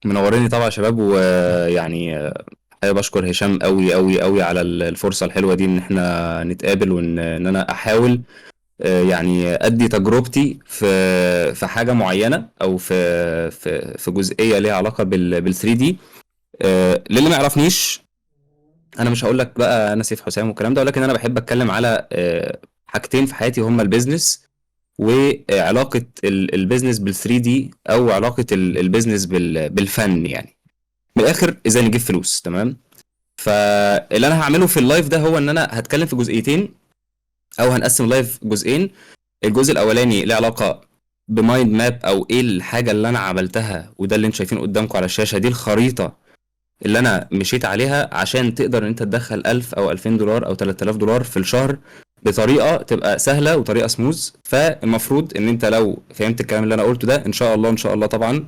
منوريني طبعا يا شباب. ويعني حابب اشكر هشام قوي قوي قوي على الفرصة الحلوة دي ان احنا نتقابل، وان انا احاول يعني ادي تجربتي في حاجة معينة، او في جزئية ليها علاقة بال 3 دي. للي ما يعرفنيش، انا مش هقول لك بقى انا سيف حسام والكلام ده، ولكن انا بحب اتكلم على حاجتين في حياتي، هما ال business وعلاقة ال business بال 3 دي، او علاقة ال business بالفن. يعني من الاخر ازاي نجيب فلوس. تمام. فاللي انا هعمله في ال live ده هو ان انا هتكلم في جزئيتين، او هنقسم live جزئين. الجزء الاولاني له علاقة ب mind map، او ايه الحاجة اللي انا عملتها، وده اللي انتم شايفينه قدامكم على الشاشة، دي الخريطة اللي انا مشيت عليها عشان تقدر ان انت تدخل 1000 او 2000 دولار او 3000 دولار في الشهر بطريقة تبقى سهلة وطريقه سموز. فالمفروض ان انت لو فهمت الكلام اللي انا قلته ده، ان شاء الله ان شاء الله طبعا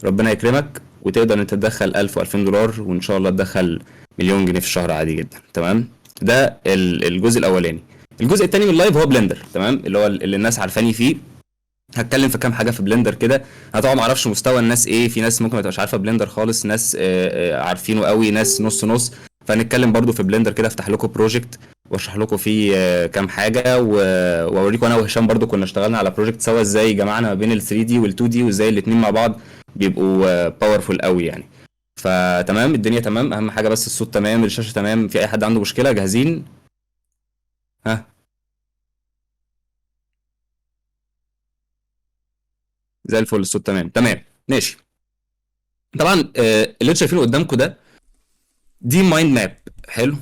ربنا يكرمك وتقدر ان انت تدخل 1000 و2000 دولار، وان شاء الله تدخل مليون جنيه في الشهر عادي جدا. تمام. ده الجزء الاولاني. الجزء الثاني من ال live هو Blender. تمام، اللي هو اللي الناس عارفاني فيه. هتكلم في كام حاجة في Blender كده. انا طبعا ما اعرفش مستوى الناس ايه، في ناس ممكن ما تبقاش عارفه Blender خالص، ناس عارفينه قوي، ناس نص نص. فهنتكلم برضو في Blender كده، افتح لكم project واشرح لكم فيه كام حاجة، واوريكم انا وهشام برضو كنا اشتغلنا على project سوا، ازاي جمعنا ما بين ال 3 دي وال 2 دي، وازاي الاثنين مع بعض بيبقوا powerful قوي يعني. فتمام، الدنيا تمام، اهم حاجة بس الصوت تمام، الشاشة تمام، في اي حد عنده مشكلة؟ جاهزين؟ ها، زي الفل، الصوت تمام. تمام ماشي. طبعا اللي انتوا شايفينه قدامكم ده دي mind map. حلو،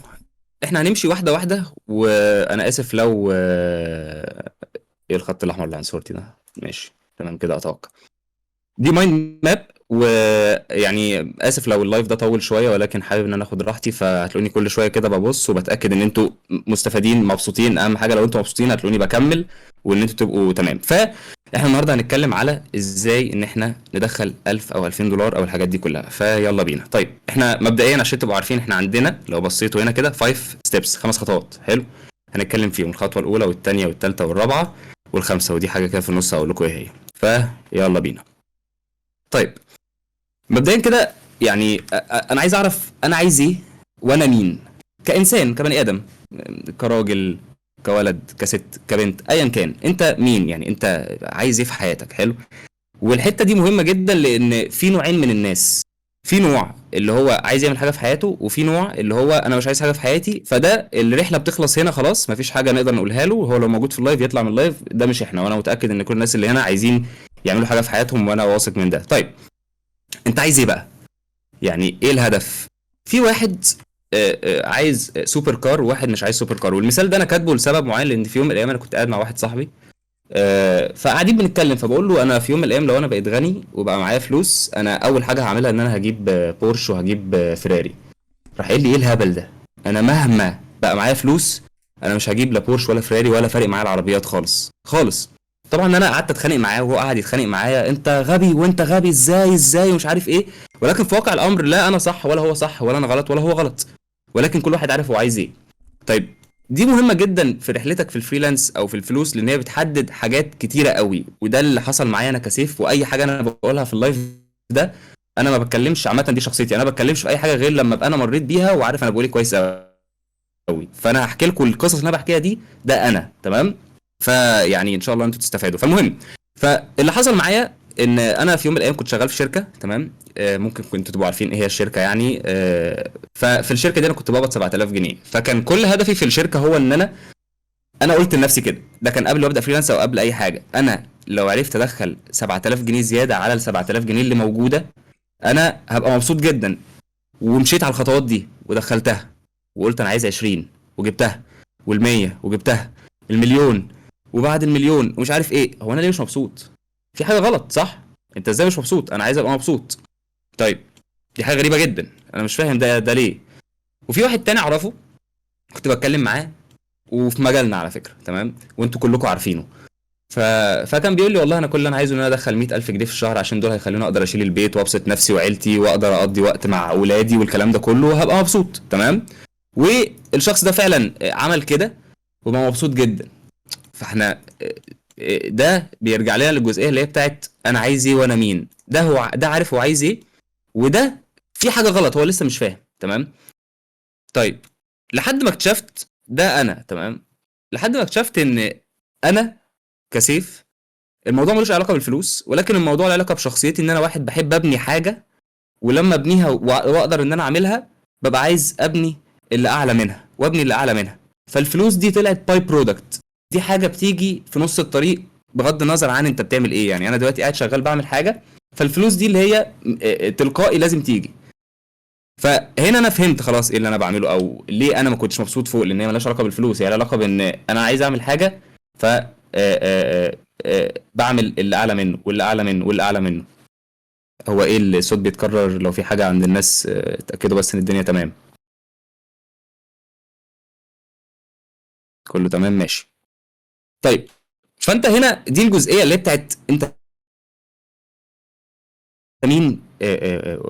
احنا هنمشي واحدة واحدة، وانا اسف لو ايه الخط الاحمر اللي عن صورتي ده. ماشي تمام كده اتوقع. دي mind map، ويعني اسف لو ال live ده طول شوية، ولكن حابب ان انا اخد راحتي، فهتلاقوني كل شوية كده ببص وبتاكد ان انتوا مستفادين مبسوطين. اهم حاجة لو انتوا مبسوطين هتلاقوني بكمل، وان انتوا تبقوا تمام. فاحنا النهارده هنتكلم على ازاي ان احنا ندخل 1000 او 2000 دولار او الحاجات دي كلها. فيلا بينا. طيب احنا مبدئيا عشان تبقوا عارفين، احنا عندنا لو بصيتوا هنا كده 5 steps، 5 خطوات. حلو، هنتكلم فيهم، الخطوة الاولى والثانية والثالثة والرابعة والخامسة، ودي حاجة كده في النص هقول لكم ايه هي. فيلا بينا. طيب مبدئيا كده يعني انا عايز اعرف انا عايز ايه وانا مين كانسان، كبني ادم، كراجل، كولد، كست، كبنت، ايا كان انت مين، يعني انت عايز ايه في حياتك. حلو، والحتة دي مهمة جدا، لان في نوعين من الناس، في نوع اللي هو عايز يعمل حاجة في حياته، وفي نوع اللي هو انا مش عايز حاجة في حياتي. فده الرحلة بتخلص هنا خلاص، مفيش حاجة نقدر نقولها له، هو لو موجود في ال live يطلع من ال live ده، مش احنا. وانا متاكد ان كل الناس اللي هنا عايزين يعملوا حاجة في حياتهم، وانا واثق من ده. طيب انت عايز ايه بقى؟ يعني ايه الهدف؟ في واحد عايز super car، وواحد مش عايز super car. والمثال ده انا كاتبه لسبب معين، لان في يوم من الايام انا كنت قاعد مع واحد صاحبي، فقاعدين بنتكلم، فبقول له انا في يوم من الايام لو انا بقيت غني وبقى معايا فلوس، انا اول حاجة هعملها ان انا هجيب بورش وهجيب فيراري. راح قال لي ايه الهبل ده؟ انا مهما بقى معايا فلوس انا مش هجيب لا بورش ولا فيراري، ولا فارق معايا العربيات خالص خالص. طبعا انا قعدت اتخانق معاه، وهو قعد يتخانق معايا، انت غبي وانت غبي ازاي ازاي ومش عارف ايه. ولكن في واقع الامر لا انا صح ولا هو صح، ولا انا غلط ولا هو غلط، ولكن كل واحد عارف هو عايز ايه. طيب دي مهمة جدا في رحلتك في ال freelance او في الفلوس، لان هي بتحدد حاجات كتيرة قوي. وده اللي حصل معايا انا كسيف. واي حاجة انا بقولها في ال live ده انا ما بتكلمش عامة، دي شخصيتي، انا ما بتكلمش في اي حاجة غير لما ابقى انا مريت بيها وعارف انا بقول ايه كويس قوي. فانا هحكي لكم القصص اللي انا بحكيها دي، ده انا تمام. فيعني ان شاء الله انتوا تستفادوا. فالمهم، فاللي حصل معايا ان انا في يوم من الايام كنت شغال في شركة، تمام، ممكن كنتوا تبقوا عارفين ايه هي الشركة يعني. ففي الشركة دي انا كنت بقبض 7000 جنيه. فكان كل هدفي في الشركة هو ان انا قلت لنفسي كده، ده كان قبل ما ابدا freelance او قبل اي حاجة، انا لو عرفت ادخل 7000 جنيه زيادة على ال 7000 جنيه اللي موجودة انا هبقى مبسوط جدا. ومشيت على الخطوات دي ودخلتها، وقلت انا عايز 20 وجبتها، وال100 وجبتها، المليون، وبعد المليون ومش عارف ايه. هو انا ليه مش مبسوط؟ في حاجة غلط صح؟ انت ازاي مش مبسوط؟ انا عايز ابقى مبسوط. طيب دي حاجة غريبة جدا، انا مش فاهم ده ليه. وفي واحد تاني اعرفه كنت بتكلم معاه، وفي مجالنا على فكرة، تمام، وانتوا كلكم عارفينه. فكان بيقول لي والله انا كل اللي انا عايزه ان انا ادخل 100000 جنيه في الشهر، عشان دول هيخلوني اقدر اشيل البيت وابسط نفسي وعيلتي، واقدر اقضي وقت مع اولادي والكلام ده كله، وهبقى مبسوط. تمام. والشخص ده فعلا عمل كده وبقى مبسوط جدا. فاحنا ده بيرجع لنا للجزئيه اللي هي بتاعت انا عايز ايه وانا مين. ده هو ده عارف هو عايز ايه، وده في حاجة غلط، هو لسه مش فاهم. تمام. طيب لحد ما اكتشفت ده انا، تمام، لحد ما اكتشفت ان انا كسيف الموضوع ملوش علاقة بالفلوس، ولكن الموضوع له علاقة بشخصيتي، ان انا واحد بحب ابني حاجة، ولما ابنيها واقدر ان انا اعملها ببقى عايز ابني اللي اعلى منها وابني اللي اعلى منها. فالفلوس دي طلعت by product، دي حاجة بتيجي في نص الطريق بغض النظر عن انت بتعمل ايه. يعني انا دلوقتي قاعد شغال بعمل حاجة، فالفلوس دي اللي هي تلقائي لازم تيجي. فهنا انا فهمت خلاص ايه اللي انا بعمله، او ليه انا ما كنتش مبسوط فوق، لان هي مالهاش علاقة بالفلوس، هي لها علاقة بان انا عايز اعمل حاجة، ف بعمل اللي اعلى منه واللي اعلى منه واللي اعلى منه. هو ايه الصوت بيتكرر؟ لو في حاجة عند الناس اتاكدوا بس ان الدنيا تمام، كله تمام ماشي. طيب فانت هنا دي الجزئية اللي بتاعت انت مين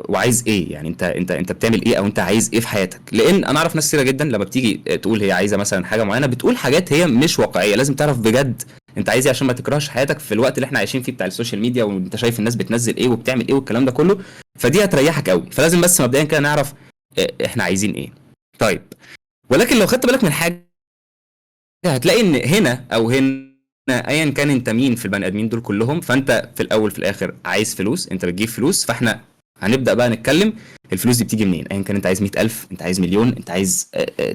وعايز ايه، يعني انت بتعمل ايه او انت عايز ايه في حياتك. لان انا اعرف ناس كتيرة جدا لما بتيجي تقول هي عايزه مثلا حاجة معينة بتقول حاجات هي مش واقعية. لازم تعرف بجد انت عايز ايه عشان ما تكرهش حياتك في الوقت اللي احنا عايشين فيه بتاع ال social media، وانت شايف الناس بتنزل ايه وبتعمل ايه والكلام ده كله، فدي هتريحك قوي. فلازم بس مبدئيا كده نعرف احنا عايزين ايه. طيب ولكن لو خدت بالك من حاجة هتلاقي ان هنا او هنا ايا كان انت مين في البني ادمين دول كلهم، فانت في الاول في الاخر عايز فلوس، انت بتجيب فلوس. فاحنا هنبدا بقى نتكلم الفلوس دي بتيجي منين. ايا كان انت عايز 100,000، انت عايز مليون، انت عايز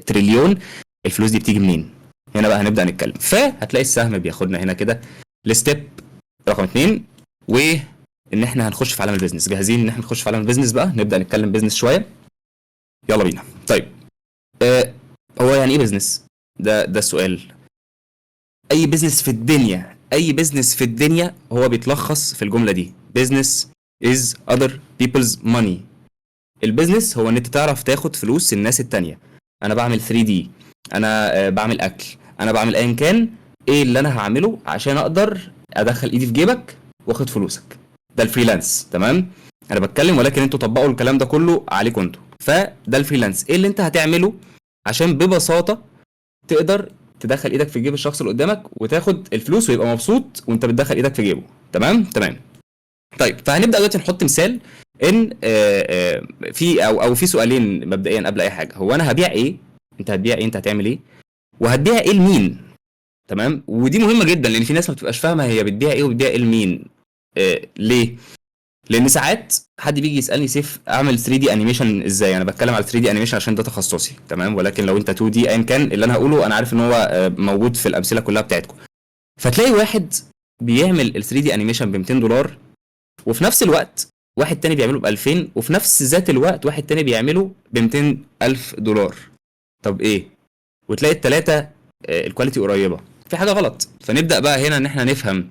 تريليون، الفلوس دي بتيجي منين؟ هنا بقى هنبدا نتكلم. فهتلاقي السهم بياخدنا هنا كده ل step رقم 2، وان احنا هنخش في عالم ال business. جاهزين ان احنا نخش في عالم ال business بقى؟ نبدا نتكلم business شوية، يلا بينا. طيب هو يعني ايه business؟ ده السؤال. اي business في الدنيا، اي business في الدنيا هو بيتلخص في الجملة دي: business is other people's money. ال business هو ان انت تعرف تاخد فلوس الناس التانية. انا بعمل 3D، انا بعمل اكل، انا بعمل ايا كان، ايه اللي انا هعمله عشان اقدر ادخل ايدي في جيبك واخد فلوسك؟ ده ال freelance. تمام، انا بتكلم ولكن انتوا طبقوا الكلام ده كله عليكم انتوا. فده ال freelance، ايه اللي انت هتعمله عشان ببساطة تقدر تدخل ايدك في جيب الشخص اللي قدامك وتاخد الفلوس ويبقى مبسوط وانت بتدخل ايدك في جيبه. تمام تمام. طيب فهنبدا دلوقتي نحط مثال ان في او في سؤالين مبدئيا قبل اي حاجة. هو انا هبيع ايه؟ انت هتبيع ايه؟ انت هتعمل ايه؟ وهتبيع ايه لمين؟ تمام، ودي مهمة جدا لان في ناس ما بتبقاش فاهمه هي بتبيع ايه وبتبيع ايه لمين. ليه؟ لان ساعات حد بيجي يسالني سيف اعمل 3D animation ازاي؟ انا بتكلم على 3D animation عشان ده تخصصي، تمام، ولكن لو انت 2D ايا كان اللي انا هقوله انا عارف ان هو موجود في الامثلة كلها بتاعتكم. فتلاقي واحد بيعمل ال 3D animation ب $200، وفي نفس الوقت واحد تاني بيعمله ب 2000، وفي نفس ذات الوقت واحد تاني بيعمله ب $200,000. طب ايه؟ وتلاقي الثلاثة ال quality قريبه، في حاجة غلط. فنبدا بقى هنا ان احنا نفهم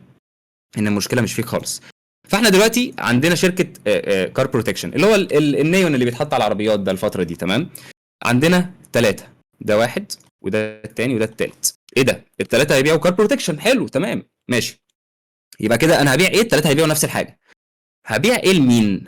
ان المشكلة مش فيك خالص. فاحنا دلوقتي عندنا شركة car protection اللي هو النيون اللي بيتحط على العربيات ده الفترة دي، تمام. عندنا ثلاثة، ده واحد وده الثاني وده الثالث. ايه ده؟ الثلاثة هيبيعوا car protection، حلو تمام ماشي. يبقى كده انا هبيع ايه؟ الثلاثة هيبيعوا نفس الحاجة. هبيع ايه لمين؟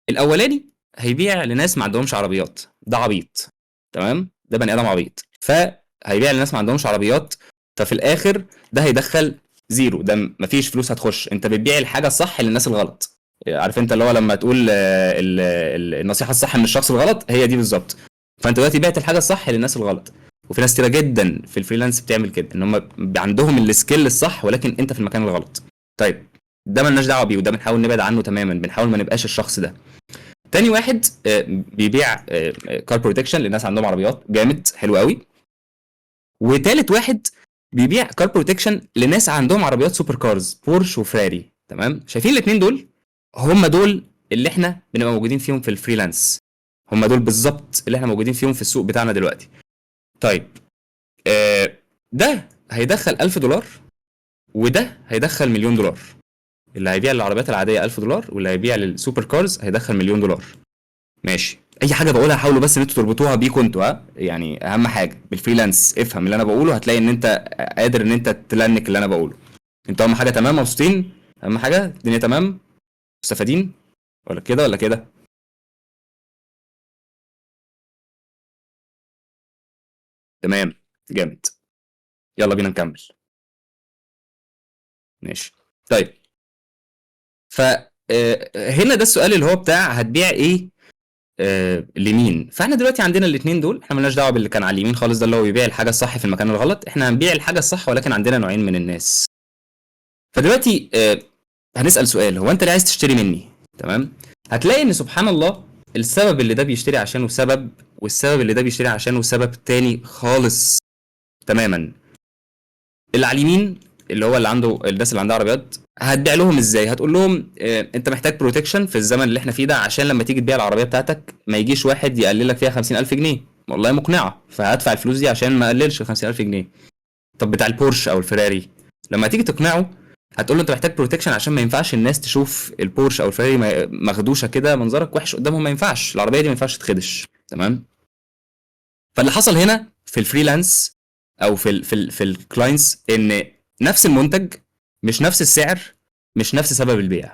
الاولاني هيبيع لناس ما عندهمش عربيات، ده عبيط، تمام، ده بني ادم عبيط، فهيبيع لناس ما عندهمش عربيات، ففي الاخر ده هيدخل zero، ده مفيش فلوس هتخش. انت بتبيع الحاجة الصح للناس الغلط، عارف انت اللي هو لما تقول النصيحة الصح من الشخص الغلط، هي دي بالظبط. فانت دلوقتي بعت الحاجة الصح للناس الغلط. وفي ناس كتيرة جدا في ال freelance بتعمل كده، ان هم عندهم ال skill الصح ولكن انت في المكان الغلط. طيب ده مالناش دعوه بيه، وده بنحاول نبعد عنه تماما، بنحاول ما نبقاش الشخص ده. تاني واحد بيبيع car protection للناس عندهم عربيات، جامد حلو قوي. وتالت واحد بيبيع car protection لناس عندهم عربيات super cars، بورش وفراري، تمام. شايفين الاثنين دول؟ هم دول اللي احنا بنبقى موجودين فيهم في ال freelance، هم دول بالظبط اللي احنا موجودين فيهم في السوق بتاعنا دلوقتي. طيب ده هيدخل $1000 وده هيدخل $1,000,000. اللي هيبيع للعربيات العادية $1000، واللي هيبيع لل super cars هيدخل $1,000,000. ماشي، اي حاجة بقولها حاولوا بس ان انتوا تربطوها بيكم انتوا، ها، يعني اهم حاجة بال freelance افهم اللي انا بقوله، هتلاقي ان انت قادر ان انت ت link اللي انا بقوله. انتوا اهم حاجة تمام، مبسوطين، اهم حاجة الدنيا تمام، مستفادين، ولا كده ولا كده؟ تمام، جامد، يلا بينا نكمل. ماشي، طيب هنا ده السؤال اللي هو بتاع هتبيع ايه لمين. فاحنا دلوقتي عندنا الاثنين دول، احنا مالناش دعوه باللي كان على اليمين خالص، ده اللي هو بيبيع الحاجة الصح في المكان الغلط. احنا هنبيع الحاجة الصح، ولكن عندنا نوعين من الناس. فدلوقتي هنسال سؤال، هو انت ليه عايز تشتري مني؟ تمام. هتلاقي ان سبحان الله السبب اللي ده بيشتري عشانه سبب، والسبب اللي ده بيشتري عشانه سبب تاني خالص تماما. اللي على اليمين اللي هو اللي عنده الناس اللي عندها عربيات، هتبيع لهم ازاي؟ هتقول لهم انت محتاج protection في الزمن اللي احنا فيه ده، عشان لما تيجي تبيع العربية بتاعتك ما يجيش واحد يقللك فيها 50000 جنيه. والله مقنعة، فهدفع الفلوس دي عشان ما اقللش 50000 جنيه. طب بتاع البورش او الفيراري لما تيجي تقنعه هتقول له انت محتاج protection عشان ما ينفعش الناس تشوف البورش او الفيراري مخدوشه كده، منظرك وحش قدامهم، ما ينفعش العربية دي ما ينفعش تتخدش. تمام. فاللي حصل هنا في ال freelance او في ال clients ان نفس المنتج مش نفس السعر مش نفس سبب البيع.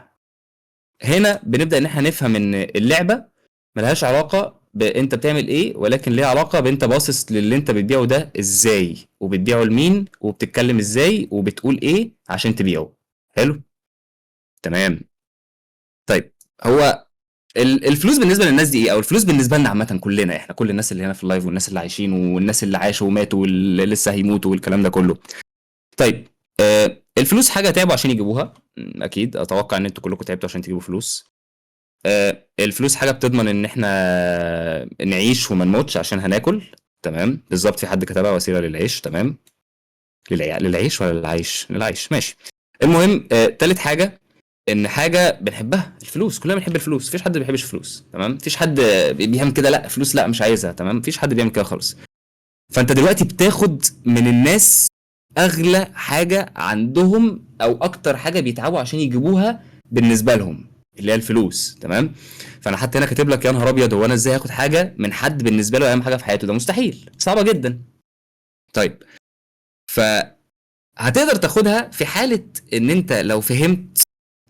هنا بنبدا ان احنا نفهم ان اللعبة ملهاش علاقة بانت بتعمل ايه، ولكن ليها علاقة بانت باصص للي انت بتبيعه ده ازاي، وبتبيعه لمين، وبتتكلم ازاي، وبتقول ايه عشان تبيعه. حلو تمام. طيب هو الفلوس بالنسبة للناس دي ايه، او الفلوس بالنسبة لنا عامة كلنا احنا، كل الناس اللي هنا في ال live والناس اللي عايشين والناس اللي عاشوا وماتوا واللي لسه هيموتوا والكلام ده كله. طيب الفلوس حاجة تعبوا عشان يجيبوها، اكيد اتوقع ان انتوا كلكم تعبتوا عشان تجيبوا فلوس. الفلوس حاجة بتضمن ان احنا نعيش وما نموتش عشان هناكل. تمام بالظبط، في حد كتبها وسيلة للعيش. تمام، للعيش ولا للعيش؟ للعيش، ماشي. المهم تالت حاجة ان حاجة بنحبها، الفلوس. كلنا بنحب الفلوس، مفيش حد ما بيحبش الفلوس. تمام، مفيش حد بيعمل كده لا فلوس لا مش عايزها. تمام، مفيش حد بيعمل كده خالص. فانت دلوقتي بتاخد من الناس اغلى حاجة عندهم او اكتر حاجة بيتعبوا عشان يجيبوها بالنسبة لهم، اللي هي الفلوس. تمام. فانا حتى هنا كاتب لك يا نهار ابيض، هو انا ازاي هاخد حاجة من حد بالنسبة له اهم حاجة في حياته؟ ده مستحيل، صعبة جدا. طيب فهتقدر تاخدها في حاله ان انت لو فهمت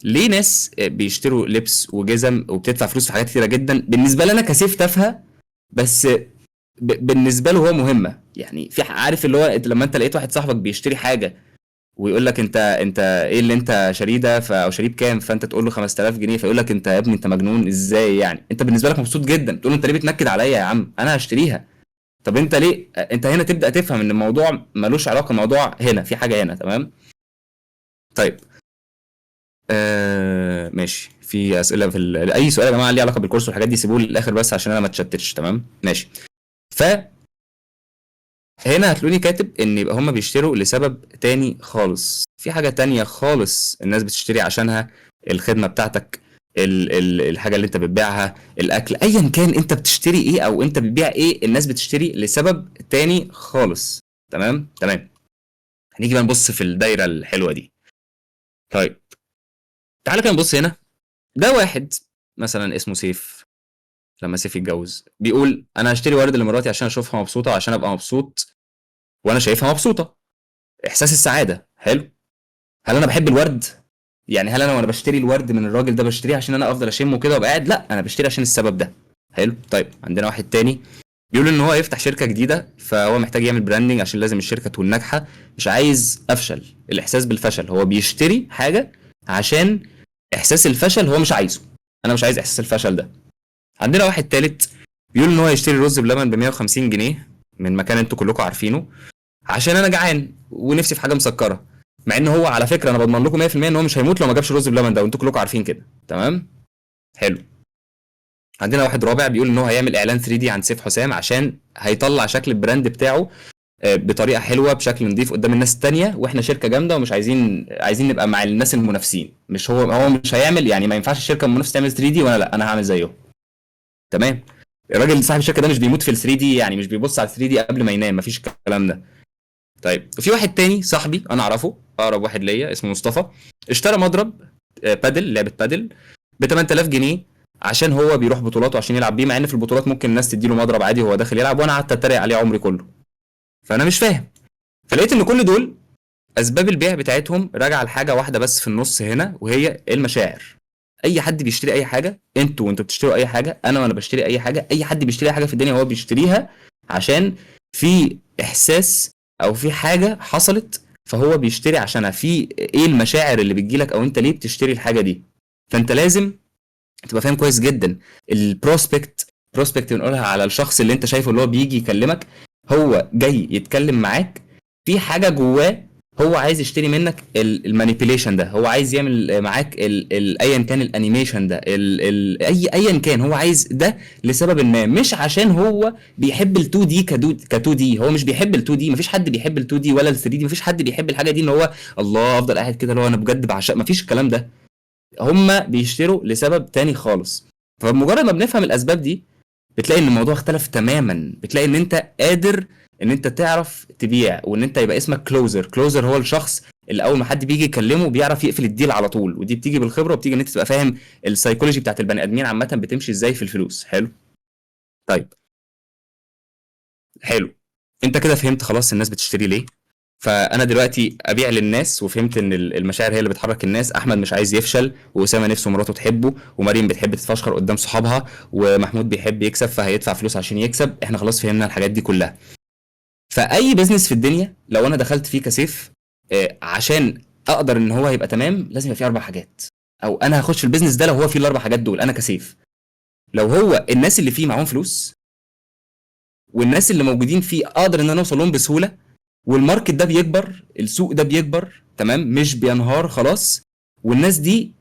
ليه ناس بيشتروا لبس وجزم وبتدفع فلوس في حاجات كتيرة جدا بالنسبة لنا كسيف تافهة، بس بالنسبة له هو مهمة. يعني في عارف اللي هو لما انت لقيت واحد صاحبك بيشتري حاجة ويقول لك انت ايه اللي انت شاريه ده، او شاريه بكام، فانت تقول له 5000 جنيه، فيقول لك انت يا ابني انت مجنون ازاي يعني؟ انت بالنسبة لك مبسوط جدا، تقول له انت ليه بتنكد عليا يا عم، انا هشتريها. طب انت ليه؟ انت هنا تبدا تفهم ان الموضوع ملوش علاقة، الموضوع هنا في حاجة هنا. تمام. طيب ماشي، في اسئلة في اي سؤال يا جماعة ليه علاقة بالكورس والحاجات دي سيبوه للاخر بس عشان انا ما اتشتتش. تمام ماشي. ف هنا هتلاقوني كاتب ان يبقى هما بيشتروا لسبب تاني خالص، في حاجة تانية خالص الناس بتشتري عشانها، الخدمة بتاعتك، الحاجة اللي انت بتبيعها، الاكل، ايا كان انت بتشتري ايه او انت بتبيع ايه، الناس بتشتري لسبب تاني خالص. تمام تمام. هنيجي بقى نبص في الدايرة الحلوة دي. طيب تعالى كده نبص هنا، ده واحد مثلا اسمه سيف، لما سيف يتجوز بيقول انا هشتري ورد لمراتي عشان اشوفها مبسوطة وعشان ابقى مبسوط وانا شايفها مبسوطة، احساس السعادة. حلو. هل انا بحب الورد؟ يعني هل انا وانا بشتري الورد من الراجل ده بشتريه عشان انا افضل اشمه كده وابقى قاعد؟ لا، انا بشتري عشان السبب ده. حلو. طيب عندنا واحد تاني بيقول ان هو يفتح شركة جديدة، فهو محتاج يعمل branding عشان لازم الشركة تكون ناجحة، مش عايز افشل، الاحساس بالفشل. هو بيشتري حاجة عشان احساس الفشل هو مش عايزه، انا مش عايز احساس الفشل ده. عندنا واحد تالت بيقول ان هو يشتري رز بلبن ب 150 جنيه من مكان انتوا كلكم عارفينه عشان انا جعان ونفسي في حاجة مسكره، مع ان هو على فكرة انا بضمن لكم 100% ان هو مش هيموت لو ما جابش رز بلبن ده، وانتوا كلكم عارفين كده. تمام حلو. عندنا واحد رابع بيقول ان هو هيعمل اعلان 3D عن سيف حسام عشان هيطلع شكل ال brand بتاعه بطريقة حلوة بشكل نظيف قدام الناس التانية، واحنا شركة جامدة ومش عايزين نبقى مع الناس المنافسين. مش هو مش هيعمل، يعني ما ينفعش الشركة المنافسة تعمل 3D وانا لا، انا هعمل زيه. تمام. الراجل صاحب الشركة ده مش بيموت في ال 3D، يعني مش بيبص على 3D قبل ما ينام، مفيش الكلام ده. طيب في واحد تاني صاحبي انا اعرفه، اقرب واحد ليا، اسمه مصطفى، اشترى مضرب بادل، لعبه بادل ب 8000 جنيه عشان هو بيروح بطولات وعشان يلعب بيه، مع ان في البطولات ممكن الناس تديله مضرب عادي وهو داخل يلعب، وانا قعدت اتريق عليه عمري كله. فانا مش فاهم. فلقيت ان كل دول اسباب البيع بتاعتهم راجعه لحاجة واحدة بس في النص هنا، وهي المشاعر. اي حد بيشتري اي حاجة، انتوا وانتوا بتشتروا اي حاجة، انا وانا بشتري اي حاجة، اي حد بيشتري اي حاجة في الدنيا هو بيشتريها عشان في احساس او في حاجة حصلت فهو بيشتري عشانها. في ايه المشاعر اللي بتجيلك او انت ليه بتشتري الحاجة دي؟ فانت لازم تبقى فاهم كويس جدا ال prospect. prospect بنقولها على الشخص اللي انت شايفه اللي هو بيجي يكلمك، هو جاي يتكلم معاك في حاجة جواه، هو عايز يشتري منك ال manipulation ده، هو عايز يعمل معاك ايا كان ال animation ده، اي ايا كان هو عايز ده لسبب ما، مش عشان هو بيحب ال 2D ك 2D، هو مش بيحب ال 2D، مفيش حد بيحب ال 2D ولا ال 3D، مفيش حد بيحب الحاجة دي ان هو الله افضل قاعد كده اللي هو انا بجد بعشق، مفيش الكلام ده. هم بيشتروا لسبب تاني خالص. فمجرد ما بنفهم الاسباب دي بتلاقي ان الموضوع اختلف تماما، بتلاقي ان انت قادر ان انت تعرف تبيع، وان انت يبقى اسمك closer. closer هو الشخص اللي اول ما حد بيجي يكلمه بيعرف يقفل ال deal على طول، ودي بتيجي بالخبرة، وبتيجي ان انت تبقى فاهم السايكولوجي بتاعت البني ادمين عامة بتمشي ازاي في الفلوس. حلو، طيب حلو، انت كده فهمت خلاص الناس بتشتري ليه. فانا دلوقتي ابيع للناس، وفهمت ان المشاعر هي اللي بتحرك الناس. احمد مش عايز يفشل، واسامة نفسه مراته تحبه، ومريم بتحب تتفشخر قدام صحابها، ومحمود بيحب يكسب فهيدفع فلوس عشان يكسب. احنا خلاص فهمنا الحاجات دي كلها. فاي business في الدنيا لو انا دخلت فيه كسيف، عشان اقدر ان هو يبقى تمام لازم يبقى فيه 4 حاجات، او انا هخش في ال business ده لو هو فيه ال4 حاجات دول. انا كسيف لو هو الناس اللي فيه معاهم فلوس، والناس اللي موجودين فيه اقدر ان انا اوصل لهم بسهولة، وال market ده بيكبر، السوق ده بيكبر، تمام، مش بينهار خلاص، والناس دي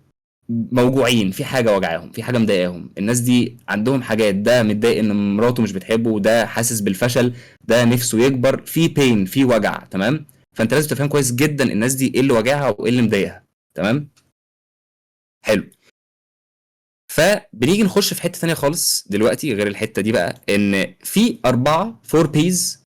موجوعين، في حاجة وجعاهم، في حاجة مضايقاهم، الناس دي عندهم حاجات، ده متضايق ان مراته مش بتحبه، وده حاسس بالفشل، ده نفسه يكبر، في pain، في وجع، تمام. فانت لازم تفهم كويس جدا الناس دي ايه اللي وجعها وايه اللي مضايقها، تمام. حلو، فبنيجي نخش في حتة ثانية خالص دلوقتي غير الحتة دي بقى، ان في 4 Ps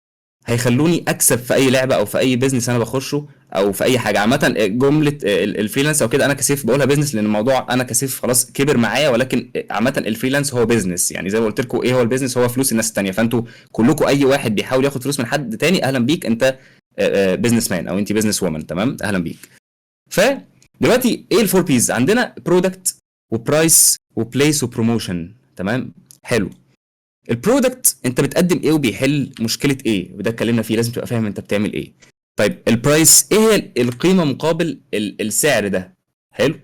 هيخلوني اكسب في اي لعبه او في اي business انا بخشه او في اي حاجة. عامة جملة ال freelance او كده انا كسيف بقولها business لان الموضوع انا كسيف خلاص كبر معايا، ولكن عامة ال freelance هو business. يعني زي ما قلت لكم ايه هو ال business؟ هو فلوس الناس الثانية. فانتوا كلكم اي واحد بيحاول ياخد فلوس من حد تاني اهلا بيك، انت business man او انت business woman، تمام، اهلا بيك. فدلوقتي ايه ال four Ps؟ عندنا product و price و place و promotion، تمام. حلو، ال product انت بتقدم ايه وبيحل مشكلة ايه، وده اتكلمنا فيه، لازم تبقى فاهم انت بتعمل ايه. طيب ال price ايه هي القيمة مقابل السعر ده؟ حلو،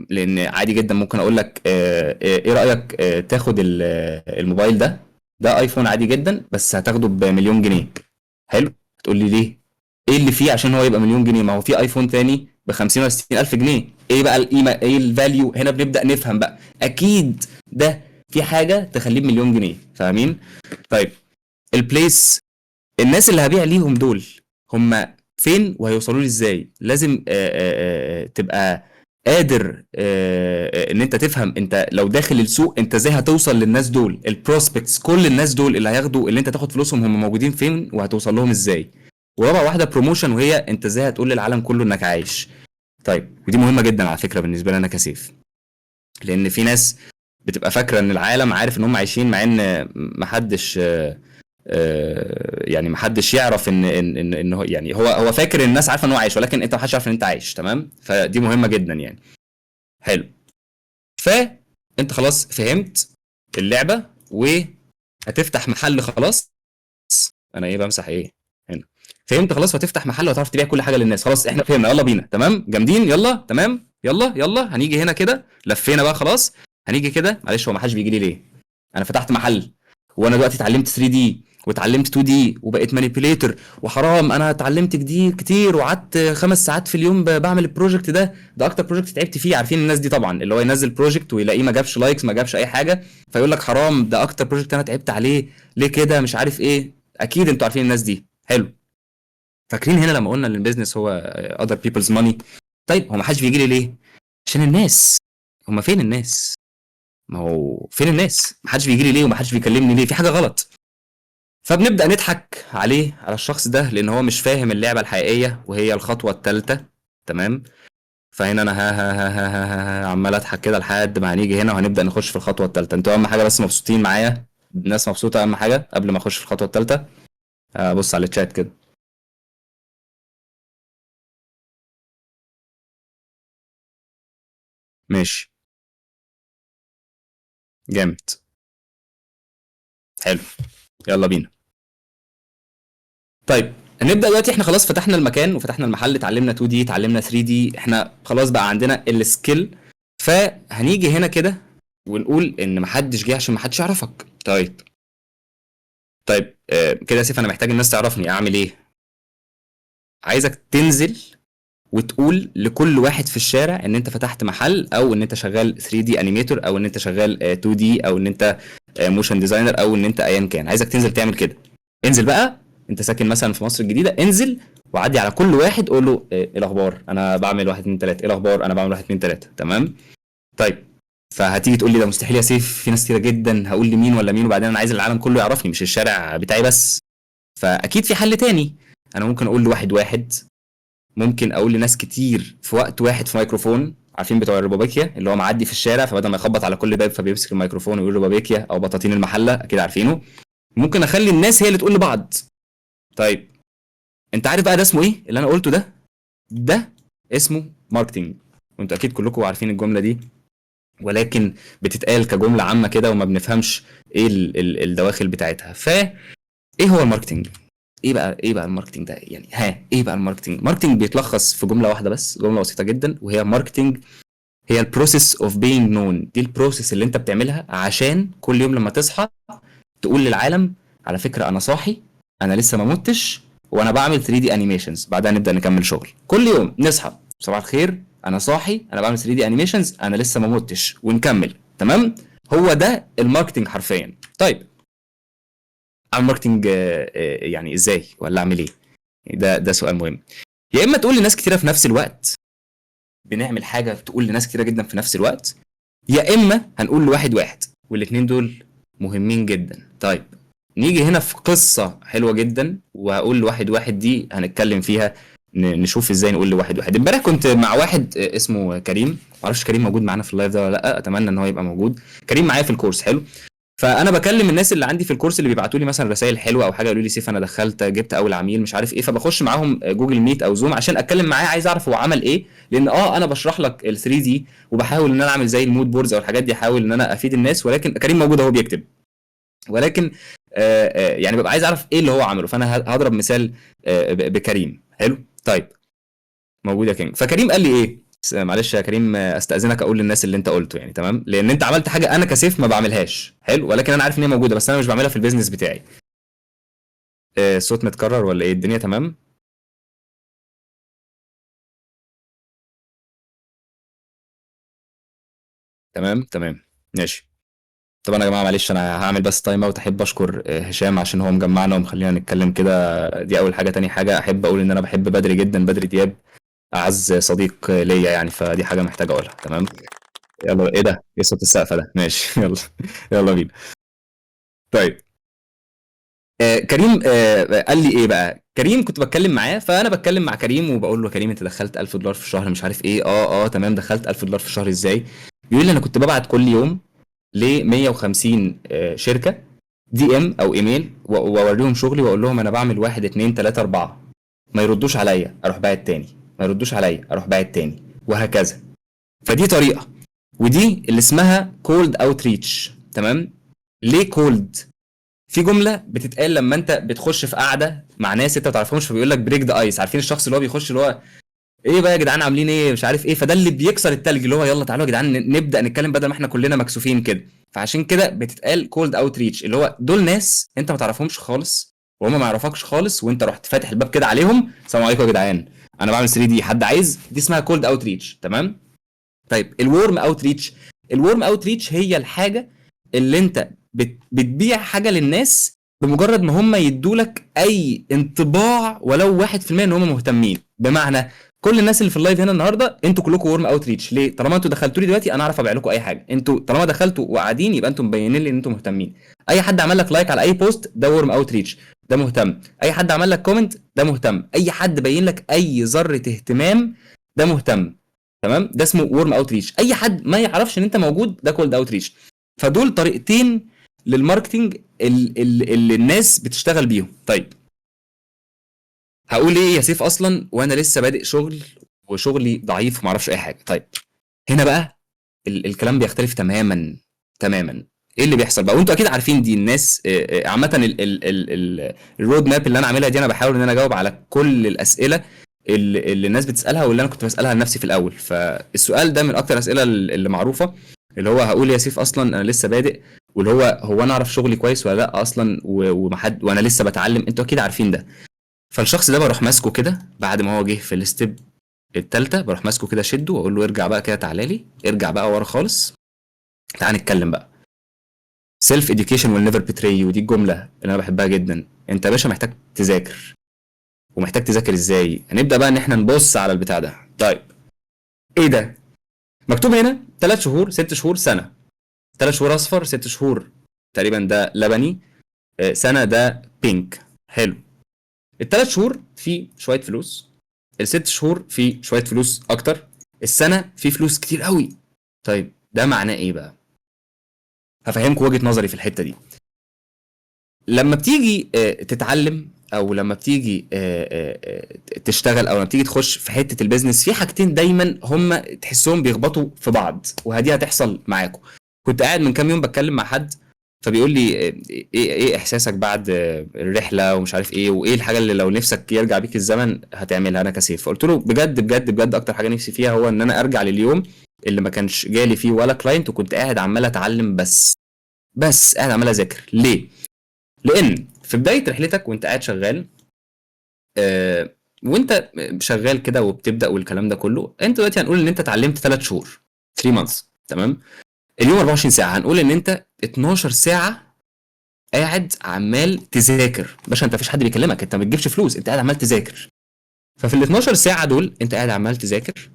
لان عادي جدا ممكن اقول لك ايه رايك تاخد الموبايل ده، ده ايفون عادي جدا بس هتاخده ب1,000,000 جنيه. حلو، هتقول لي ليه؟ ايه اللي فيه عشان هو يبقى 1,000,000 جنيه؟ ما هو في ايفون تاني ب50 ولا 60 الف جنيه. ايه بقى القيمة؟ ايه ال value؟ هنا بنبدا نفهم بقى، اكيد ده في حاجة تخليه ب1,000,000 جنيه، فاهمين؟ طيب ال place، الناس اللي هبيع ليهم دول هم فين وهيوصلوا لي ازاي؟ لازم تبقى قادر ان انت تفهم انت لو داخل السوق انت ازاي هتوصل للناس دول، ال prospects، كل الناس دول اللي هياخدوا اللي انت تاخد فلوسهم هم موجودين فين وهتوصل لهم ازاي. ورابع واحدة promotion، وهي انت ازاي هتقول للعالم كله انك عايش. طيب ودي مهمة جدا على فكرة بالنسبة لنا كسيف، لان في ناس بتبقى فاكره ان العالم عارف ان هم عايشين، مع ان محدش، يعني محدش يعرف ان ان ان, إن هو، يعني هو فاكر ان الناس عارفه ان هو عايش، ولكن انت محدش عارف ان انت عايش، تمام. فدي مهمة جدا يعني. حلو، فانت خلاص فهمت اللعبة وهتفتح محل خلاص. انا ايه بمسح ايه هنا؟ فهمت خلاص، وهتفتح محل وهتعرف تبيع كل حاجة للناس. خلاص احنا فهمنا، يلا بينا، تمام، جامدين، يلا تمام، يلا يلا. هنيجي هنا كده، لفينا بقى خلاص، هنيجي كده. معلش هو ما حدش بيجي لي ليه؟ انا فتحت محل وانا دلوقتي اتعلمت 3D واتعلمت 2D وبقيت manipulator، وحرام انا اتعلمت كتير وقعدت 5 ساعات في اليوم بعمل ال project ده، ده اكتر project تعبت فيه. عارفين الناس دي طبعا، اللي هو ينزل project ويلاقيه ما جابش likes، ما جابش اي حاجة، فيقول لك حرام ده اكتر project انا تعبت عليه، ليه كده، مش عارف ايه. اكيد انتوا عارفين الناس دي. حلو، فاكرين هنا لما قلنا ان ال business هو other people's money؟ طيب هو ما حدش بيجي لي ليه؟ عشان الناس، هم فين الناس؟ ما هو فين الناس؟ ما حدش بيجي لي ليه وما حدش بيكلمني ليه؟ في حاجة غلط. فبنبدا نضحك عليه، على الشخص ده، لان هو مش فاهم اللعبة الحقيقية وهي الخطوة الثالثة، تمام. فهنا انا ها ها ها ها ها ها عمال اضحك كده لحد ما هنيجي هنا وهنبدا نخش في الخطوة الثالثة. انتوا اهم حاجة بس مبسوطين معايا؟ الناس مبسوطة اهم حاجة قبل ما اخش في الخطوة الثالثة. ابص على الشات كده. ماشي، جامد، حلو، يلا بينا. طيب هنبدا دلوقتي. احنا خلاص فتحنا المكان وفتحنا المحل، اتعلمنا 2D، اتعلمنا 3D، احنا خلاص بقى عندنا ال skill. فهنيجي هنا كده ونقول ان محدش جه عشان محدش يعرفك. طيب كده يا سيف انا محتاج الناس تعرفني، اعمل ايه؟ عايزك تنزل وتقول لكل واحد في الشارع ان انت فتحت محل، او ان انت شغال 3D animator، او ان انت شغال 2D، او ان انت motion designer، او ان انت ايا كان. عايزك تنزل تعمل كده. انزل بقى، انت ساكن مثلا في مصر الجديدة، انزل وعدي على كل واحد قول له ايه الاخبار، انا بعمل 1 2 3، ايه الاخبار، انا بعمل 1 2 3. تمام. طيب فهتيجي تقول لي ده مستحيل يا سيف، في ناس كتيرة جدا، هقول لمين ولا مين، وبعدين انا عايز العالم كله يعرفني مش الشارع بتاعي بس. فاكيد في حل تاني. انا ممكن اقول لواحد واحد، ممكن اقول لناس كتير في وقت واحد في مايكروفون. عارفين بتوع الربابيكيا اللي هو معدي في الشارع، فبدل ما يخبط على كل باب فبيمسك الميكروفون ويقول ربابيكيا او بطاطين المحلة، اكيد عارفينه. ممكن اخلي الناس هي اللي تقول لبعض. طيب انت عارف بقى ده اسمه ايه اللي انا قلته ده؟ ده اسمه marketing. وانتوا اكيد كلكم عارفين الجملة دي، ولكن بتتقال كجمله عامة كده وما بنفهمش ايه الدواخل بتاعتها. ف ايه هو ال marketing؟ ايه بقى ال marketing ده يعني؟ ها، ايه بقى ال marketing؟ marketing بيتلخص في جملة واحدة بس، جملة بسيطة جدا، وهي marketing هي ال process of being known. دي ال process اللي انت بتعملها عشان كل يوم لما تصحى تقول للعالم على فكرة انا صاحي، انا لسه ما متش، وانا بعمل 3D animations. بعدها نبدا نكمل شغل. كل يوم نصحى صباح الخير، انا صاحي، انا بعمل 3D animations، انا لسه ما متش، ونكمل. تمام؟ هو ده ال marketing حرفيا. طيب اعمل marketing يعني ازاي، ولا اعمل ايه؟ ده سؤال مهم. يا اما تقول لناس كتيرة في نفس الوقت، بنعمل حاجة تقول لناس كتيرة جدا في نفس الوقت، يا اما هنقول لواحد واحد، والاثنين دول مهمين جدا. طيب نيجي هنا في قصة حلوة جدا، وهقول لواحد واحد دي هنتكلم فيها، نشوف ازاي نقول لواحد واحد. امبارح كنت مع واحد اسمه كريم، معرفش كريم موجود معانا في ال live ده ولا لا، اتمنى ان هو يبقى موجود. كريم معايا في ال course، حلو. فانا بكلم الناس اللي عندي في ال course اللي بيبعتوا لي مثلا رسائل حلوة او حاجة، يقولوا لي سيف انا دخلت جبت اول عميل مش عارف ايه، فبخش معاهم Google Meet او Zoom عشان اتكلم معاه، عايز اعرف هو عمل ايه، لان انا بشرح لك ال 3D وبحاول ان انا اعمل زي ال mood boards او الحاجات دي، احاول ان انا افيد الناس، ولكن كريم موجود اهو بيكتب، ولكن يعني ببقى عايز اعرف ايه اللي هو عمله. فانا هضرب مثال بكريم. حلو. طيب موجود يا كريم. فكريم قال لي ايه؟ معلش يا كريم، استاذنك اقول للناس اللي انت قلته يعني، تمام، لان انت عملت حاجة انا كسيف ما بعملهاش. حلو، ولكن انا عارف ان هي موجودة، بس انا مش بعملها في ال business بتاعي. الصوت متكرر ولا ايه الدنيا؟ تمام. تمام تمام ماشي. طبعا يا جماعة معلش انا هعمل بس time out. احب اشكر هشام عشان هو مجمعنا ومخلينا نتكلم كده، دي اول حاجة. تاني حاجة احب اقول ان انا بحب بدري جدا، بدري دياب اعز صديق ليا يعني، فدي حاجة محتاج اقولها. تمام. يلا ايه ده؟ ايه صوت السقف ده؟ ماشي يلا يلا بينا. طيب كريم قال لي ايه بقى؟ كريم كنت بتكلم معاه، فانا بتكلم مع كريم وبقول له كريم انت دخلت $1000 في الشهر مش عارف ايه. تمام، دخلت $1000 في الشهر ازاي؟ بيقول لي انا كنت ببعت كل يوم ل 150 شركة DM او ايميل، واوريهم شغلي واقول لهم انا بعمل 1 2 3 4، ما يردوش عليا اروح باعت تاني، ما يردوش عليا اروح باعت تاني، وهكذا. فدي طريقه، ودي اللي اسمها cold outreach. تمام. ليه cold؟ في جملة بتتقال لما انت بتخش في قعدة مع ناس انت ما تعرفهمش، فبيقول لك break the ice. عارفين الشخص اللي هو بيخش اللي هو ايه بقى يا جدعان عاملين ايه مش عارف ايه، فده اللي بيكسر التلج، اللي هو يلا تعالوا يا جدعان نبدا نتكلم بدل ما احنا كلنا مكسوفين كده. فعشان كده بتتقال cold outreach، اللي هو دول ناس انت ما تعرفهمش خالص وهم ما يعرفكش خالص، وانت رحت فاتح الباب كده عليهم، السلام عليكم يا جدعان انا بعمل 3D، حد عايز؟ دي اسمها cold outreach. تمام. طيب ال warm outreach، ال warm outreach هي الحاجة اللي انت بتبيع حاجة للناس بمجرد ما هم يدولك اي انطباع ولو 1% ان هم مهتمين. بمعنى كل الناس اللي في ال live هنا النهارده انتوا كلكم warm outreach. ليه؟ طالما انتوا دخلتوا لي دلوقتي انا اعرف ابيع لكم اي حاجة. انتوا طالما دخلتوا وقاعدين يبقى انتوا مبينين لي ان انتوا مهتمين. اي حد عمل لك like على اي post ده warm outreach، ده مهتم. اي حد عمل لك comment ده مهتم. اي حد بين لك اي ذره اهتمام ده مهتم. تمام، ده اسمه warm outreach. اي حد ما يعرفش ان انت موجود ده cold outreach. فدول طريقتين لل marketing اللي الناس بتشتغل بيهم. طيب هقول ايه يا سيف اصلا وانا لسه بادئ شغل وشغلي ضعيف وما اعرفش اي حاجة؟ طيب هنا بقى الكلام بيختلف تماما تماما. ايه اللي بيحصل بقى؟ وانتوا اكيد عارفين دي الناس. عامة ال road map اللي انا عاملها دي، انا بحاول ان انا اجاوب على كل الاسئلة اللي الناس بتسالها واللي انا كنت بسالها لنفسي في الاول. فالسؤال ده من اكتر الاسئلة اللي معروفه، اللي هو هقول يا سيف اصلا انا لسه بادئ، واللي هو انا اعرف شغلي كويس ولا لا اصلا، ومحد، وانا لسه بتعلم. انتوا اكيد عارفين ده. فالشخص ده بروح ماسكه كده بعد ما هو جه في ال step التالتة، بروح ماسكه كده شده واقول له ارجع بقى كده، تعالى لي، ارجع بقى ورا خالص، تعال نتكلم بقى. self education will never betray you، ودي الجملة اللي انا بحبها جدا. انت يا باشا محتاج تذاكر، ومحتاج تذاكر ازاي؟ هنبدا بقى ان احنا نبص على البتاع ده. طيب ايه ده؟ مكتوب هنا 3 شهور، 6 شهور، سنة. 3 شهور اصفر، 6 شهور تقريبا ده لبني، سنة ده pink. حلو. الثلاث شهور في شوية فلوس، الست شهور في شوية فلوس اكتر، السنة في فلوس كتير قوي. طيب ده معناه ايه بقى؟ هفهمكم وجهه نظري في الحتة دي. لما بتيجي تتعلم، او لما بتيجي تشتغل، او لما بتيجي تخش في حتة ال business، في حاجتين دايما هم تحسهم بيخبطوا في بعض، وهدي هتحصل معاكم. كنت قاعد من كام يوم بتكلم مع حد، فبيقول لي ايه احساسك بعد الرحلة ومش عارف ايه، وايه الحاجة اللي لو نفسك يرجع بيك الزمن هتعملها؟ انا كسيف. فقلت له بجد بجد بجد اكتر حاجة نفسي فيها هو ان انا ارجع لليوم اللي ما كانش جالي فيه ولا client، وكنت قاعد عمال اتعلم بس قاعد عمال اذاكر. ليه؟ لان في بداية رحلتك وانت قاعد شغال، وانت شغال كده وبتبدا والكلام ده كله، انت دلوقتي هنقول ان انت اتعلمت 3 شهور، 3 months، تمام؟ اليوم 24 ساعة، هنقول ان انت 12 ساعة قاعد عمال تذاكر. باشا انت مفيش حد بيكلمك، انت ما بتجيبش فلوس، انت قاعد عمال تذاكر. ففي ال 12 ساعة دول انت قاعد عمال تذاكر،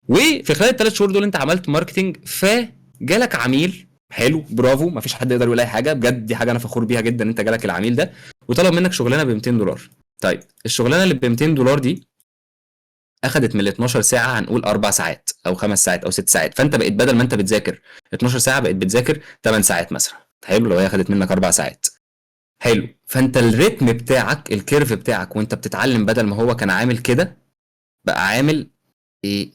وفي خلال الثلاث شهور دول انت عملت marketing، فجالك عميل. حلو، برافو، مفيش حد يقدر يقول اي حاجة، بجد دي حاجة انا فخور بيها جدا. انت جالك العميل ده وطلب منك شغلانة ب $200. طيب الشغلانة اللي ب $200 دي اخدت من ال 12 ساعة هنقول 4 ساعات او 5 ساعات او 6 ساعات، فانت بقيت بدل ما انت بتذاكر 12 ساعة بقيت بتذاكر 8 ساعات مثلا. حلو، لو هي اخدت منك 4 ساعات. حلو، فانت ال rhythm بتاعك، ال curve بتاعك وانت بتتعلم، بدل ما هو كان عامل كده بقى عامل ايه؟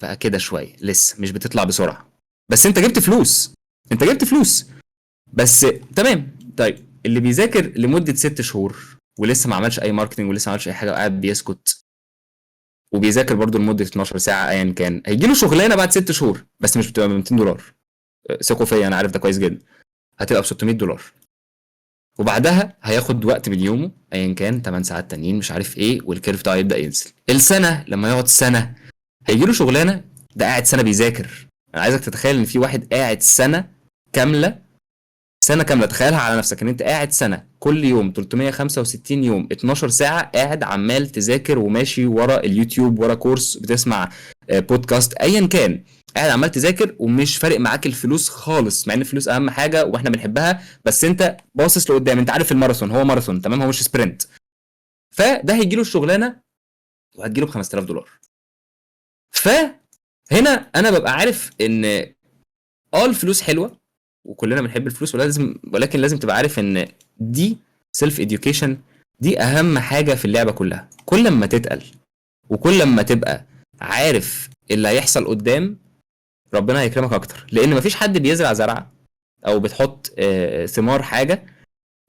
بقى كده شوية، لسه مش بتطلع بسرعة، بس انت جبت فلوس، انت جبت فلوس بس، تمام. طيب اللي بيذاكر لمدة 6 شهور ولسه ما عملش اي marketing ولسه ما عملش اي حاجة وقاعد بيسكت وبيذاكر برضو لمدة 12 ساعة ايا كان، هيجي له شغلانة بعد 6 شهور بس مش بتبقى ب $200، ثقوا فيا انا عارف ده كويس جدا، هتبقى ب $600. وبعدها هياخد وقت من يومه ايا كان 8 ساعات تانيين مش عارف ايه، وال curve بتاعه يبدا ينزل. السنة لما يقعد سنة هيجي له شغلانة، ده قاعد سنة بيذاكر. انا عايزك تتخيل ان في واحد قاعد سنة كاملة، سنة كاملة، تخيلها على نفسك ان انت قاعد سنة كل يوم 365 يوم 12 ساعة قاعد عمال تذاكر وماشي ورا اليوتيوب، ورا course، بتسمع بودكاست، ايا كان، قاعد عمال تذاكر ومش فارق معاك الفلوس خالص، مع ان الفلوس اهم حاجة واحنا بنحبها، بس انت باصص لقدام، انت عارف الماراثون هو ماراثون، تمام، هو مش sprint. فده هيجي له الشغلانة وهتجي له ب $5000. فهنا انا ببقى عارف ان الفلوس حلوة وكلنا بنحب الفلوس، ولكن لازم تبقى عارف ان دي self education، دي اهم حاجة في اللعبة كلها. كل ما تتقل وكل ما تبقى عارف اللي هيحصل قدام، ربنا هيكرمك اكتر، لان مفيش حد بيزرع زرعه او بتحط ثمار حاجة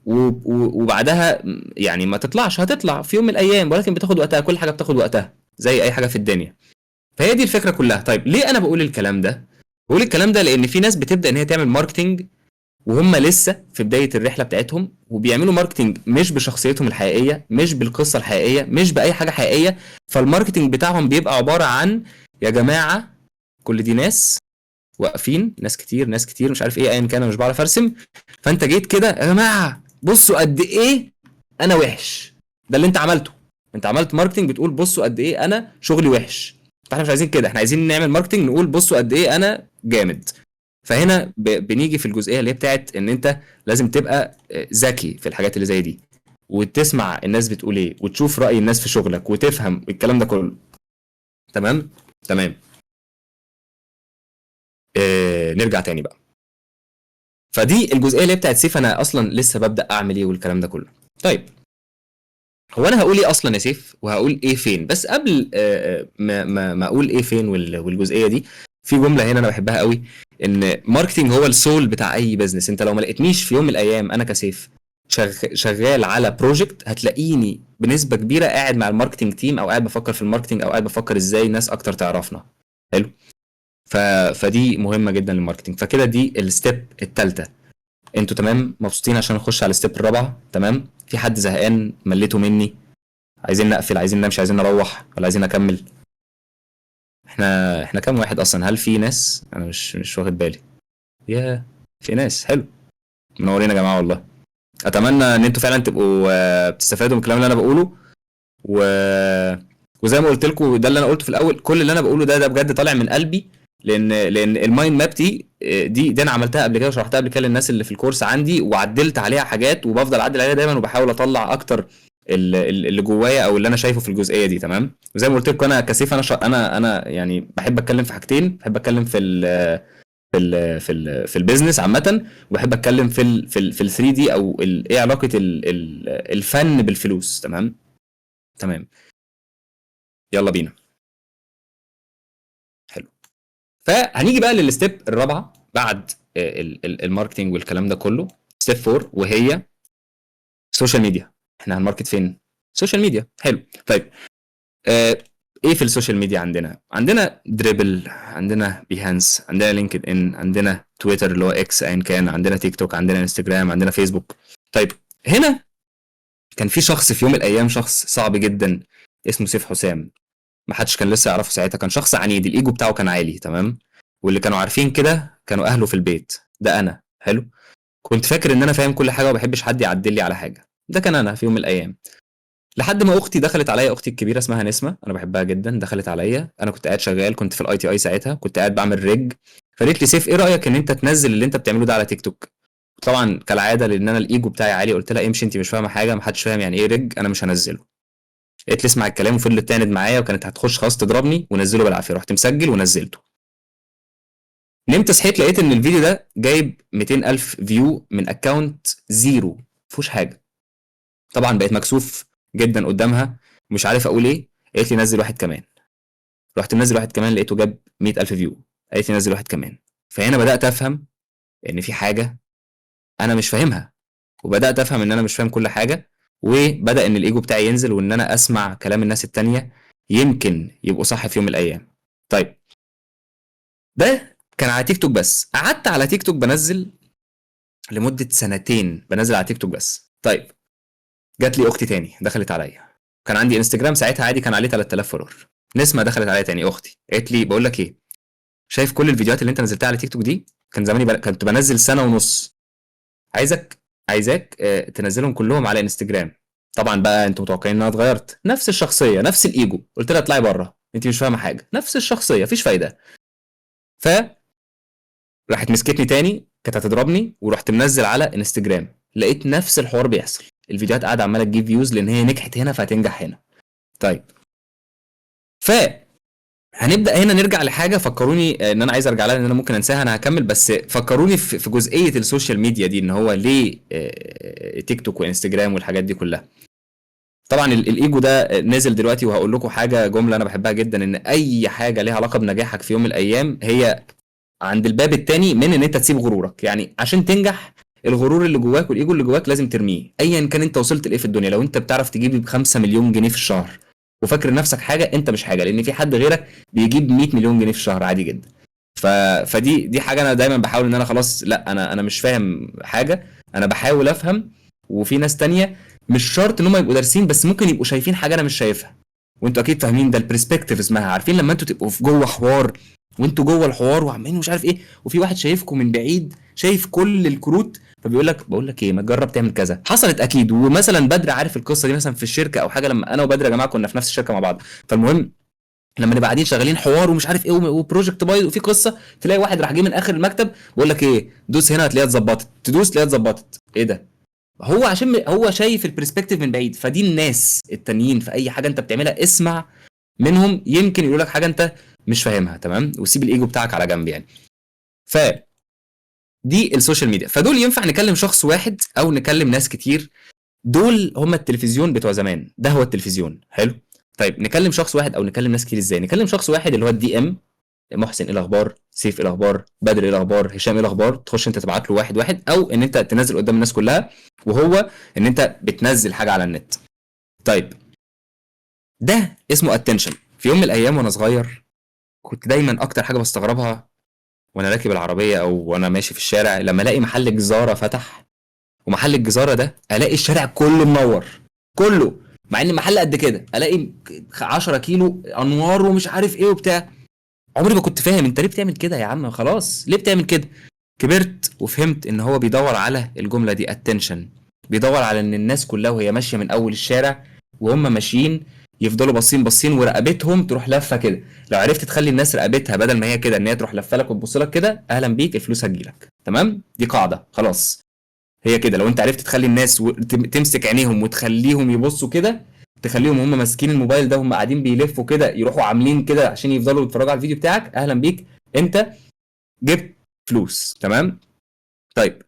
وبعدها يعني ما تطلعش، هتطلع في يوم من الايام، ولكن بتاخد وقتها. كل حاجة بتاخد وقتها زي اي حاجة في الدنيا. فهي دي الفكرة كلها. طيب ليه انا بقول الكلام ده؟ بقول الكلام ده لان في ناس بتبدا ان هي تعمل marketing وهم لسه في بداية الرحلة بتاعتهم، وبيعملوا marketing مش بشخصيتهم الحقيقية، مش بالقصة الحقيقية، مش باي حاجة حقيقية. فال marketing بتاعهم بيبقى عبارة عن يا جماعة كل دي ناس واقفين، ناس كتير، ناس كتير، مش عارف ايه، ايا كان، انا مش بعرف ارسم. فانت جيت كده يا جماعة بصوا قد ايه انا وحش، ده اللي انت عملته. انت عملت marketing بتقول بصوا قد ايه انا شغلي وحش. فاحنا مش عايزين كده، احنا عايزين نعمل marketing نقول بصوا قد ايه انا جامد. فهنا بنيجي في الجزئية اللي هي بتاعت ان انت لازم تبقى ذكي في الحاجات اللي زي دي، وتسمع الناس بتقول ايه، وتشوف راي الناس في شغلك، وتفهم الكلام ده كله. تمام؟ تمام. نرجع تاني بقى. فدي الجزئية اللي هي بتاعت سيف انا اصلا لسه ببدا اعمل ايه والكلام ده كله. طيب هو انا هقول ايه اصلا يا سيف، وهقول ايه فين؟ بس قبل ما اقول ايه فين والجزئيه دي، في جملة هنا انا بحبها قوي، ان marketing هو ال soul بتاع اي business. انت لو ما لقيتنيش في يوم من الايام انا كسيف شغال على project، هتلاقيني بنسبة كبيرة قاعد مع ال marketing team، او قاعد بفكر في ال marketing، او قاعد بفكر ازاي ناس اكتر تعرفنا. حلو. فدي مهمة جدا لل marketing. فكده دي ال step الثالثة. انتوا تمام؟ مبسوطين عشان نخش على ال step الرابعة؟ تمام؟ في حد زهقان؟ مليتوا مني؟ عايزين نقفل؟ عايزين نمشي؟ عايزين نروح؟ ولا عايزين اكمل؟ احنا كام واحد اصلا؟ هل في ناس؟ انا مش واخد بالي. يا في ناس. حلو، منورين يا جماعة والله. اتمنى ان انتوا فعلا تبقوا بتستفادوا من الكلام اللي انا بقوله. وزي ما قلت لكم، ده اللي انا قلته في الاول، كل اللي انا بقوله ده بجد طالع من قلبي، لان ال mind map دي انا عملتها قبل كده وشرحتها قبل كده للناس اللي في الكورس عندي، وعدلت عليها حاجات وبفضل اعدل عليها دايما، وبحاول اطلع اكتر اللي جوايا او اللي انا شايفه في الجزئية دي. تمام. وزي ما قلت لكم انا كسيف، انا يعني بحب اتكلم في حاجتين، بحب اتكلم في ال business عامه، وبحب اتكلم في ال 3D، او ايه علاقة ال ال الفن بالفلوس. تمام. تمام، يلا بينا. حلو. فهنيجي بقى لل step الرابعة بعد ال marketing والكلام ده كله، step 4، وهي social media. احنا هن market فين؟ social media. حلو. طيب ايه في ال social media عندنا؟ عندنا Dribbble، عندنا Behance، عندنا LinkedIn، عندنا تويتر اللي هو X ايا كان، عندنا تيك توك، عندنا انستجرام، عندنا فيسبوك. طيب هنا كان في شخص في يوم من الايام، شخص صعب جدا اسمه سيف حسام، ما حدش كان لسه يعرفه ساعتها. كان شخص عنيد، الايجو بتاعه كان عالي. تمام. واللي كانوا عارفين كده كانوا اهله في البيت، ده انا. حلو. كنت فاكر ان انا فاهم كل حاجة وما بحبش حد يعدل لي على حاجة، ده كان انا في يوم من الايام، لحد ما اختي دخلت عليا، اختي الكبيرة اسمها نسمه، انا بحبها جدا، دخلت عليا، انا كنت قاعد شغال، كنت في ال ITI ساعتها، كنت قاعد بعمل rig، فقالت لي سيف ايه رايك ان انت تنزل اللي انت بتعمله ده على تيك توك؟ طبعا كالعادة لان انا الايجو بتاعي عالي، قلت لها امشي انت مش فاهمه حاجة، ما حدش فاهم يعني ايه rig، انا مش هنزله. قالت لي اسمع الكلام، وفضلت تعند معايا، وكانت هتخش خلاص تضربني، ونزله بالعافية، رحت مسجل ونزلته. نمت صحيت لقيت ان الفيديو ده جايب 200,000 view من account zero، مفيهوش حاجة. طبعا بقيت مكسوف جدا قدامها، مش عارف اقول ايه. قالت لي نزل واحد كمان، رحت منزل واحد كمان، لقيته جاب 100,000 view. قالت لي نزل واحد كمان. فهنا بدات افهم ان في حاجة انا مش فاهمها، وبدات افهم ان انا مش فاهم كل حاجة، وبدا ان الايجو بتاعي ينزل، وان انا اسمع كلام الناس التانية يمكن يبقوا صح في يوم من الايام. طيب ده كان على تيك توك بس، قعدت على تيك توك بنزل لمدة سنتين، بنزل على تيك توك بس. طيب جات لي اختي تاني دخلت عليا، كان عندي انستجرام ساعتها عادي، كان عليه 3000 follower. نسمه دخلت عليا تاني اختي، قالت لي بقول لك ايه، شايف كل الفيديوهات اللي انت نزلتها على تيك توك دي؟ كان زماني كنت بنزل سنة ونص، عايزاك تنزلهم كلهم على انستجرام. طبعا بقى انتوا متوقعين ان انا اتغيرت، نفس الشخصية نفس الايجو. قلت لها اطلعي بره انت مش فاهمه حاجة، نفس الشخصية مفيش فايده. ف راحت مسكتني تاني، كانت هتضربني، ورحت منزل على انستجرام، لقيت نفس الحوار بيحصل، الفيديوهات قاعدة عماله تجيب views لان هي نجحت هنا فهتنجح هنا. طيب ف هنبدا هنا نرجع لحاجة فكروني ان انا عايز ارجع لها لان انا ممكن انساها، انا هكمل بس فكروني في جزئية ال social media دي، ان هو ليه تيك توك وانستجرام والحاجات دي كلها. طبعا الايجو ده نزل دلوقتي، وهقول لكم حاجة جملة انا بحبها جدا، ان اي حاجة ليها علاقة بنجاحك في يوم من الايام هي عند الباب التاني من ان انت تسيب غرورك. يعني عشان تنجح الغرور اللي جواك والايجو اللي جواك لازم ترميه، ايا كان انت وصلت لايه في الدنيا. لو انت بتعرف تجيب 5 مليون جنيه في الشهر وفاكر نفسك حاجة، انت مش حاجة، لان في حد غيرك بيجيب 100 مليون جنيه في الشهر عادي جدا. فدي حاجة انا دايما بحاول ان انا خلاص، لا انا مش فاهم حاجة، انا بحاول افهم. وفي ناس تانية مش شرط ان هم يبقوا دارسين، بس ممكن يبقوا شايفين حاجة انا مش شايفها، وانتوا اكيد فاهمين ده، ال perspective اسمها. عارفين لما انتوا تبقوا في جوه حوار وانتوا جوه الحوار وعمالين مش عارف ايه، وفي واحد شايفكم من بعيد شايف كل الكروت، فبيقول لك بقول لك ايه، ما تجرب تعمل كذا. حصلت اكيد. ومثلا بدر عارف القصة دي مثلا في الشركة او حاجة، لما انا وبدر يا جماعة كنا في نفس الشركة مع بعض، فالمهم لما نبقى قاعدين شغالين حوار ومش عارف ايه و project بايظ وفي قصة، تلاقي واحد راح جه من اخر المكتب بيقول لك ايه، دوس هنا هتلاقيها اتظبطت، تدوس تلاقيها اتظبطت. ايه ده؟ هو عشان هو شايف ال perspective من بعيد. فدي الناس التانيين في اي حاجة انت بتعملها اسمع منهم، يمكن يقولوا لك حاجة انت مش فاهمها، تمام؟ وسيب الايجو بتاعك على جنب يعني. ف دي ال social media. فدول ينفع نكلم شخص واحد او نكلم ناس كتير، دول هم التلفزيون بتوع زمان، ده هو التلفزيون. حلو. طيب نكلم شخص واحد او نكلم ناس كتير ازاي؟ نكلم شخص واحد اللي هو ال DM، محسن ايه الاخبار، سيف ايه الاخبار، بدر ايه الاخبار، هشام ايه الاخبار. تخش انت تبعت له واحد واحد، او ان انت تنزل قدام الناس كلها، وهو ان انت بتنزل حاجة على النت. طيب ده اسمه attention. في يوم من الايام وانا صغير كنت دايما اكتر حاجة بستغربها وانا راكب العربية او وانا ماشي في الشارع، لما الاقي محل جزاره فتح، ومحل الجزاره ده الاقي الشارع كله منور كله، مع ان المحل قد كده، الاقي 10 كيلو انوار ومش عارف ايه وبتاع. عمري ما كنت فاهم انت ليه بتعمل كده يا عم، خلاص ليه بتعمل كده؟ كبرت وفهمت ان هو بيدور على الجملة دي، attention، بيدور على ان الناس كلها وهي ماشية من اول الشارع وهم ماشيين يفضلوا باصين باصين ورقبتهم تروح لفه كده. لو عرفت تخلي الناس رقبتها بدل ما هي كده ان هي تروح لفه لك وتبص لك كده، اهلا بيك، الفلوس هتجيلك. تمام؟ دي قاعدة خلاص، هي كده. لو انت عرفت تخلي الناس تمسك عينيهم وتخليهم يبصوا كده، تخليهم هم ماسكين الموبايل ده وهم قاعدين بيلفوا كده، يروحوا عاملين كده عشان يفضلوا يتفرجوا على الفيديو بتاعك، اهلا بيك، انت جبت فلوس. تمام؟ طيب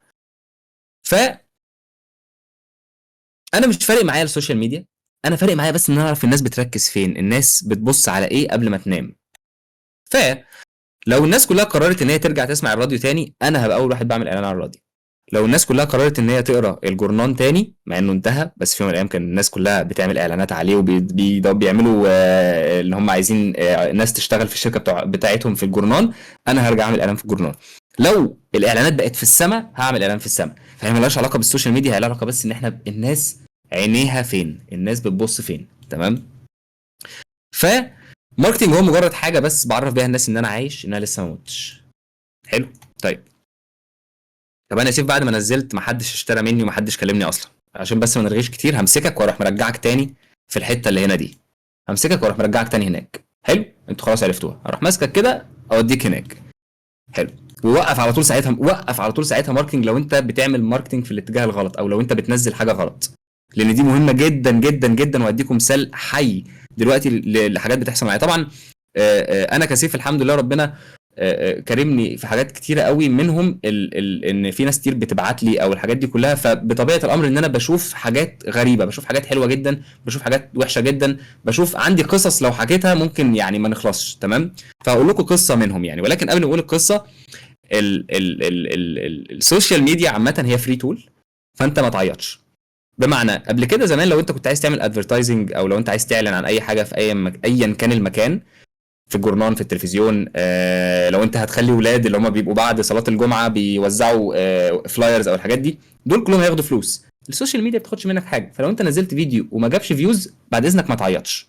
ف انا مش فارق معايا ال social media، انا فارق معايا بس ان انا اعرف الناس بتركز فين، الناس بتبص على ايه قبل ما تنام. ف لو الناس كلها قررت ان هي ترجع تسمع الراديو تاني، انا هبقى اول واحد بعمل اعلان على الراديو. لو الناس كلها قررت ان هي تقرا الجورنان تاني، مع انه انتهى، بس في يوم من الايام كان الناس كلها بتعمل اعلانات عليه وبيعملوا اللي هم عايزين ناس تشتغل في الشركة بتاعتهم في الجورنان، انا هرجع اعمل اعلان في الجورنان. لو الاعلانات بقت في السماء هعمل اعلان في السماء. فهي مالهاش علاقة بال social media، هي لها علاقة بس ان احنا الناس عينيها فين، الناس بتبص فين. تمام؟ ف marketing هو مجرد حاجة بس بعرف بيها الناس ان انا عايش، ان انا لسه ما متش. حلو. طيب طب انا سيف بعد ما نزلت ما حدش اشترى مني وما حدش كلمني اصلا، عشان بس ما نرغيش كتير همسكك واروح مرجعك تاني في الحتة اللي هنا دي، همسكك واروح مرجعك تاني هناك. حلو، انتوا خلاص عرفتوها، اروح ماسكك كده اوديك هناك. حلو، ووقف على طول ساعتها، وقف على طول ساعتها marketing لو انت بتعمل marketing في الاتجاه الغلط، او لو انت بتنزل حاجة غلط، لان دي مهمة جدا جدا جدا. وهديكم مثال حي دلوقتي لحاجات بتحصل معايا. طبعا انا كسيف الحمد لله ربنا كرمني في حاجات كتيرة قوي، منهم ان في ناس كتير بتبعت لي او الحاجات دي كلها. فبطبيعه الامر ان انا بشوف حاجات غريبة، بشوف حاجات حلوة جدا، بشوف حاجات وحشة جدا، بشوف عندي قصص لو حكيتها ممكن يعني ما نخلصش. تمام؟ فهقول لكم قصة منهم يعني، ولكن قبل ما اقول القصة، ال ال ال ال ال ال social media عامة هي free tool، فانت ما تعيطش. بمعنى قبل كده زمان لو انت كنت عايز تعمل advertising او لو انت عايز تعلن عن اي حاجة في ايا كان المكان، في الجورنان، في التلفزيون، لو انت هتخلي ولاد اللي هم بيبقوا بعد صلاة الجمعة بيوزعوا flyers او الحاجات دي، دول كلهم هياخدوا فلوس. ال social media ما بتاخدش منك حاجة. فلو انت نزلت فيديو وما جابش views، بعد اذنك ما تعيطش.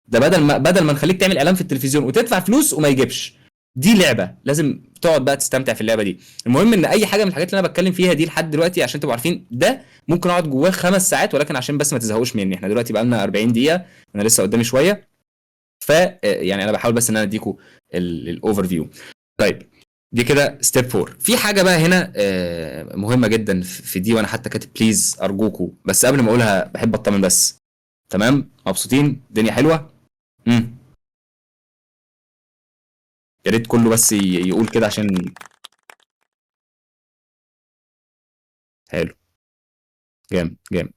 ده بدل ما نخليك تعمل اعلان في التلفزيون وتدفع فلوس وما يجيبش. دي لعبه لازم تقعد بقى تستمتع في اللعبة دي. المهم ان اي حاجة من الحاجات اللي انا بتكلم فيها دي لحد دلوقتي عشان تبقوا عارفين، ده ممكن اقعد جواه 5 ساعات، ولكن عشان بس ما تزهقوش مني، احنا دلوقتي بقى لنا 40 دقيقة، انا لسه قدامي شوية، ف يعني انا بحاول بس ان انا اديكم ال overview. طيب دي كده step 4. في حاجة بقى هنا مهمة جدا في دي، وانا حتى كاتب please ارجوكوا، بس قبل ما اقولها بحب اطمن بس. تمام؟ مبسوطين؟ الدنيا حلوة؟ يا ريت كله بس يقول كده عشان حلو. جامد جامد.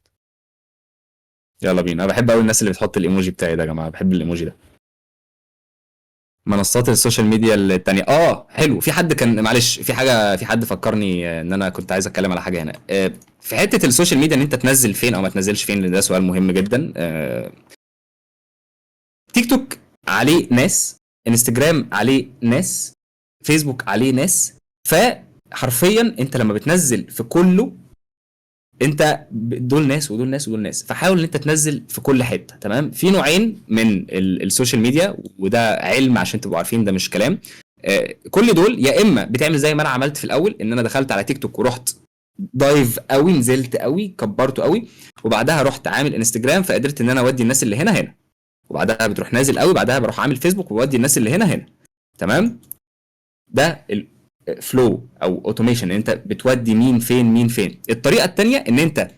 يلا بينا. انا بحب قوي الناس اللي بتحط الايموجي بتاعي ده يا جماعة، بحب الايموجي ده. منصات ال social media التانية. حلو. في حد كان، معلش، في حاجة، في حد فكرني ان انا كنت عايز اتكلم على حاجة هنا. في حتة ال social media ان انت تنزل فين او ما تنزلش فين، لان ده سؤال مهم جدا. تيك توك عليه ناس، انستجرام عليه ناس، فيسبوك عليه ناس، فحرفيا انت لما بتنزل في كله انت دول ناس ودول ناس ودول ناس، فحاول ان انت تنزل في كل حتة. تمام؟ في نوعين من ال social media، وده علم عشان تبقوا عارفين، ده مش كلام. كل دول يا اما بتعمل زي ما انا عملت في الاول، ان انا دخلت على تيك توك ورحت dive قوي، نزلت قوي، كبرته قوي، وبعدها رحت عامل انستجرام، فقدرت ان انا اودي الناس اللي هنا هنا، وبعدها بتروح نازل قوي، بعدها بروح عامل فيسبوك وودي الناس اللي هنا هنا. تمام؟ ده ال flow او automation، ان انت بتودي مين فين مين فين. الطريقة الثانية ان انت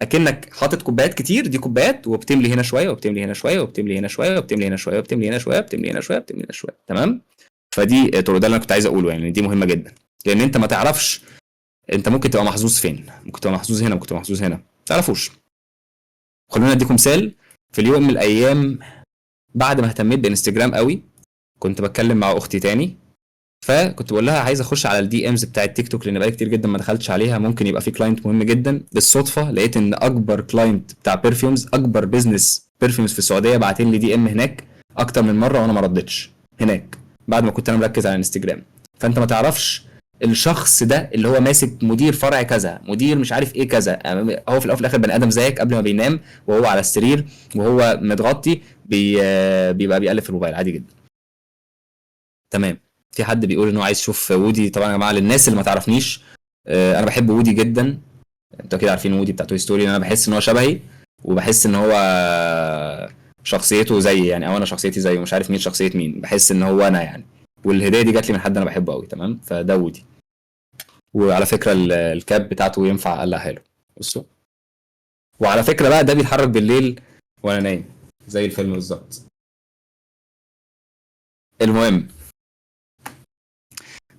اكنك حاطط كوبايات كتير، دي كوبايات، وبتملي هنا شوية وبتملي هنا شوية وبتملي هنا شوية وبتملي هنا شوية وبتملي هنا شوية وبتملي هنا شوية وبتملي هنا شوية. تمام؟ فدي طرق، ده اللي انا كنت عايز اقوله يعني، دي مهمة جدا، لان انت ما تعرفش انت ممكن تبقى محظوظ فين، ممكن تبقى محظوظ هنا، ممكن تبقى محظوظ هنا، ما تعرفوش. خلونا اديكم مثال. في اليوم من الايام بعد ما اهتميت بانستجرام قوي، كنت بتكلم مع اختي تاني، فكنت بقول لها عايز اخش على ال DMs بتاع التيك توك، لان بقالي كتير جدا ما دخلتش عليها، ممكن يبقى في client مهم جدا. بالصدفة لقيت ان اكبر client بتاع perfumes، اكبر business perfumes في السعوديه، بعتين لي DM هناك اكتر من مرة وانا ما ردتش هناك، بعد ما كنت انا مركز على انستجرام. فانت ما تعرفش الشخص ده اللي هو ماسك مدير فرع كذا، مدير مش عارف ايه كذا، هو في الاول وفي الاخر بني ادم زيك، قبل ما بينام وهو على السرير وهو متغطي بيبقى بيقلب في الموبايل عادي جدا. تمام. في حد بيقول ان هو عايز يشوف وودي. طبعا يا جماعة للناس اللي ما تعرفنيش، انا بحب وودي جدا، انتوا اكيد عارفين وودي بتاع Toy Story. انا بحس ان هو شبهي، وبحس ان هو شخصيته زيي يعني، او انا شخصيتي زيه، مش عارف مين شخصية مين، بحس ان هو انا يعني. والهديه دي جات لي من حد انا بحبه قوي. تمام. فده وودي. وعلى فكرة ال cap بتاعته ينفع اقلعها له، بصوا. وعلى فكرة بقى ده بيتحرك بالليل وانا نايم زي الفيلم بالظبط. المهم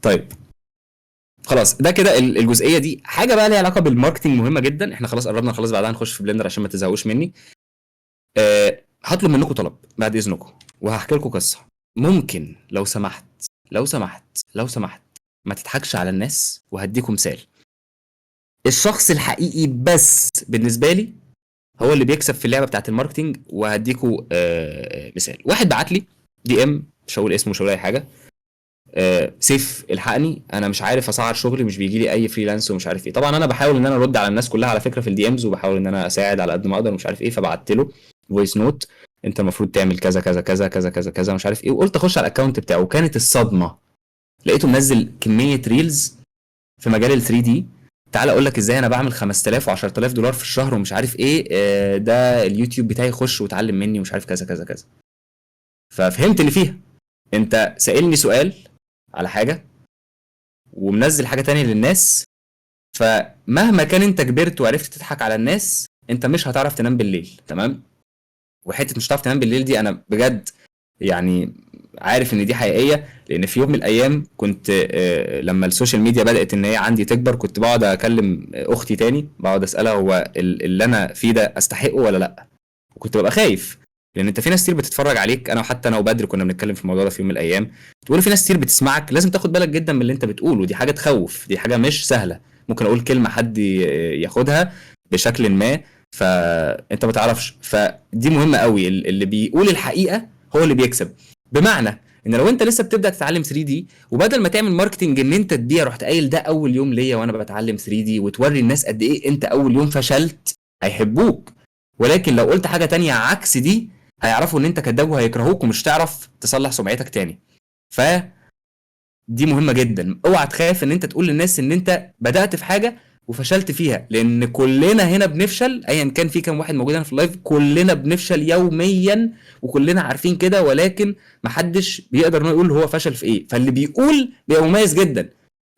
طيب خلاص، ده كده الجزئية دي. حاجة بقى ليها علاقة بال marketing مهمة جدا، احنا خلاص قربنا نخلص، بعدها نخش في Blender عشان ما تزهقوش مني. هطلب منكم طلب بعد اذنكم، وهحكي لكم قصة. ممكن لو سمحت لو سمحت لو سمحت ما تضحكش على الناس، وهديكم مثال. الشخص الحقيقي بس بالنسبة لي هو اللي بيكسب في اللعبة بتاعت ال marketing، وهديكوا مثال. واحد بعت لي DM، مش هقول اسمه مش هقول اي حاجة، سيف الحقني انا مش عارف اسعر شغلي، مش بيجي لي اي freelance ومش عارف ايه. طبعا انا بحاول ان انا ارد على الناس كلها على فكرة في ال DMs، وبحاول ان انا اساعد على قد ما اقدر ومش عارف ايه. فبعت له voice note، انت المفروض تعمل كذا كذا كذا كذا كذا كذا مش عارف ايه، وقلت اخش على ال account بتاعه. وكانت الصدمة لقيته منزل كمية reels في مجال ال 3D. تعال اقول لك ازاي انا بعمل 5000 و10000 دولار في الشهر ومش عارف ايه، ده اليوتيوب بتاعي، خش وتعلم مني ومش عارف كذا كذا كذا. ففهمت اللي فيها، انت سألني سؤال على حاجة ومنزل حاجة تانية للناس، فمهما كان انت كبرت وعرفت تضحك على الناس، انت مش هتعرف تنام بالليل. تمام. وحتة مش هتعرف تنام بالليل دي انا بجد يعني عارف ان دي حقيقية، لان في يوم من الايام كنت لما ال social media بدات ان هي عندي تكبر، كنت بقعد اكلم اختي تاني، بقعد اسالها هو اللي انا فيه ده استحقه ولا لا، وكنت ببقى خايف، لان انت في ناس كتير بتتفرج عليك. انا وحتى انا وبدر كنا بنتكلم في الموضوع ده في يوم من الايام، تقول في ناس كتير بتسمعك، لازم تاخد بالك جدا من اللي انت بتقوله، دي حاجة تخوف، دي حاجة مش سهلة، ممكن اقول كلمة حد ياخدها بشكل ما فانت ما تعرفش. فدي مهمة قوي، اللي بيقول الحقيقة هو اللي بيكسب. بمعنى ان لو انت لسه بتبدا تتعلم 3D، وبدل ما تعمل marketing ان انت تبيع، رحت قايل ده اول يوم ليا وانا بتعلم 3D، وتوري الناس قد ايه انت اول يوم فشلت، هيحبوك. ولكن لو قلت حاجة تانية عكس دي، هيعرفوا ان انت كداب وهيكرهوك ومش تعرف تصلح سمعتك تاني. ف دي مهمة جدا، اوعى تخاف ان انت تقول للناس ان انت بدات في حاجة وفشلت فيها، لان كلنا هنا بنفشل، ايا كان في كام واحد موجود هنا في ال live، كلنا بنفشل يوميا وكلنا عارفين كده، ولكن محدش بيقدر انه يقول هو فشل في ايه. فاللي بيقول بيبقى مميز جدا،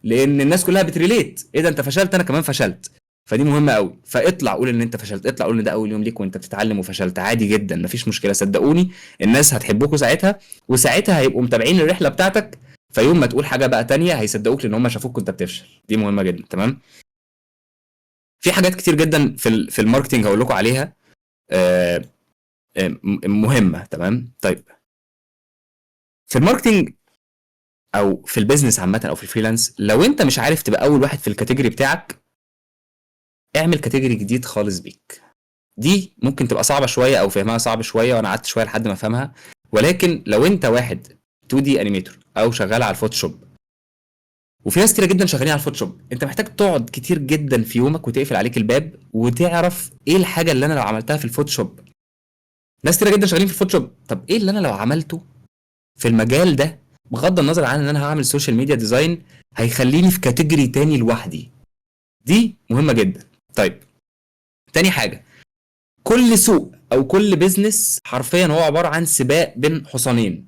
لان الناس كلها بت relate، ايه ده انت فشلت، انا كمان فشلت. فدي مهمة قوي. فاطلع قول ان انت فشلت، اطلع قول ان ده اول يوم ليك وانت بتتعلم وفشلت، عادي جدا مفيش مشكلة، صدقوني الناس هتحبكوا ساعتها، وساعتها هيبقوا متابعين الرحلة بتاعتك، فيوم ما تقول حاجة بقى تانية هيصدقوك لان هم شافوك وانت بتفشل. دي مهمة جدا. تمام. في حاجات كتير جدا في ال marketing هقول لكم عليها، مهمة. تمام. طيب في ال marketing او في ال business عامة او في ال freelance، لو انت مش عارف تبقى اول واحد في ال category بتاعك، اعمل category جديد خالص بيك. دي ممكن تبقى صعبة شوية او فهمها صعب شوية، وانا قعدت شوية لحد ما افهمها. ولكن لو انت واحد 2D animator او شغال على ال Photoshop، وفي ناس كتير جدا شغالين على ال Photoshop، انت محتاج تقعد كتير جدا في يومك وتقفل عليك الباب وتعرف ايه الحاجة اللي انا لو عملتها في ال Photoshop. ناس كتير جدا شغالين في ال Photoshop، طب ايه اللي انا لو عملته في المجال ده بغض النظر عن ان انا هعمل social media design هيخليني في category تاني لوحدي. دي مهمة جدا. طيب تاني حاجة، كل سوق او كل business حرفيا هو عبارة عن سباق بين حصانين،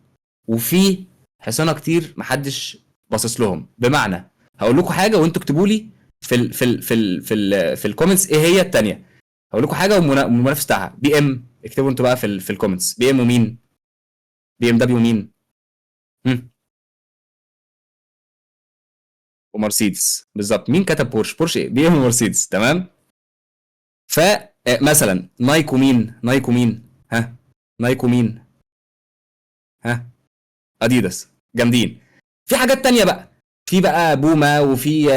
وفي حصانه كتير محدش باصص لهم. بمعنى هقول لكم حاجة وانتوا اكتبوا لي في ال comments ايه هي الثانية. هقول لكم حاجة والمنافس بتاعها BM، اكتبوا انتوا بقى في ال comments BM ومين، BMW مين، ومرسيدس بالظبط. مين كتب بورش؟ بورش ايه؟ BM ومرسيدس. تمام. ف مثلا نايك ومين، نايك ومين، ها نايك ومين، ها اديداس، جامدين. في حاجات تانية بقى، في بقى بوما وفي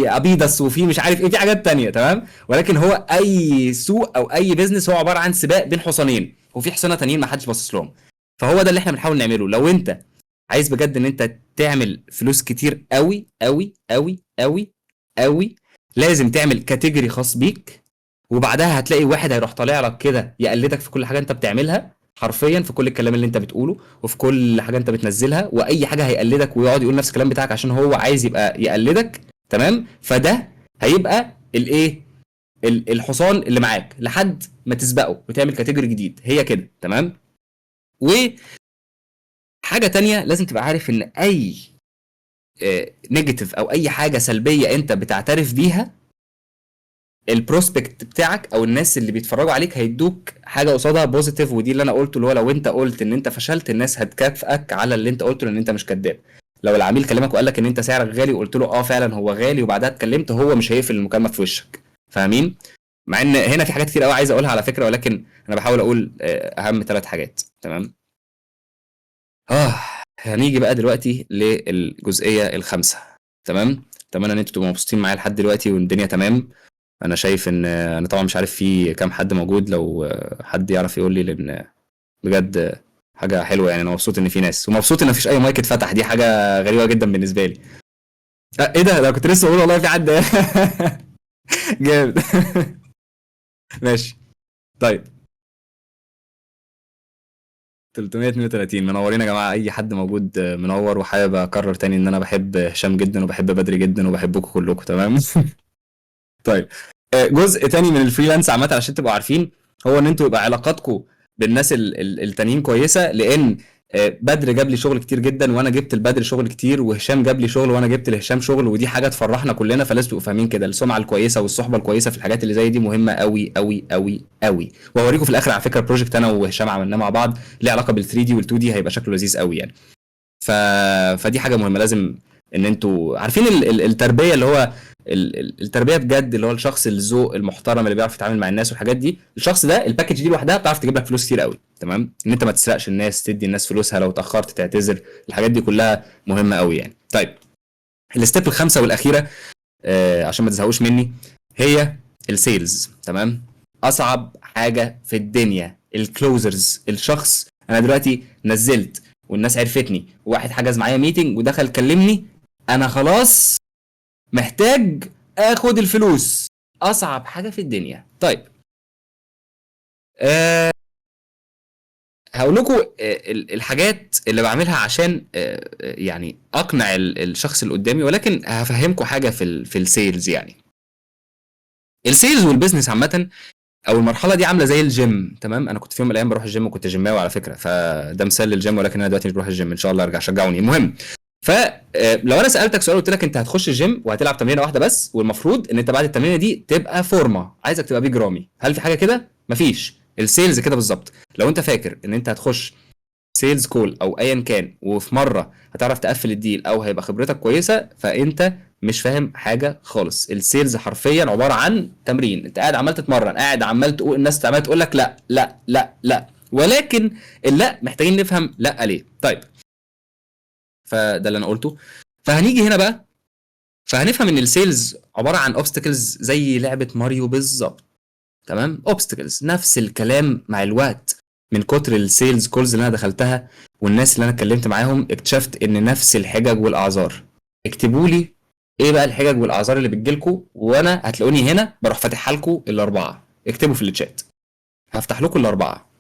ابيداس وفي مش عارف ايه، في حاجات تانية، تمام. ولكن هو اي سوق او اي business هو عبارة عن سباق بين حصانين، وفي حصانه تانيين ما حدش باصص لهم. فهو ده اللي احنا بنحاول نعمله. لو انت عايز بجد ان انت تعمل فلوس كتير قوي قوي قوي قوي قوي، لازم تعمل category خاص بيك، وبعدها هتلاقي واحد هيروح طالع لك كده يقلدك في كل حاجة انت بتعملها حرفيا، في كل الكلام اللي انت بتقوله وفي كل حاجة انت بتنزلها، واي حاجة هيقلدك ويقعد يقول نفس الكلام بتاعك عشان هو عايز يبقى يقلدك، تمام. فده هيبقى الايه، الحصان اللي معاك لحد ما تسبقه وتعمل category جديد، هي كده، تمام. و حاجة تانية لازم تبقى عارف ان اي negative او اي حاجة سلبية انت بتعترف بيها، ال prospect بتاعك او الناس اللي بيتفرجوا عليك هيدوك حاجة قصادها positive. ودي اللي انا قلته، اللي هو لو انت قلت ان انت فشلت الناس هتكافئك على اللي انت قلته لان انت مش كذاب. لو العميل كلمك وقال لك ان انت سعرك غالي وقلت له فعلا هو غالي وبعدها اتكلمت، هو مش هيقفل المكالمة في وشك، فاهمين؟ مع ان هنا في حاجات كتير قوي عايز اقولها على فكرة، ولكن انا بحاول اقول اهم 3 حاجات، تمام. هنيجي بقى دلوقتي للجزئيه الخامسة، تمام. اتمنى ان انتوا تبقوا مبسوطين معايا لحد دلوقتي والدنيا تمام. انا شايف ان انا طبعا مش عارف في كام حد موجود، لو حد يعرف يقول لي، لان بجد حاجة حلوة يعني. انا مبسوط ان في ناس، ومبسوط ان مفيش اي مايك اتفتح، دي حاجة غريبة جدا بالنسبة لي. ايه ده؟ ده كنت لسه بقول والله في حد جامد. ماشي، طيب 332 منورين يا جماعة، اي حد موجود منور. وحابب اكرر تاني ان انا بحب هشام جدا وبحب بدري جدا وبحبكم كلكم، تمام. طيب، جزء تاني من ال freelance عامة عشان تبقوا عارفين، هو ان انتوا يبقى علاقاتكم بالناس التانيين كويسة، لان بدر جاب لي شغل كتير جدا وانا جبت لبدر شغل كتير، وهشام جاب لي شغل وانا جبت لهشام شغل، ودي حاجة تفرحنا كلنا. فلازم تبقوا فاهمين كده، السمعة الكويسة والصحبه الكويسة في الحاجات اللي زي دي مهمة قوي قوي قوي قوي. وهوريكم في الاخر على فكرة project انا وهشام عملناه مع بعض ليه علاقة بال 3 دي وال 2 دي، هيبقى شكله لذيذ قوي يعني. فدي حاجة مهمة، لازم ان انتوا عارفين التربية، اللي هو التربية بجد، اللي هو الشخص الذوق المحترم اللي بيعرف يتعامل مع الناس والحاجات دي. الشخص ده ال package دي لوحدها بتعرف تجيب لك فلوس كتير قوي، تمام. ان انت ما تسرقش الناس، تدي الناس فلوسها، لو اتاخرت تعتذر، الحاجات دي كلها مهمة قوي يعني. طيب ال step الخامسة والاخيرة، عشان ما تزهقوش مني، هي ال sales، تمام. اصعب حاجة في الدنيا ال closers. الشخص انا دلوقتي نزلت والناس عرفتني، وواحد حجز معايا meeting ودخل كلمني، انا خلاص محتاج اخد الفلوس. اصعب حاجة في الدنيا. طيب هقول لكم الحاجات اللي بعملها عشان اقنع الشخص اللي قدامي، ولكن هفهمكم حاجة في ال sales. ال sales وال business عامة، او المرحلة دي عامله زي الجيم، تمام. انا كنت في يوم من الايام بروح الجيم وكنت جيماوي على فكرة، فده مثال للجيم، ولكن انا دلوقتي مش بروح الجيم، ان شاء الله ارجع، شجعوني. المهم لو انا سالتك سؤال قلت لك انت هتخش الجيم وهتلعب تمرينه واحدة بس، والمفروض ان انت بعد التمرينه دي تبقى فورمه، عايزك تبقى بيج رامي، هل في حاجة كده؟ مفيش. ال sales كده بالظبط. لو انت فاكر ان انت هتخش sales call او ايا كان، وفي مرة هتعرف تقفل ال deal او هيبقى خبرتك كويسة، فانت مش فاهم حاجة خالص. ال sales حرفيا عبارة عن تمرين، انت قاعد عمال تتمرن، قاعد عمال تقول، الناس عماله تقول لك لا لا لا لا، ولكن اللا محتاجين نفهم لا ليه. طيب فده اللي انا قلته. فهنيجي هنا بقى فهنفهم ان ال sales عبارة عن obstacles زي لعبه ماريو بالظبط، تمام. obstacles نفس الكلام. مع الوقت من كتر ال sales calls اللي انا دخلتها والناس اللي انا اتكلمت معاهم، اكتشفت ان نفس الحجج والاعذار. اكتبوا لي ايه بقى الحجج والاعذار اللي بتجيلكوا، وانا هتلاقوني هنا بروح فاتحها لكم الاربعة. اكتبوا في الشات، هفتح لكم الاربعة،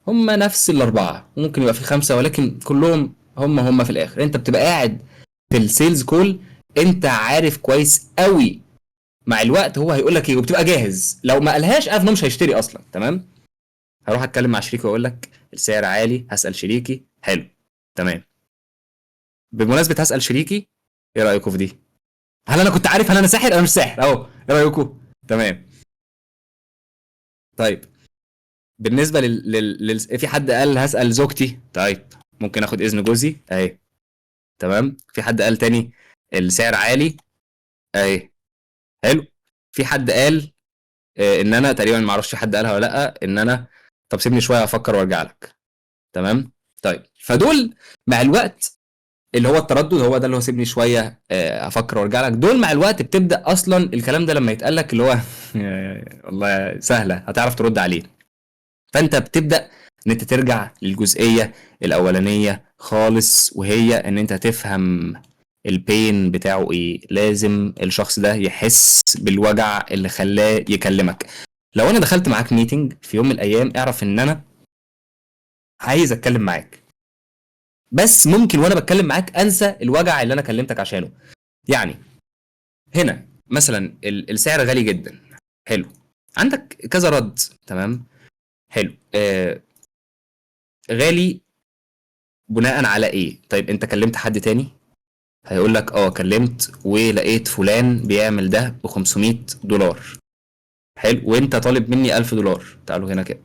هم نفس الاربعة، ممكن يبقى في 5، ولكن كلهم هم في الاخر. انت بتبقى قاعد في ال sales call، انت عارف كويس قوي مع الوقت هو هيقول لك ايه، وبتبقى جاهز. لو ما قالهاش عارف انه مش هيشتري اصلا، تمام. هروح اتكلم مع شريكي واقول لك السعر عالي، هسال شريكي، حلو تمام. بمناسبة هسال شريكي، ايه رايكم في دي؟ هل انا كنت عارف؟ هل انا ساحر؟ انا مش ساحر اهو. ايه رايكم؟ تمام. طيب بالنسبة في حد قال هسال زوجتي، طيب ممكن اخد اذن جوزي اهي، تمام. في حد قال تاني السعر عالي اهي، حلو. في حد قال ان انا تقريبا ما اعرفش حد قالها ولا لا، ان انا طب سيبني شوية افكر وارجع لك، تمام. طيب فدول مع الوقت اللي هو التردد هو ده اللي هو سيبني شوية افكر وارجع لك. دول مع الوقت بتبدا اصلا الكلام ده لما يتقال لك اللي هو والله سهلة، هتعرف ترد عليه. فانت بتبدا ان انت ترجع للجزئيه الاولانية خالص، وهي ان انت تفهم ال pain بتاعه ايه. لازم الشخص ده يحس بالوجع اللي خلاه يكلمك. لو انا دخلت معاك meeting في يوم من الايام، اعرف ان انا عايز اتكلم معاك، بس ممكن وانا بتكلم معاك انسى الوجع اللي انا كلمتك عشانه. يعني هنا مثلا السعر غالي جدا، حلو، عندك كذا رد، تمام، حلو، غالي بناء على ايه؟ طيب انت كلمت حد تاني؟ هيقول لك كلمت ولقيت فلان بيعمل ده ب $500، حلو، وانت طالب مني $1000، تعالوا هنا كده،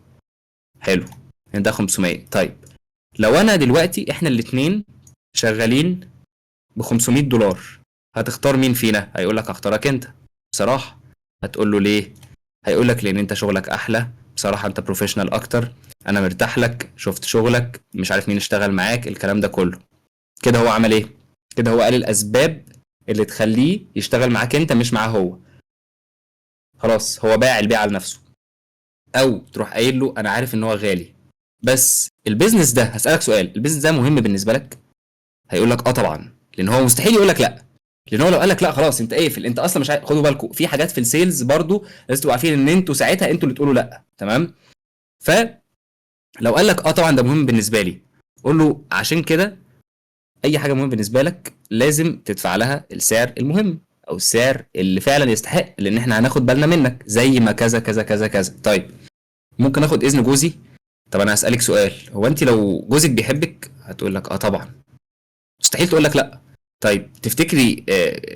حلو، ده 500. طيب لو انا دلوقتي احنا الاتنين شغالين ب $500، هتختار مين فينا؟ هيقول لك هختارك انت بصراحة. هتقول له ليه؟ هيقول لك لان انت شغلك احلى بصراحة، انت professional اكتر، انا مرتاح لك، شفت شغلك، مش عارف مين اشتغل معاك، الكلام ده كله. كده هو عمل ايه؟ كده هو قال الاسباب اللي تخليه يشتغل معاك انت مش معاه هو. خلاص هو باع البيع على نفسه. او تروح قايل له انا عارف ان هو غالي، بس ال business ده، هسألك سؤال، ال business ده مهم بالنسبة لك؟ هيقول لك طبعا، لان هو مستحيل يقول لك لا، لان هو لو قال لك لا خلاص انت اقفل، انت اصلا مش عارف. خدوا بالكم في حاجات في ال sales برضو لازم تبقوا عارفين ان انتوا ساعتها انتوا اللي تقولوا لا، تمام؟ ف لو قال لك طبعا ده مهم بالنسبة لي، قول له عشان كده اي حاجة مهمة بالنسبة لك لازم تدفع لها السعر المهم او السعر اللي فعلا يستحق، لان احنا هناخد بالنا منك زي ما كذا كذا كذا كذا. طيب ممكن اخد اذن جوزي؟ طب انا هسألك سؤال، هو انت لو جوزك بيحبك؟ هتقول لك طبعا، مستحيل تقول لك لا. طيب تفتكري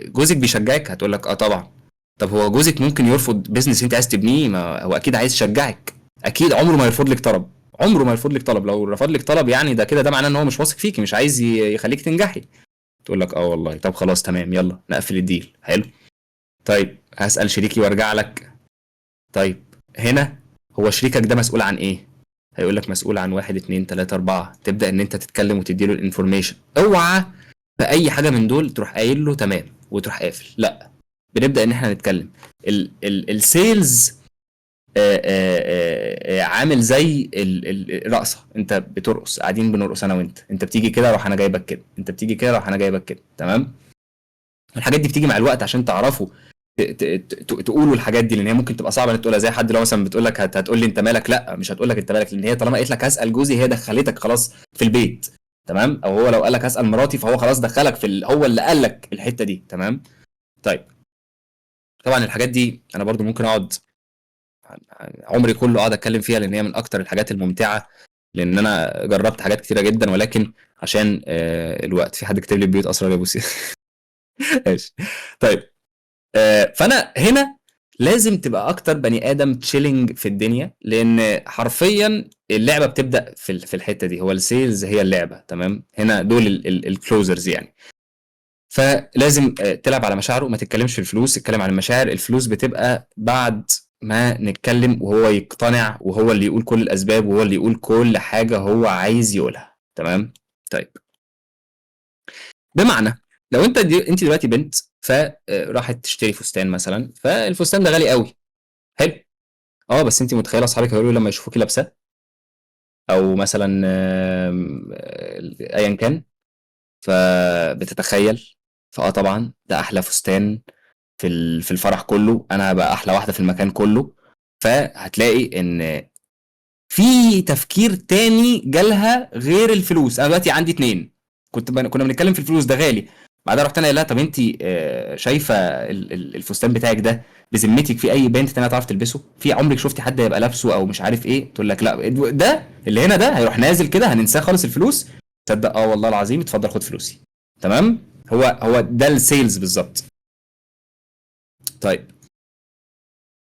جوزك بيشجعك؟ هتقول لك طبعا. طب هو جوزك ممكن يرفض business انت عايز تبنيه؟ ما هو اكيد عايز يشجعك، اكيد عمره ما يرفض لك طلب، عمره ما يرفض لك طلب. لو رفض لك طلب يعني ده كده، ده معناه ان هو مش واثق فيكي، مش عايز يخليك تنجحي. تقول لك والله، طب خلاص تمام، يلا نقفل ال deal، حلو. طيب هسأل شريكي وارجع لك. طيب هنا هو شريكك ده مسؤول عن ايه؟ هيقول لك مسؤول عن 1 2 3 4. تبدأ ان انت تتكلم وتديله ال information. اوعى في اي حاجة من دول تروح قايل له تمام وتروح قافل، لا، بنبدأ ان احنا نتكلم. ال sales عامل زي الرقصة، انت بترقص، قاعدين بنرقص انا وانت، انت بتيجي كده اروح انا جايبك كده، انت بتيجي كده اروح انا جايبك كده، تمام؟ الحاجات دي بتيجي مع الوقت عشان تعرفوا تقولوا الحاجات دي، لان هي ممكن تبقى صعبة ان تقولها. زي حد لو مثلا بتقول لك هتقول لي انت مالك، لا مش هتقول لك انت مالك، لان هي طالما قالت لك هسال جوزي هي دخلتك خلاص في البيت، تمام؟ او هو لو قال لك هسال مراتي فهو خلاص دخلك في هو اللي قال لك الحتة دي، تمام؟ طيب طبعا الحاجات دي انا برضو ممكن اقعد عمري كله اقعد اتكلم فيها، لان هي من اكتر الحاجات الممتعة، لان انا جربت حاجات كتيرة جدا، ولكن عشان الوقت. في حد كتب لي بيوت اسرار يا بوسي. ماشي. طيب فانا هنا لازم تبقى اكتر بني ادم chilling في الدنيا، لان حرفيا اللعبة بتبدا في الحتة دي، هو ال sales هي اللعبة، تمام؟ هنا دول ال closers يعني. فلازم تلعب على مشاعره، ما تتكلمش في الفلوس، اتكلم عن المشاعر. الفلوس بتبقى بعد ما نتكلم وهو يقتنع، وهو اللي يقول كل الاسباب، وهو اللي يقول كل حاجة هو عايز يقولها، تمام؟ طيب بمعنى لو انت دلوقتي بنت فراحت تشتري فستان مثلا، فالفستان ده غالي قوي، حلو، بس انت متخيله اصحابك هيقولوا لما يشوفوكي لابساه، او مثلا، ايا كان، فبتتخيل طبعا ده احلى فستان في الفرح كله، انا هبقى احلى واحدة في المكان كله. فهتلاقي ان في تفكير تاني جالها غير الفلوس. انا دلوقتي عندي 2، كنا بنتكلم في الفلوس ده غالي، بعدها رحت انا قايل لها طب انت، شايفه الفستان بتاعك ده بذمتك في اي بنت تانية تعرف تلبسه؟ في عمرك شفتي حد يبقى لابسه او مش عارف ايه؟ تقول لك لا، ده اللي هنا ده هيروح نازل كده، هننساه خالص الفلوس، تصدق والله العظيم اتفضل خد فلوسي، تمام؟ هو ده ال sales بالظبط. طيب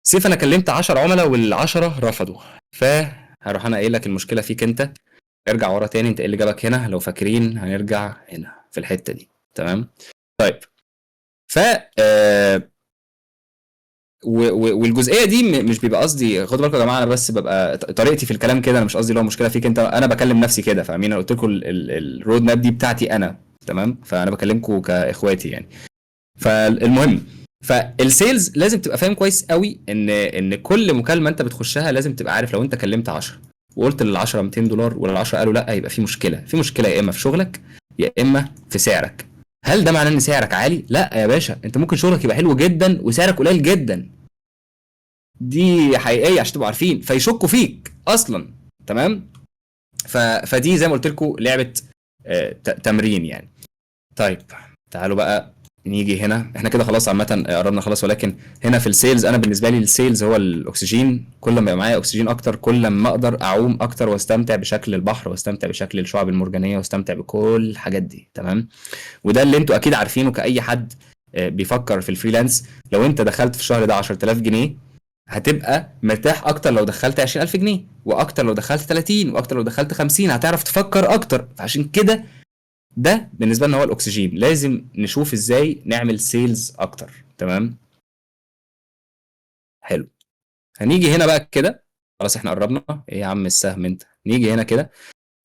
سيف، انا كلمت 10 عملاء وال10 رفضوا، فهروح انا قايل لك المشكلة فيك انت، ارجع ورا تاني، انت ايه اللي جابك هنا؟ لو فاكرين هنرجع هنا في الحتة دي، تمام؟ طيب ف والجزئيه دي مش بيبقى قصدي، خدوا بالكم يا جماعة، انا بس ببقى طريقتي في الكلام كده، انا مش قصدي لو مشكلة فيك انت، انا بكلم نفسي كده، فاهمين؟ انا قلت لكم ال road map دي بتاعتي انا، تمام؟ فانا بكلمكم كاخواتي يعني. فالمهم، فال sales لازم تبقى فاهم كويس قوي ان كل مكالمة انت بتخشها لازم تبقى عارف، لو انت كلمت 10 وقلت لل 10 $200 وال 10 قالوا لا، يبقى في مشكلة. في مشكلة يا اما في شغلك يا اما في سعرك. هل ده معناه ان سعرك عالي؟ لا يا باشا، انت ممكن شغلك يبقى حلو جدا وسعرك قليل جدا، دي حقيقية عشان تبقوا عارفين، فيشكوا فيك اصلا. تمام؟ فدي زي ما قلت لكم لعبه تمرين يعني. طيب تعالوا بقى نيجي هنا، احنا كده خلاص عامة قربنا خلاص، ولكن هنا في ال sales انا بالنسبة لي ال sales هو الاكسجين. كل ما يبقى معايا اكسجين اكتر كل ما اقدر اعوم اكتر واستمتع بشكل البحر واستمتع بشكل الشعب المرجانيه واستمتع بكل الحاجات دي. تمام؟ وده اللي انتوا اكيد عارفينه كاي حد بيفكر في ال freelance. لو انت دخلت في الشهر ده 10000 جنيه هتبقى مرتاح اكتر لو دخلت 20000 جنيه، واكتر لو دخلت 30، واكتر لو دخلت 50، هتعرف تفكر اكتر. فعشان كده ده بالنسبة لنا هو الاكسجين، لازم نشوف ازاي نعمل sales اكتر. تمام؟ حلو. هنيجي هنا بقى كده، خلاص احنا قربنا. ايه يا عم السهم انت؟ نيجي هنا كده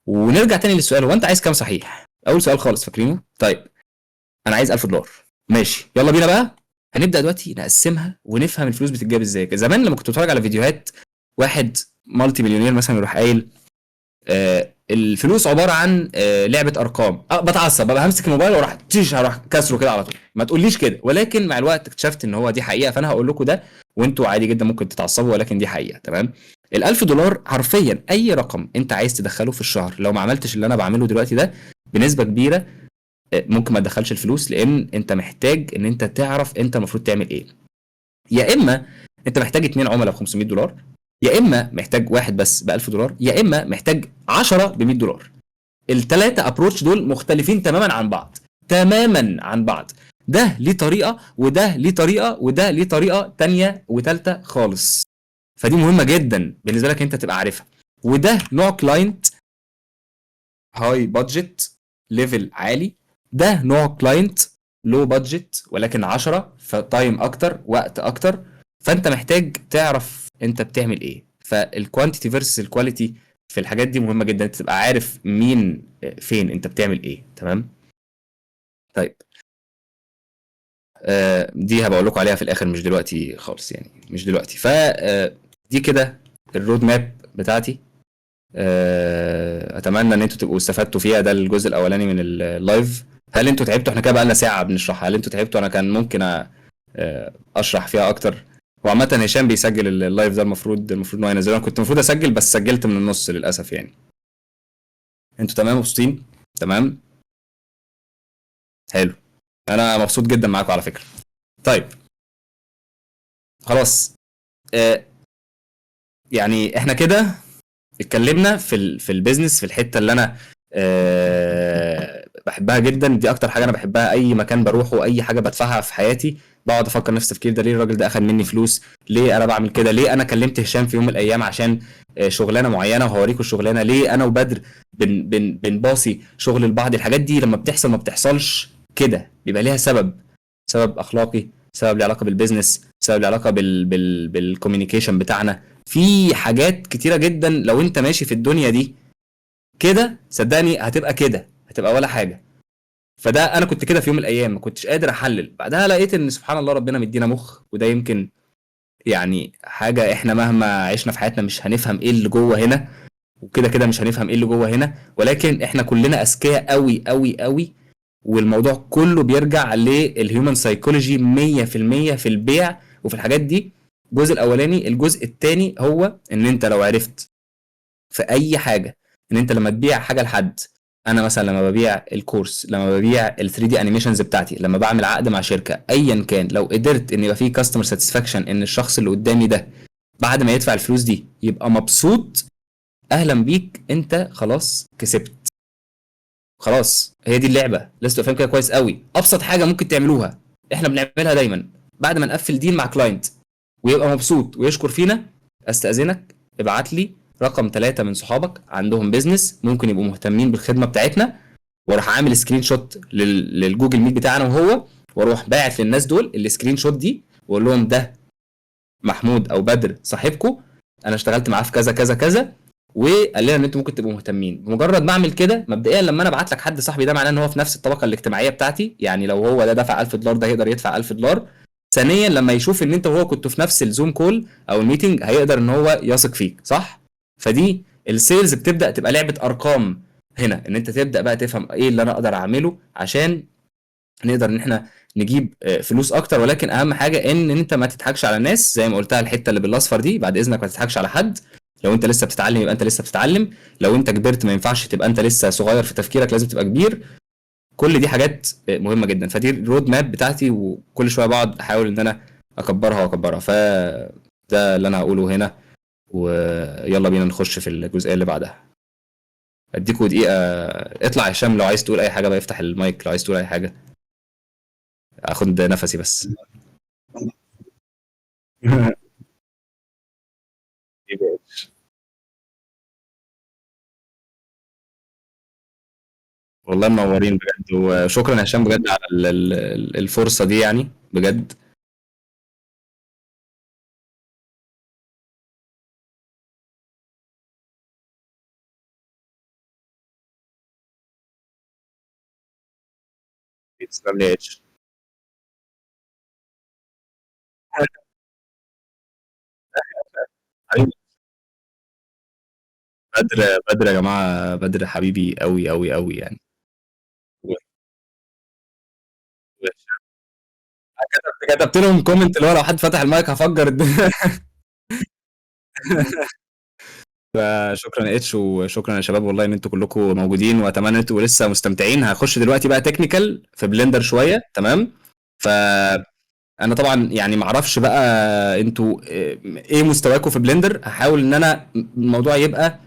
ونرجع تاني للسؤال، هو انت عايز كام صحيح؟ اول سؤال خالص فاكرينه؟ طيب انا عايز $1000. ماشي، يلا بينا بقى. هنبدا دلوقتي نقسمها ونفهم الفلوس بتتجاب ازاي. زمان لما كنت بتفرج على فيديوهات واحد multi millionaire مثلا يروح قايل الفلوس عبارة عن لعبه ارقام، بتعصب، ببقى همسك الموبايل واروح تيش، هروح كسره كده على طول. ما تقوليش كده. ولكن مع الوقت اكتشفت ان هو دي حقيقة، فانا هقول لكم ده وانتوا عادي جدا ممكن تتعصبوا، ولكن دي حقيقة. تمام؟ ال $1000 حرفيا اي رقم انت عايز تدخله في الشهر، لو ما عملتش اللي انا بعمله دلوقتي ده بنسبة كبيرة ممكن ما تدخلش الفلوس، لان انت محتاج ان انت تعرف انت المفروض تعمل ايه. يا اما انت محتاج 2 عملاء ب $500، يا اما محتاج واحد بس ب $1000، يا اما محتاج 10 ب $100. الثلاثة approach دول مختلفين تماما عن بعض، تماما عن بعض. ده ليه طريقه وده ليه طريقه وده ليه طريقه تانية وتالتة خالص. فدي مهمة جدا بالنسبة لك انت تبقى عارفها. وده نوع client high budget level عالي، ده نوع client low budget ولكن 10، ف time اكتر وقت اكتر. فانت محتاج تعرف انت بتعمل ايه. فال quantity versus ال quality في الحاجات دي مهمة جدا، انت تبقى عارف مين فين انت بتعمل ايه. تمام؟ طيب دي هبقى اقول لكم عليها في الاخر، مش دلوقتي خالص يعني، مش دلوقتي. ف دي كده ال road map بتاعتي. اتمنى ان انتوا تبقوا استفدتوا فيها. ده الجزء الاولاني من ال live. هل انتوا تعبتوا؟ احنا كده بقالنا ساعة بنشرحها. هل انتوا تعبتوا؟ انا كان ممكن اشرح فيها اكتر. وعامة هشام بيسجل ال live ده، المفروض ان هو ينزله. انا كنت المفروض اسجل بس سجلت من النص للاسف يعني. انتوا تمام مبسوطين؟ تمام؟ حلو، انا مبسوط جدا معاكم على فكرة. طيب خلاص، يعني احنا كده اتكلمنا في ال business، في الحتة اللي انا بحبها جدا. دي اكتر حاجة انا بحبها. اي مكان بروحه، اي حاجة بدفعها في حياتي، بقعد افكر نفس التفكير ده. ليه الراجل ده اخد مني فلوس؟ ليه انا بعمل كده؟ ليه انا كلمت هشام في يوم من الايام عشان شغلانة معينة وهوريكم الشغلانة؟ ليه انا وبدر بن بن بنباصي شغل لبعض؟ الحاجات دي لما بتحصل ما بتحصلش كده، بيبقى ليها سبب، سبب اخلاقي، سبب له علاقة بال business، سبب له علاقة بال communication بتاعنا. في حاجات كتيرة جدا لو انت ماشي في الدنيا دي كده صدقني هتبقى كده، هتبقى ولا حاجة. فده انا كنت كده في يوم من الايام، ما كنتش قادر احلل. بعدها لقيت ان سبحان الله ربنا مدينا مخ، وده يمكن يعني حاجة احنا مهما عشنا في حياتنا مش هنفهم ايه اللي جوه هنا، وكده كده مش هنفهم ايه اللي جوه هنا، ولكن احنا كلنا اذكياء قوي قوي قوي. والموضوع كله بيرجع لل human psychology 100% في البيع وفي الحاجات دي. الجزء الاولاني. الجزء الثاني هو ان انت لو عرفت في اي حاجة ان انت لما تبيع حاجة لحد، انا مثلا لما ببيع ال course، لما ببيع ال 3D animations بتاعتي، لما بعمل عقد مع شركة ايا كان، لو قدرت ان يبقى فيه customer satisfaction، ان الشخص اللي قدامي ده بعد ما يدفع الفلوس دي يبقى مبسوط، اهلا بيك، انت خلاص كسبت. خلاص هي دي اللعبة، لازم تبقى فاهم كده كويس قوي. ابسط حاجة ممكن تعملوها احنا بنعملها دايما، بعد ما نقفل deal مع client ويبقى مبسوط ويشكر فينا، استاذنك ابعت لي رقم 3 من صحابك عندهم business ممكن يبقوا مهتمين بالخدمة بتاعتنا، واروح عامل screenshot لل Google Meet بتاعنا وهو، واروح باعت للناس دول ال screenshot دي واقول لهم ده محمود او بدر صاحبكم، انا اشتغلت معاه في كذا كذا كذا، وقال لنا ان انتوا ممكن تبقوا مهتمين. بمجرد ما اعمل كده مبدئيا لما انا ابعت لك حد صاحبي، ده معناه ان هو في نفس الطبقة الاجتماعية بتاعتي، يعني لو هو ده دفع $1000 ده هيقدر يدفع $1000. ثانيا لما يشوف ان انت وهو كنتوا في نفس ال Zoom call او ال meeting هيقدر ان هو يثق فيك، صح؟ فدي ال sales بتبدا تبقى لعبه ارقام هنا، ان انت تبدا بقى تفهم ايه اللي انا اقدر اعمله عشان نقدر ان احنا نجيب فلوس اكتر. ولكن اهم حاجة ان انت ما تضحكش على الناس، زي ما قلتها الحتة اللي بالاصفر دي، بعد اذنك ما تضحكش على حد. لو انت لسه بتتعلم يبقى انت لسه بتتعلم، لو انت كبرت ما ينفعش تبقى انت لسه صغير في تفكيرك، لازم تبقى كبير. كل دي حاجات مهمة جدا. فدي ال road map بتاعتي، وكل شوية بقعد احاول ان انا اكبرها واكبرها. فده اللي انا هقوله هنا، ويلا بينا نخش في الجزئية اللي بعدها. اديكوا دقيقة، اطلع يا هشام لو عايز تقول اي حاجة بقى، افتح المايك لو عايز تقول اي حاجة، اخد نفسي بس. والله منورين بجد، وشكرا يا هشام بجد على الفرصة دي يعني بجد. تسلم لي يا اتش. حبيبي بدر، بدر يا جماعة، بدر حبيبي قوي قوي قوي يعني. كتبت لهم comment اللي هو لو حد فتح المايك هفجر الدنيا. فشكرا يا اتش، وشكرا يا شباب والله ان انتوا كلكم موجودين، واتمنى ان انتوا لسه مستمتعين. هخش دلوقتي بقى technical في Blender شوية، تمام؟ ف انا طبعا ما اعرفش بقى انتوا ايه مستواكم في Blender. هحاول ان انا الموضوع يبقى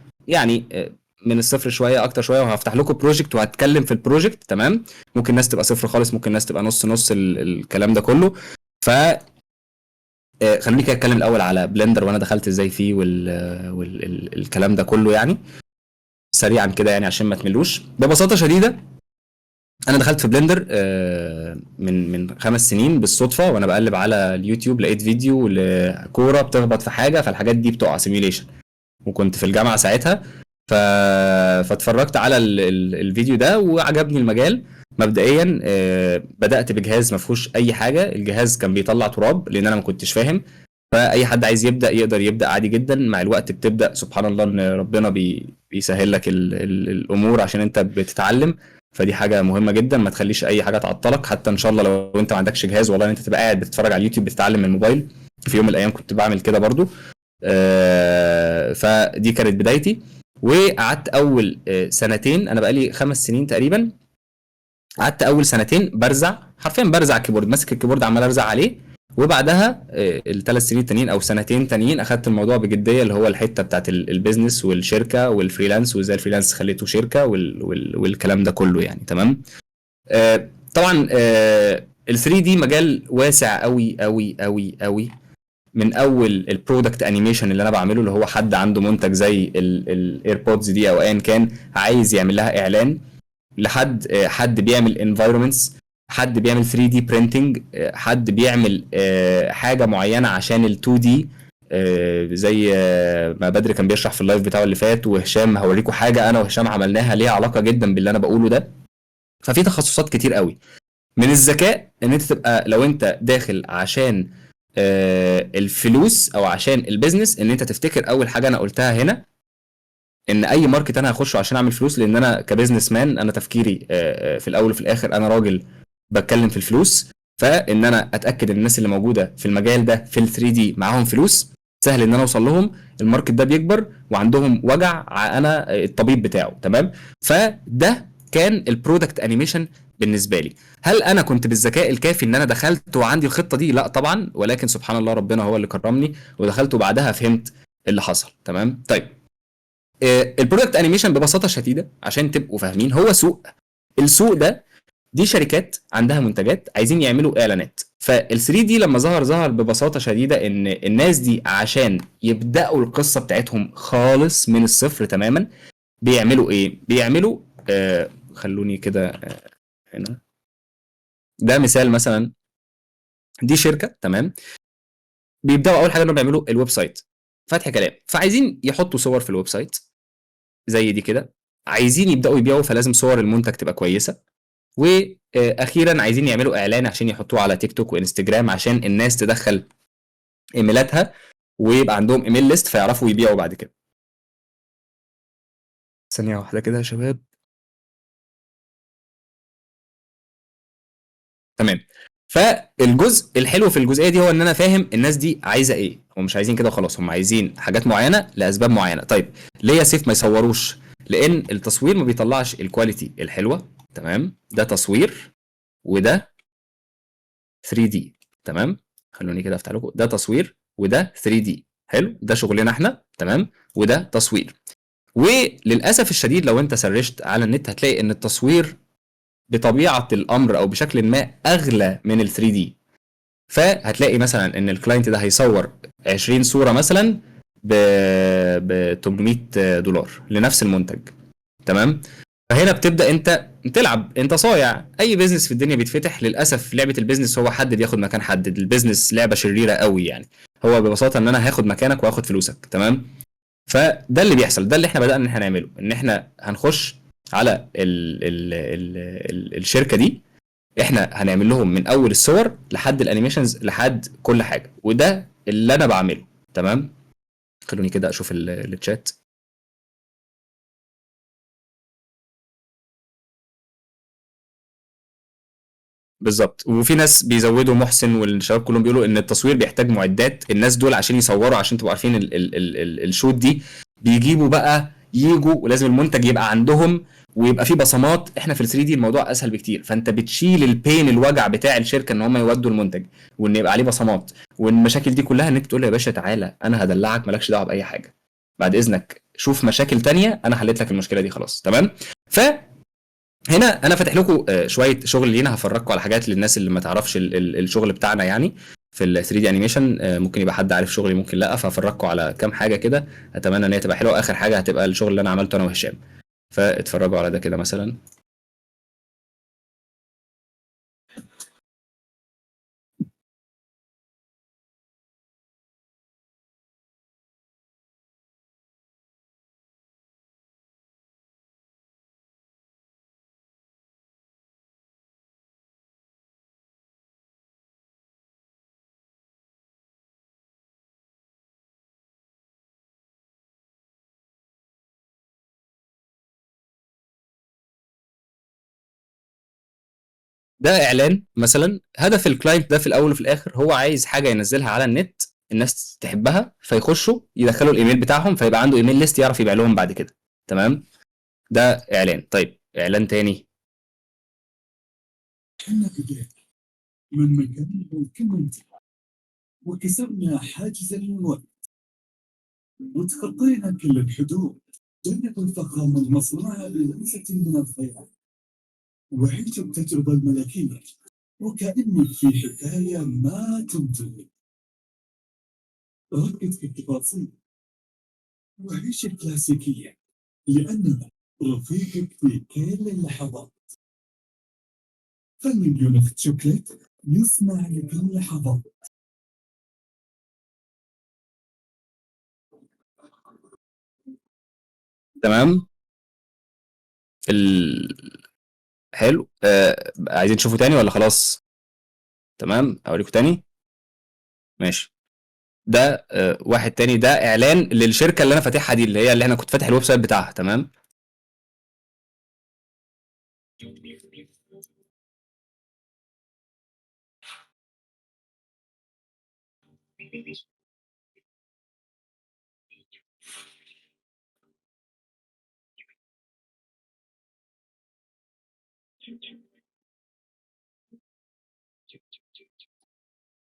من الصفر شوية اكتر شوية، وهفتح لكم project وهتكلم في ال project، تمام؟ ممكن ناس تبقى صفر خالص، ممكن ناس تبقى نص نص الكلام ده كله. ف خلوني كده اتكلم الاول على Blender وانا دخلت ازاي فيه الكلام ده كله سريعا كده عشان ما تملوش. ببساطة شديدة انا دخلت في Blender من 5 سنين بالصدفة، وانا بقلب على اليوتيوب لقيت فيديو لكوره بتخبط في حاجة، فالحاجات دي بتقع simulation، وكنت في الجامعة ساعتها، فاتفرجت على الفيديو ده وعجبني المجال. مبدئيا، بدات بجهاز ما فيهوش اي حاجة، الجهاز كان بيطلع تراب لان انا ما كنتش فاهم، فاي حد عايز يبدا يقدر يبدا عادي جدا. مع الوقت بتبدا سبحان الله ان ربنا بيسهل لك الامور عشان انت بتتعلم، فدي حاجة مهمة جدا، ما تخليش اي حاجة تعطلك. حتى ان شاء الله لو انت ما عندكش جهاز، والله ان انت تبقى قاعد بتتفرج على اليوتيوب بتتعلم من الموبايل. في يوم من الايام كنت بعمل كده برضو، فدي كانت بدايتي. وقعدت اول سنتين، انا بقالي 5 سنين تقريبا، قعدت اول سنتين برزع، حرفيا برزع ال keyboard، ماسك ال keyboard عمال ارزع عليه. وبعدها الثلاث سنين تانيين او سنتين تانيين اخدت الموضوع بجدية، اللي هو الحتة بتاعت ال business والشركة وال freelance، وازاي ال freelance خليته شركة والكلام ده كله يعني، تمام. طبعا، ال 3 دي مجال واسع قوي قوي قوي قوي، من اول ال product animation اللي انا بعمله، اللي هو حد عنده منتج زي ال AirPods دي او ايا كان عايز يعمل لها اعلان، لحد حد بيعمل environments، حد بيعمل 3 دي printing، حد بيعمل حاجة معينة عشان ال 2 دي، زي ما بدر كان بيشرح في ال live بتاعه اللي فات، وهشام هوريكم حاجة انا وهشام عملناها ليها علاقة جدا باللي انا بقوله ده. ففي تخصصات كتير قوي. من الذكاء ان انت تبقى لو انت داخل عشان الفلوس او عشان ال business، ان انت تفتكر اول حاجة انا قلتها هنا، ان اي market انا هخشه عشان اعمل فلوس، لان انا ك business man انا تفكيري، في الاول وفي الاخر انا راجل بتكلم في الفلوس، فان انا اتاكد ان الناس اللي موجودة في المجال ده في ال 3 دي معاهم فلوس، سهل ان انا اوصل لهم، ال market ده بيكبر وعندهم وجع انا الطبيب بتاعه، تمام. فده كان ال product animation بالنسبة لي. هل انا كنت بالذكاء الكافي ان انا دخلت وعندي الخطة دي؟ لا طبعا، ولكن سبحان الله ربنا هو اللي كرمني ودخلت وبعدها فهمت اللي حصل، تمام. ال product animation ببساطة شديدة عشان تبقوا فاهمين، هو سوق. السوق ده دي شركات عندها منتجات عايزين يعملوا اعلانات. فال 3 دي لما ظهر، ظهر ببساطة شديدة ان الناس دي عشان يبداوا القصة بتاعتهم خالص من الصفر تماما، بيعملوا ايه؟ بيعملوا، خلوني كده، هنا ده مثال مثلا، دي شركة، تمام، بيبداوا اول حاجة انهم بيعملوا ال website، فتح كلام، فعايزين يحطوا صور في ال website، زي دي كده. عايزين يبداوا يبيعوا، فلازم صور المنتج تبقى كويسة. واخيرا عايزين يعملوا اعلان عشان يحطوه على تيك توك وانستجرام عشان الناس تدخل ايميلاتها ويبقى عندهم email list فيعرفوا يبيعوا بعد كده. ثانية واحدة كده يا شباب. تمام. فالجزء الحلو في الجزئية دي هو ان انا فاهم الناس دي عايزه ايه. هم مش عايزين كده وخلاص، هم عايزين حاجات معينة لاسباب معينة. طيب ليه يا سيف ما يصوروش؟ لان التصوير ما بيطلعش ال quality الحلوة. تمام، ده تصوير وده 3D. تمام، خلوني كده افتح لكم. ده تصوير وده 3D. حلو، ده شغلنا احنا. تمام، وده تصوير. وللاسف الشديد لو انت search ت على النت هتلاقي ان التصوير بطبيعة الامر او بشكل ما اغلى من ال 3D. فهتلاقي مثلا ان ال client ده هيصور 20 صوره مثلا ب $800 لنفس المنتج. تمام، فهنا بتبدا انت تلعب، انت صايع. اي business في الدنيا بيتفتح للاسف لعبه ال business هو حد بياخد مكان حد. ال business لعبه شريرة قوي يعني، هو ببساطة ان انا هاخد مكانك وهاخد فلوسك. تمام، فده اللي بيحصل، ده اللي احنا بدانا ان احنا نعمله، ان احنا هنخش على ال ال ال ال الشركة دي، احنا هنعمل لهم من اول الصور لحد ال animations لحد كل حاجة، وده اللي انا بعمله. تمام، خلوني كده اشوف الشات. بالظبط. وفي ناس بيزودوا، محسن والشباب كلهم بيقولوا ان التصوير بيحتاج معدات. الناس دول عشان يصوروا، عشان تبقوا عارفين ال ال ال ال ال shoot دي، بيجيبوا بقى ييجوا ولازم المنتج يبقى عندهم ويبقى فيه بصمات. احنا في ال 3D الموضوع اسهل بكتير، فانت بتشيل ال pain، الوجع بتاع الشركة ان هم يودوا المنتج وان يبقى عليه بصمات والمشاكل دي كلها، ان انت تقول له يا باشا تعالى انا هدلعك، مالكش دعوه باي حاجة، بعد اذنك شوف مشاكل تانية، انا حليت لك المشكلة دي خلاص. تمام، ف هنا انا فاتح لكم شوية شغل لينا، هفرجكم على حاجات للناس اللي ما تعرفش الشغل بتاعنا يعني في ال 3D animation. ممكن يبقى حد عارف شغلي ممكن لا، فهفرجكم على كام حاجة كده، اتمنى ان هي تبقى حلوة. اخر حاجة هتبقى الشغل اللي انا عملته انا وهشام، فاتفرجوا على ده كده مثلا. ده اعلان مثلا. هدف ال client ده في الاول وفي الاخر هو عايز حاجة ينزلها على النت الناس تحبها، فيخشوا يدخلوا الايميل بتاعهم، فيبقى عنده email list يعرف يبيع لهم بعد كده. تمام، ده اعلان. طيب اعلان تاني. من مكان الكومنت وكسرنا حاجز الوقت وتخطينا كل الحدود. جنة الفخامة المصنوعة بلمسة من الخيال، وعيش التجربة الملكية وكأنك في حكاية ما تنتهي. ركز في التفاصيل وعيش الكلاسيكية لأننا رفيقك في كل اللحظات. فن ميونخ شوكليت يصنع لكل لحظات. تمام، حلو. عايزين تشوفوا تاني ولا خلاص؟ تمام، اوريكم تاني. ماشي، ده واحد تاني، ده اعلان للشركة اللي انا فاتحها دي، اللي هي اللي انا كنت فاتح ال website بتاعها. تمام،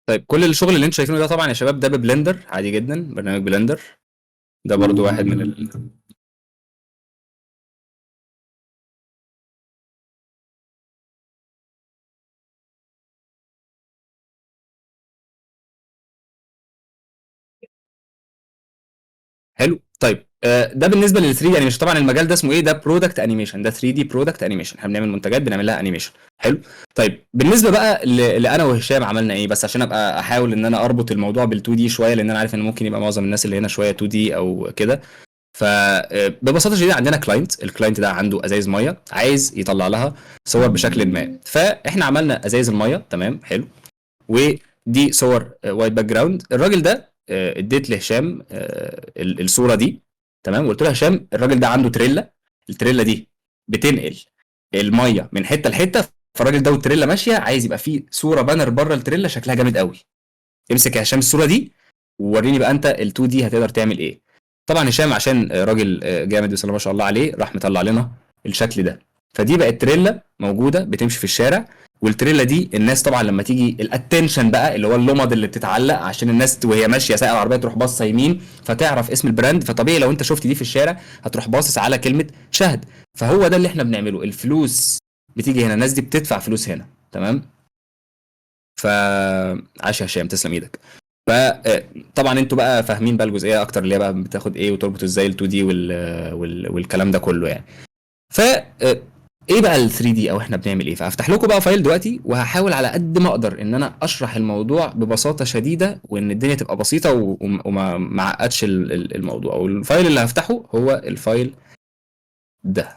طيب كل الشغل اللي انتوا شايفينه ده طبعا يا شباب ده ب Blender عادي جدا، برنامج Blender ده برضو واحد من حلو. طيب ده بالنسبة لل 3D animation. طبعا المجال ده اسمه ايه؟ ده product animation، ده 3D product animation. احنا بنعمل منتجات بنعمل لها animation. حلو. طيب بالنسبة بقى لانا وهشام عملنا ايه؟ بس عشان ابقى احاول ان انا اربط الموضوع بال 2D شوية، لان انا عارف ان ممكن يبقى معظم الناس اللي هنا شوية 2D او كده. فببساطه شديدة عندنا client، ال client ده عنده ازايز مية عايز يطلع لها صور بشكل ما، فاحنا عملنا ازايز المية، تمام، حلو، ودي صور white background. الراجل ده اديت لهشام الصورة دي، تمام، وقلت له هشام الراجل ده عنده تريلا، التريلا دي بتنقل المية من حتة لحته، فالراجل ده والتريلا ماشية عايز يبقى فيه صوره banner بره التريلا شكلها جامد قوي. امسك يا هشام الصورة دي ووريني بقى انت ال 2D هتقدر تعمل ايه. طبعا هشام عشان راجل جامد بسم الله ما شاء الله عليه، راح مطلع لنا الشكل ده. فدي بقت تريلا موجودة بتمشي في الشارع، والتريلا دي الناس طبعا لما تيجي ال attention بقى اللي هو اللمض اللي بتتعلق عشان الناس وهي ماشية سايقه العربية تروح باصة يمين فتعرف اسم ال brand. فطبيعي لو انت شفت دي في الشارع هتروح باصص على كلمة شهد. فهو ده اللي احنا بنعمله، الفلوس بتيجي هنا، الناس دي بتدفع فلوس هنا، تمام. فعاش يا هشام، تسلم ايدك. فطبعا انتوا بقى فاهمين بقى الجزئية اكتر اللي هي بقى بتاخد ايه وتربط ازاي ال 2D والكلام ده كله يعني. ف ايه بقى ال 3D او احنا بنعمل ايه؟ فهفتح لكم بقى file دلوقتي وهحاول على قد ما اقدر ان انا اشرح الموضوع ببساطة شديدة وان الدنيا تبقى بسيطة وما ما اعقدش الموضوع. وال file اللي هفتحه هو ال file ده.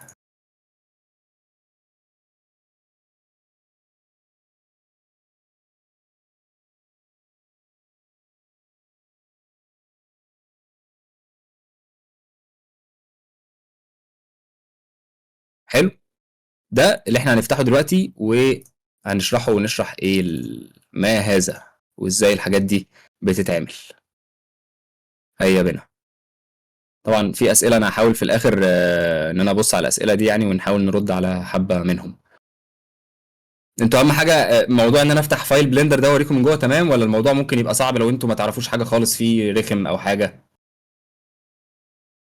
حلو، ده اللي احنا هنفتحه دلوقتي وهنشرحه ونشرح ايه ما هذا وازاي الحاجات دي بتتعمل. هيا بنا. طبعا في اسئلة انا هحاول في الاخر ان انا ابص على الاسئلة دي يعني ونحاول نرد على حبه منهم. انتوا اهم حاجة موضوع ان انا افتح file Blender ده واوريكم من جوه، تمام؟ ولا الموضوع ممكن يبقى صعب لو انتوا ما تعرفوش حاجة خالص فيه رخم او حاجة؟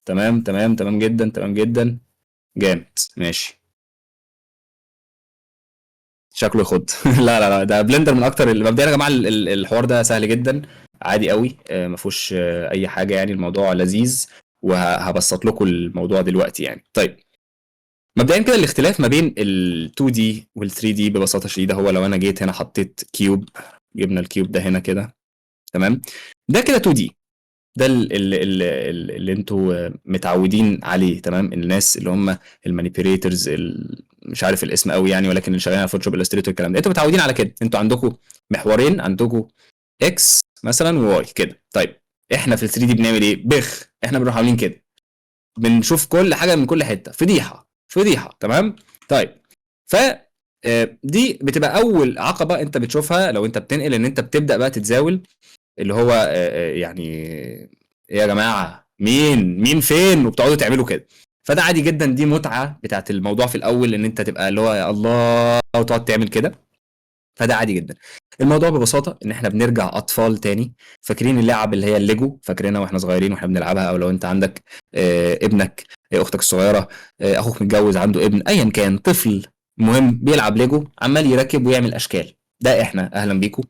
تمام تمام تمام جدا، تمام جدا، جامد، ماشي. شكله يخض. لا لا لا، ده Blender من اكتر مبدئيا يا جماعة الحوار ده سهل جدا، عادي قوي، ما فيهوش اي حاجة يعني، الموضوع لذيذ وهبسط لكم الموضوع دلوقتي يعني. طيب مبدئيا كده الاختلاف ما بين ال 2D وال 3D ببساطة شديدة هو لو انا جيت هنا حطيت cube، جبنا ال cube ده هنا كده، تمام، ده كده 2D، ده اللي انتوا متعودين عليه، تمام. الناس اللي هم ال manipulators، مش عارف الاسم قوي يعني، ولكن اللي شغالين على Photoshop Illustrator الكلام ده، انتوا متعودين على كده. انتوا عندكم محورين، عندكم X مثلا و Y كده. طيب احنا في ال 3D بنعمل ايه؟ بخ، احنا بنروح عاملين كده، بنشوف كل حاجة من كل حتة، فضيحة فضيحة، تمام. طيب ف دي بتبقى اول عقبه انت بتشوفها لو انت بتنقل، ان انت بتبدا بقى تتزاول، اللي هو يعني ايه يا جماعة، مين فين، وبتقعدوا تعملوا كده. فده عادي جدا، دي متعه بتاعت الموضوع في الاول، ان انت تبقى اللي هو يا الله وتقعد تعمل كده، فده عادي جدا. الموضوع ببساطة ان احنا بنرجع اطفال تاني. فاكرين اللعب اللي هي الليجو، فاكرينها واحنا صغيرين واحنا بنلعبها، او لو انت عندك ابنك، اختك الصغيرة، اخوك متجوز عنده ابن، ايا كان طفل مهم بيلعب ليجو عمال يركب ويعمل اشكال، ده احنا، اهلا بيكم.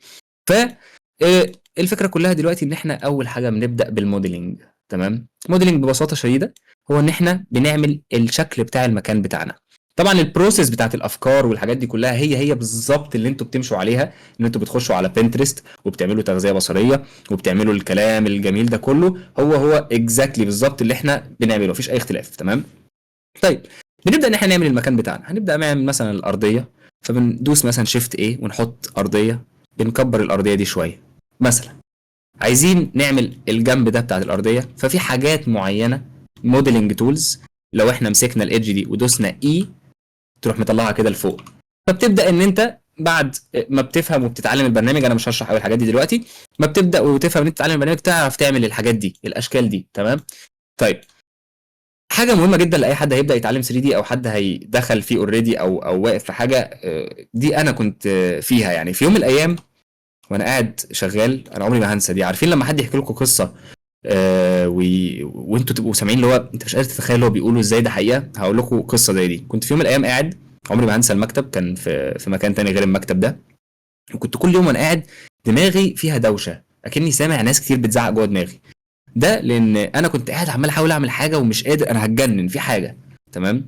ف الفكرة كلها دلوقتي ان احنا اول حاجة بنبدا بال modeling، تمام. modeling ببساطة شديدة هو ان احنا بنعمل الشكل بتاع المكان بتاعنا. طبعا ال process بتاعت الافكار والحاجات دي كلها هي بالظبط اللي انتوا بتمشوا عليها، ان انتوا بتخشوا على Pinterest وبتعملوا تغذية بصريه وبتعملوا الكلام الجميل ده كله، هو exactly بالظبط اللي احنا بنعمله، مفيش اي اختلاف، تمام. طيب بنبدا ان احنا نعمل المكان بتاعنا. هنبدا نعمل مثلا الارضية، فبندوس مثلا shift A ونحط ارضية، بنكبر الارضية دي شوية مثلا. عايزين نعمل الجنب ده بتاعت الارضية، ففي حاجات معينة modeling tools، لو احنا مسكنا ال edge دي ودوسنا E تروح مطلعها كده لفوق. فبتبدا ان انت بعد ما بتفهم وبتتعلم البرنامج، انا مش هشرح قوي الحاجات دي دلوقتي، ما بتبدا وتفهم ان انت تتعلم البرنامج تعرف تعمل الحاجات دي، الاشكال دي، تمام. طيب حاجة مهمة جدا لاي حد هيبدا يتعلم 3D او حد هيدخل فيه already او واقف في حاجة، دي انا كنت فيها يعني في يوم من الايام وانا قاعد شغال، انا عمري ما هنسى دي. عارفين لما حد يحكي لكم قصة وانتوا تبقوا سامعين اللي هو انت مش قادر تتخيل هو بيقوله ازاي، ده حقيقة. هقول لكم قصة زي دي. كنت في يوم من الايام قاعد، عمري ما هنسى المكتب، كان في مكان تاني غير المكتب ده، وكنت كل يوم وانا قاعد دماغي فيها دوشه، اكني سامع ناس كتير بتزعق جوه دماغي. ده لان انا كنت قاعد عمال احاول اعمل حاجة ومش قادر، انا هتجنن في حاجة، تمام.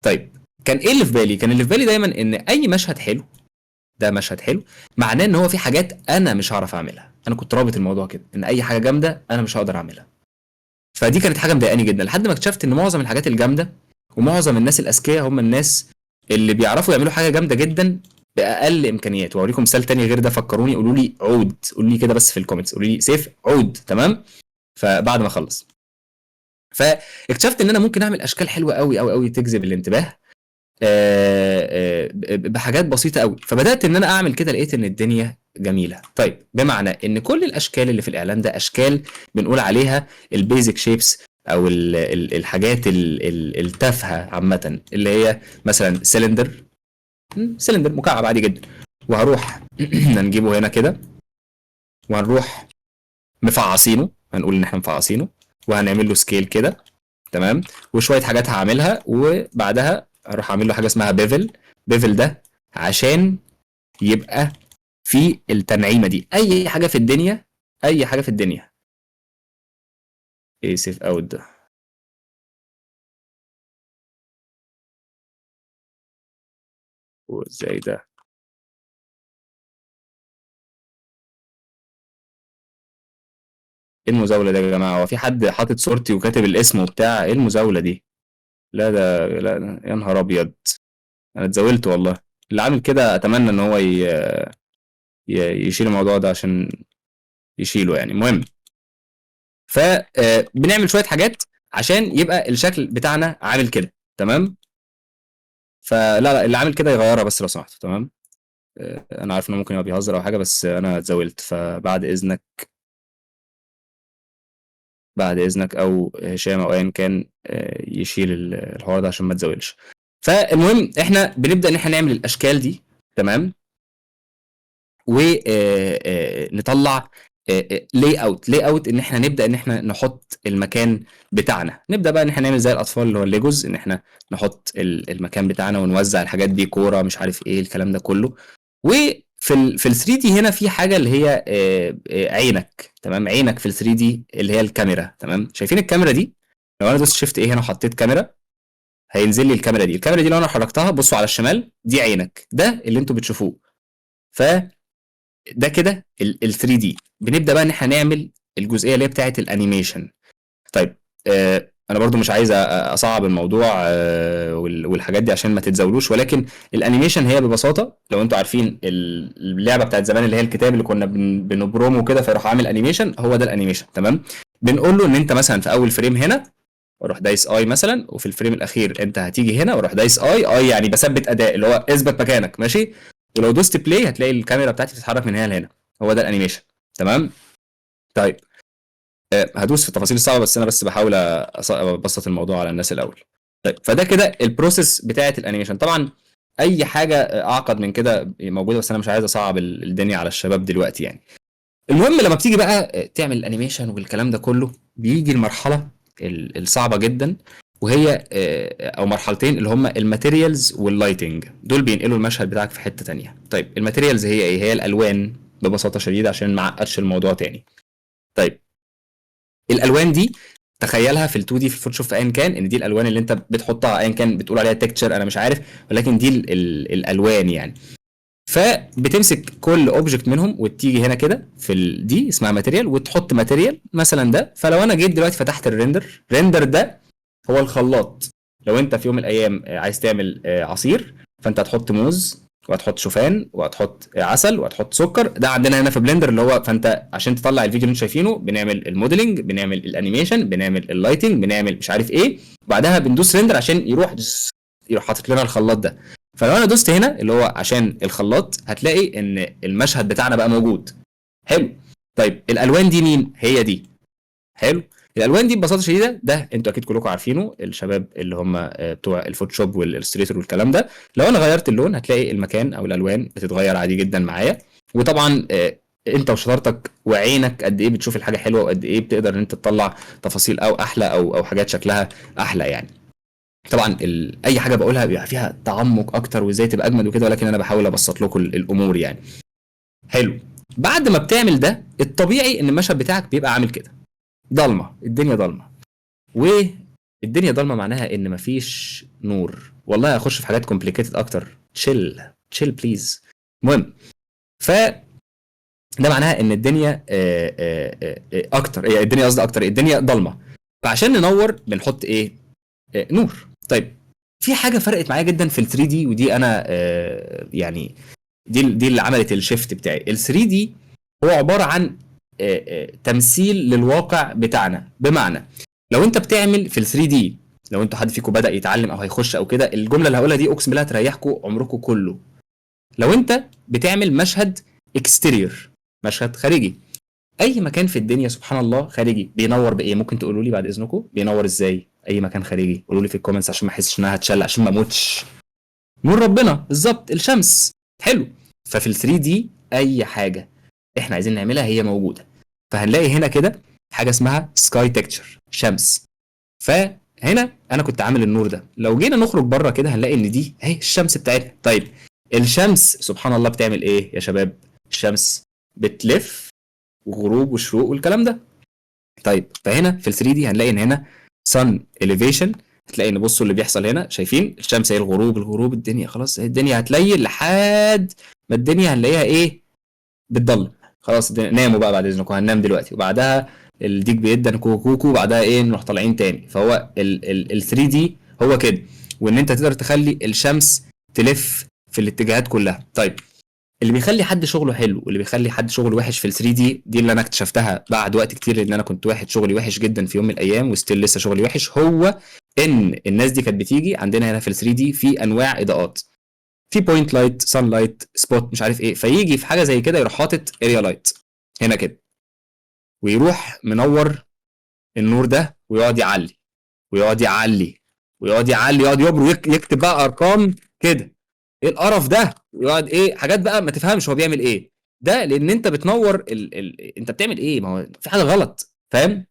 طيب كان ايه اللي في بالي؟ كان اللي في بالي دايما ان اي مشهد حلو، ده مشهد حلو معناه ان هو في حاجات انا مش هعرف اعملها. انا كنت رابط الموضوع كده ان اي حاجة جامدة انا مش هقدر اعملها. فدي كانت حاجة مضايقاني جدا، لحد ما اكتشفت ان معظم الحاجات الجامدة ومعظم الناس الاذكياء هم الناس اللي بيعرفوا يعملوا حاجة جامدة جدا باقل امكانيات. واوريكم مثال تاني غير ده، فكروني قولوا لي عود، قولوا لي كده بس في ال comments، قولوا لي سيف عود، تمام؟ فبعد ما اخلص فاكتشفت ان انا ممكن اعمل اشكال حلوة قوي قوي قوي تجذب الانتباه بحاجات بسيطة قوي. فبدات ان انا اعمل كده، لقيت ان الدنيا جميلة. طيب بمعنى ان كل الاشكال اللي في الاعلان ده اشكال بنقول عليها ال basic shapes او الحاجات التافهة عامة، اللي هي مثلا cylinder، cylinder مكعب عادي جدا، وهروح هنجيبه هنا كده وهنروح مفعصينه، هنقول ان احنا مفعصينه، وهنعمل له scale كده، تمام؟ وشوية حاجات هعملها، وبعدها هروح اعمل له حاجة اسمها bevel. bevel ده عشان يبقى في التنعيمه دي. اي حاجة في الدنيا، اي حاجة في الدنيا، ايه سيف out ده؟ وازاي ده؟ ايه المزاوله ده يا جماعة؟ هو في حد حاطط صورتي وكاتب الاسم وبتاع؟ ايه المزاوله دي؟ لا ده لا، ده يا نهار ابيض، انا اتزاولت والله. اللي عامل كده اتمنى ان هو يشيل الموضوع ده عشان يشيله يعني. المهم بنعمل شوية حاجات عشان يبقى الشكل بتاعنا عامل كده، تمام؟ فلا لا، اللي عامل كده يغيرها بس لو سمحتوا، تمام؟ انا عارف انه ممكن يبقى بيهزر او حاجة، بس انا اتزاولت، فبعد اذنك، بعد اذنك او هشام او ايا كان، يشيل الحوار ده عشان ما تزاولش. فالمهم احنا بنبدا ان احنا نعمل الاشكال دي، تمام؟ و، نطلع، layout. layout ان احنا نبدا ان احنا نحط المكان بتاعنا. نبدا بقى ان احنا نعمل زي الاطفال اللي هو الليجوز، ان احنا نحط المكان بتاعنا ونوزع الحاجات دي، كورة مش عارف ايه الكلام ده كله. وفي في ال 3 دي هنا في حاجة اللي هي، عينك، تمام؟ عينك في ال 3 دي اللي هي الكاميرا، تمام؟ شايفين الكاميرا دي؟ لو انا دوست shift A هنا وحطيت كاميرا، هينزل لي الكاميرا دي. الكاميرا دي لو انا حركتها، بصوا على الشمال، دي عينك، ده اللي انتوا بتشوفوه. ف ده كده ال 3 دي. بنبدا بقى ان احنا نعمل الجزئية اللي هي بتاعه ال animation. طيب، انا برضو مش عايز اصعب الموضوع، والحاجات دي عشان ما تتزاولوش، ولكن ال animation هي ببساطة لو انتوا عارفين اللعبة بتاعت زمان اللي هي الكتاب اللي كنا بنبرمه كده فيروح عامل animation، هو ده ال animation، تمام؟ بنقول له ان انت مثلا في اول frame هنا واروح دايس I مثلا، وفي ال frame الاخير انت هتيجي هنا واروح دايس I، I يعني بثبت اداء اللي هو اثبت مكانك، ماشي؟ ولو دوست play هتلاقي الكاميرا بتاعتي بتتحرك من هنا لهنا، هو ده ال animation، تمام؟ طيب، هدوس في التفاصيل الصعبة، بس انا بس بحاول ابسط الموضوع على الناس الاول. طيب، فده كده ال process بتاعه ال animation. طبعا اي حاجة اعقد من كده موجودة، بس انا مش عايز اصعب الدنيا على الشباب دلوقتي يعني. المهم لما بتيجي بقى تعمل ال animation والكلام ده كله، بيجي المرحلة الصعبة جدا، وهي، او مرحلتين اللي هم ال materials وال lighting. دول بينقلوا المشهد بتاعك في حتة تانية. طيب ال materials هي ايه؟ هي الالوان ببساطة شديدة عشان ما اعقدش الموضوع تاني. طيب الالوان دي تخيلها في ال 2 دي في الفوتوشوب في ايا كان، ان دي الالوان اللي انت بتحطها ايا كان بتقول عليها texture انا مش عارف، ولكن دي الالوان يعني. فبتمسك كل object منهم وتيجي هنا كده في دي اسمها material، وتحط material مثلا ده. فلو انا جيت دلوقتي فتحت ال render، render ده هو الخلاط. لو انت في يوم من الايام عايز تعمل عصير، فانت هتحط موز وهتحط شوفان وهتحط عسل وهتحط سكر. ده عندنا هنا في بلندر اللي هو، فانت عشان تطلع الفيديو اللي انتوا شايفينه بنعمل ال modeling، بنعمل ال animation، بنعمل ال lighting، بنعمل مش عارف ايه، وبعدها بندوس render عشان يروح حاطط لنا الخلاط ده. فلو انا دوست هنا اللي هو عشان الخلاط، هتلاقي ان المشهد بتاعنا بقى موجود. حلو. طيب الالوان دي مين؟ هي دي. حلو. الالوان دي ببساطة شديدة ده انتوا اكيد كلكم عارفينه، الشباب اللي هم، بتوع الفوتوشوب والالستريتور والكلام ده. لو انا غيرت اللون هتلاقي المكان او الالوان بتتغير عادي جدا معايا. وطبعا، انت وشطارتك وعينك قد ايه بتشوف الحاجة حلوة، وقد ايه بتقدر ان انت تطلع تفاصيل او احلى او حاجات شكلها احلى يعني. طبعا اي حاجة بقولها بيبقى فيها تعمق اكتر وازاي تبقى اجمد وكده، ولكن انا بحاول ابسط لكم الامور يعني. حلو. بعد ما بتعمل ده، الطبيعي ان المشهد بتاعك بيبقى عامل كده، ضلمة، الدنيا ضلمة. والدنيا ضلمة معناها ان مفيش نور. والله هخش في حاجات complicated اكتر، chill chill please. المهم ف ده معناها ان الدنيا، اكتر، الدنيا قصدي اكتر، الدنيا ضلمة. فعشان ننور بنحط ايه؟ نور. طيب في حاجة فرقت معايا جدا في ال 3D، ودي انا يعني دي اللي عملت ال shift بتاعي. ال 3D هو عبارة عن تمثيل للواقع بتاعنا. بمعنى لو انت بتعمل في ال 3D، لو انتوا حد فيكم بدا يتعلم او هيخش او كده، الجملة اللي هقولها دي اقسم بالله هتريحكم عمركم كله. لو انت بتعمل مشهد exterior، مشهد خارجي، اي مكان في الدنيا سبحان الله خارجي بينور بايه؟ ممكن تقولوا لي بعد اذنكم بينور ازاي اي مكان خارجي؟ قولوا لي في ال comments عشان ما احسش انها هتشل، عشان ما اموتش. نور ربنا بالظبط، الشمس. حلو. ففي ال 3D اي حاجة احنا عايزين نعملها هي موجودة. فهنلاقي هنا كده حاجة اسمها sky texture، شمس. فهنا انا كنت عامل النور ده. لو جينا نخرج بره كده هنلاقي ان دي اهي الشمس بتاعتنا. طيب الشمس سبحان الله بتعمل ايه يا شباب؟ الشمس بتلف وغروب وشروق والكلام ده. طيب فهنا في ال 3D هنلاقي ان هنا sun elevation، هتلاقي ان بصوا اللي بيحصل هنا، شايفين الشمس هي الغروب، الغروب، الدنيا خلاص الدنيا هتليل لحد ما الدنيا هنلاقيها ايه؟ بتضلم خلاص. الدنيا ناموا بقى بعد اذنكم، هننام دلوقتي. وبعدها الديك بيدن كوكو كوكو، وبعدها ايه؟ نروح طالعين تاني. فهو ال 3D هو كده، وان انت تقدر تخلي الشمس تلف في الاتجاهات كلها. طيب اللي بيخلي حد شغله حلو واللي بيخلي حد شغله وحش في ال 3D، دي اللي انا اكتشفتها بعد وقت كتير، لان انا كنت واحد شغلي وحش جدا في يوم من الايام و still لسه شغلي وحش، هو ان الناس دي كانت بتيجي عندنا هنا في ال 3D في انواع اضاءات، في point light، sun light، spot، مش عارف ايه. فيجي في حاجة زي كده يروح حاطط area light هنا كده، ويروح منور النور ده ويقعد يعلي ويقعد يعلي ويقعد يعلي، يقعد يبر يكتب بقى ارقام كده، ايه القرف ده، ويقعد ايه حاجات بقى ما تفهمش هو بيعمل ايه ده، لان انت بتنور انت بتعمل ايه؟ ما هو في حاجة غلط، فاهم؟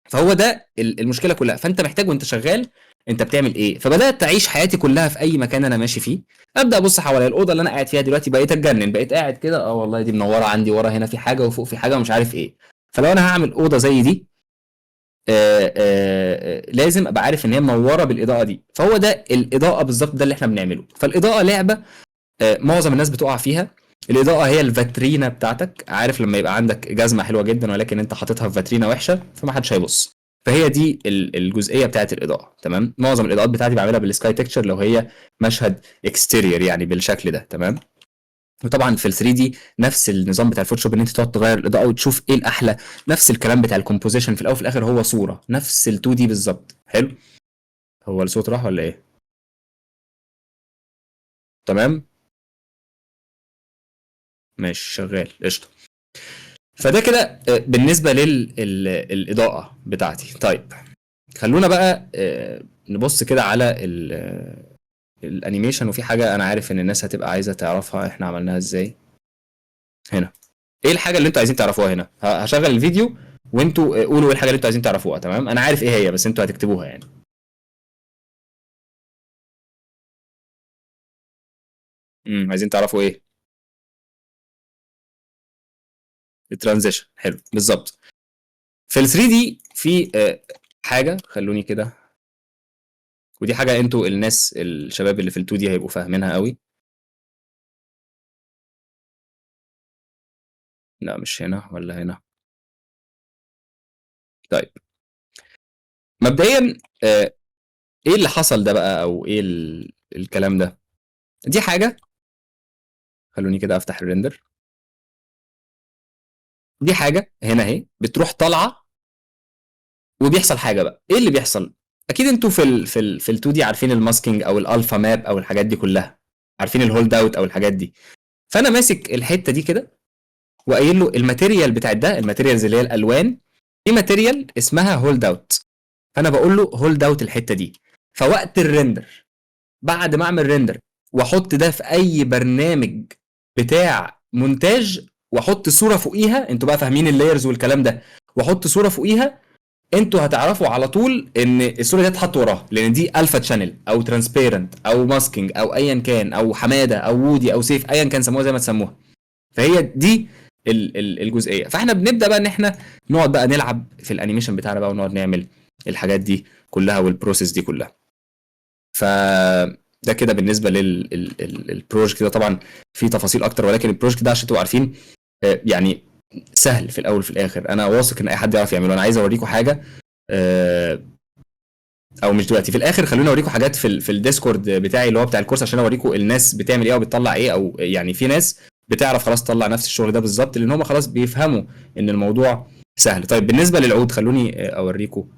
فهو ده المشكلة كلها. فانت محتاج وانت شغال انت بتعمل ايه. فبدات اعيش حياتي كلها في اي مكان انا ماشي فيه، ابدا ابص حواليا الاوضة اللي انا قاعد فيها دلوقتي، بقيت اتجنن، بقيت قاعد كده والله دي منورة عندي، ورا هنا في حاجة، وفوق في حاجة، ومش عارف ايه. فلو انا هعمل اوضة زي دي لازم ابقى عارف ان هي منورة بالاضاءة دي. فهو ده الاضاءة بالظبط، ده اللي احنا بنعمله. فالاضاءه لعبه معظم الناس بتقع فيها. الاضاءة هي الفاترينا بتاعتك، عارف لما يبقى عندك جزمه حلوة جدا ولكن انت حاططها في فاترينا وحشة فما حدش هيبص. فهي دي الجزئية بتاعت الاضاءة، تمام. معظم الاضاءات بتاعتي بعملها بال sky texture لو هي مشهد exterior يعني بالشكل ده، تمام. وطبعا في ال 3D نفس النظام بتاع الفوتوشوب، ان انت تقعد تغير الاضاءة وتشوف ايه الاحلى، نفس الكلام بتاع ال composition في الاول وفي الاخر هو صوره، نفس ال 2D بالظبط. حلو. هو الصوت راح ولا ايه؟ تمام ماشي، شغال قشطه. فده كده بالنسبة للاضاءة بتاعتي. طيب خلونا بقى نبص كده على ال animation، وفي حاجة انا عارف ان الناس هتبقى عايزه تعرفها احنا عملناها ازاي هنا. ايه الحاجة اللي انتوا عايزين تعرفوها هنا؟ هشغل الفيديو وانتوا قولوا ايه الحاجة اللي انتوا عايزين تعرفوها، تمام؟ انا عارف ايه هي بس انتوا هتكتبوها يعني. عايزين تعرفوا ايه؟ ال transition. حلو بالظبط. في ال 3D في حاجة، خلوني كده، ودي حاجة انتوا الناس الشباب اللي في ال 2D هيبقوا فاهمينها قوي. لا مش هنا ولا هنا. طيب مبدئيا ايه اللي حصل ده بقى، او ايه الكلام ده؟ دي حاجة، خلوني كده افتح ال render. دي حاجة هنا اهي بتروح طالعه وبيحصل حاجة بقى. ايه اللي بيحصل؟ اكيد انتوا في ال 2D عارفين ال masking او ال alpha map او الحاجات دي كلها، عارفين ال hold out او الحاجات دي. فانا ماسك الحتة دي كده وقايل له ال material بتاعت ده، ال materials اللي هي الالوان، في material اسمها hold out، فانا بقول له hold out الحتة دي. فوقت ال render بعد ما اعمل render واحط ده في اي برنامج بتاع مونتاج واحط صوره فوقيها، انتوا بقى فاهمين ال layers والكلام ده، واحط صوره فوقيها، انتوا هتعرفوا على طول ان الصورة دي هتتحط وراها، لان دي alpha channel او transparent او masking او ايا كان، او حمادة او وودي او سيف، ايا كان سموها زي ما تسموها. فهي دي الجزئية. فاحنا بنبدا بقى ان احنا نقعد بقى نلعب في ال animation بتاعنا بقى، ونقعد نعمل الحاجات دي كلها وال process دي كلها. فده كده بالنسبة لل project ده. طبعا في تفاصيل اكتر، ولكن ال project ده عشان تبقوا عارفين يعني سهل في الاول وفي الاخر، انا واثق ان اي حد يعرف يعمله. انا عايز اوريكم حاجة او مش دلوقتي، في الاخر خلوني اوريكم حاجات في ال Discord بتاعي اللي هو بتاع الكورس، عشان اوريكم الناس بتعمل ايه او بتطلع ايه، او يعني في ناس بتعرف خلاص تطلع نفس الشغل ده بالظبط، لان هم خلاص بيفهموا ان الموضوع سهل. طيب بالنسبة للعود، خلوني اوريكم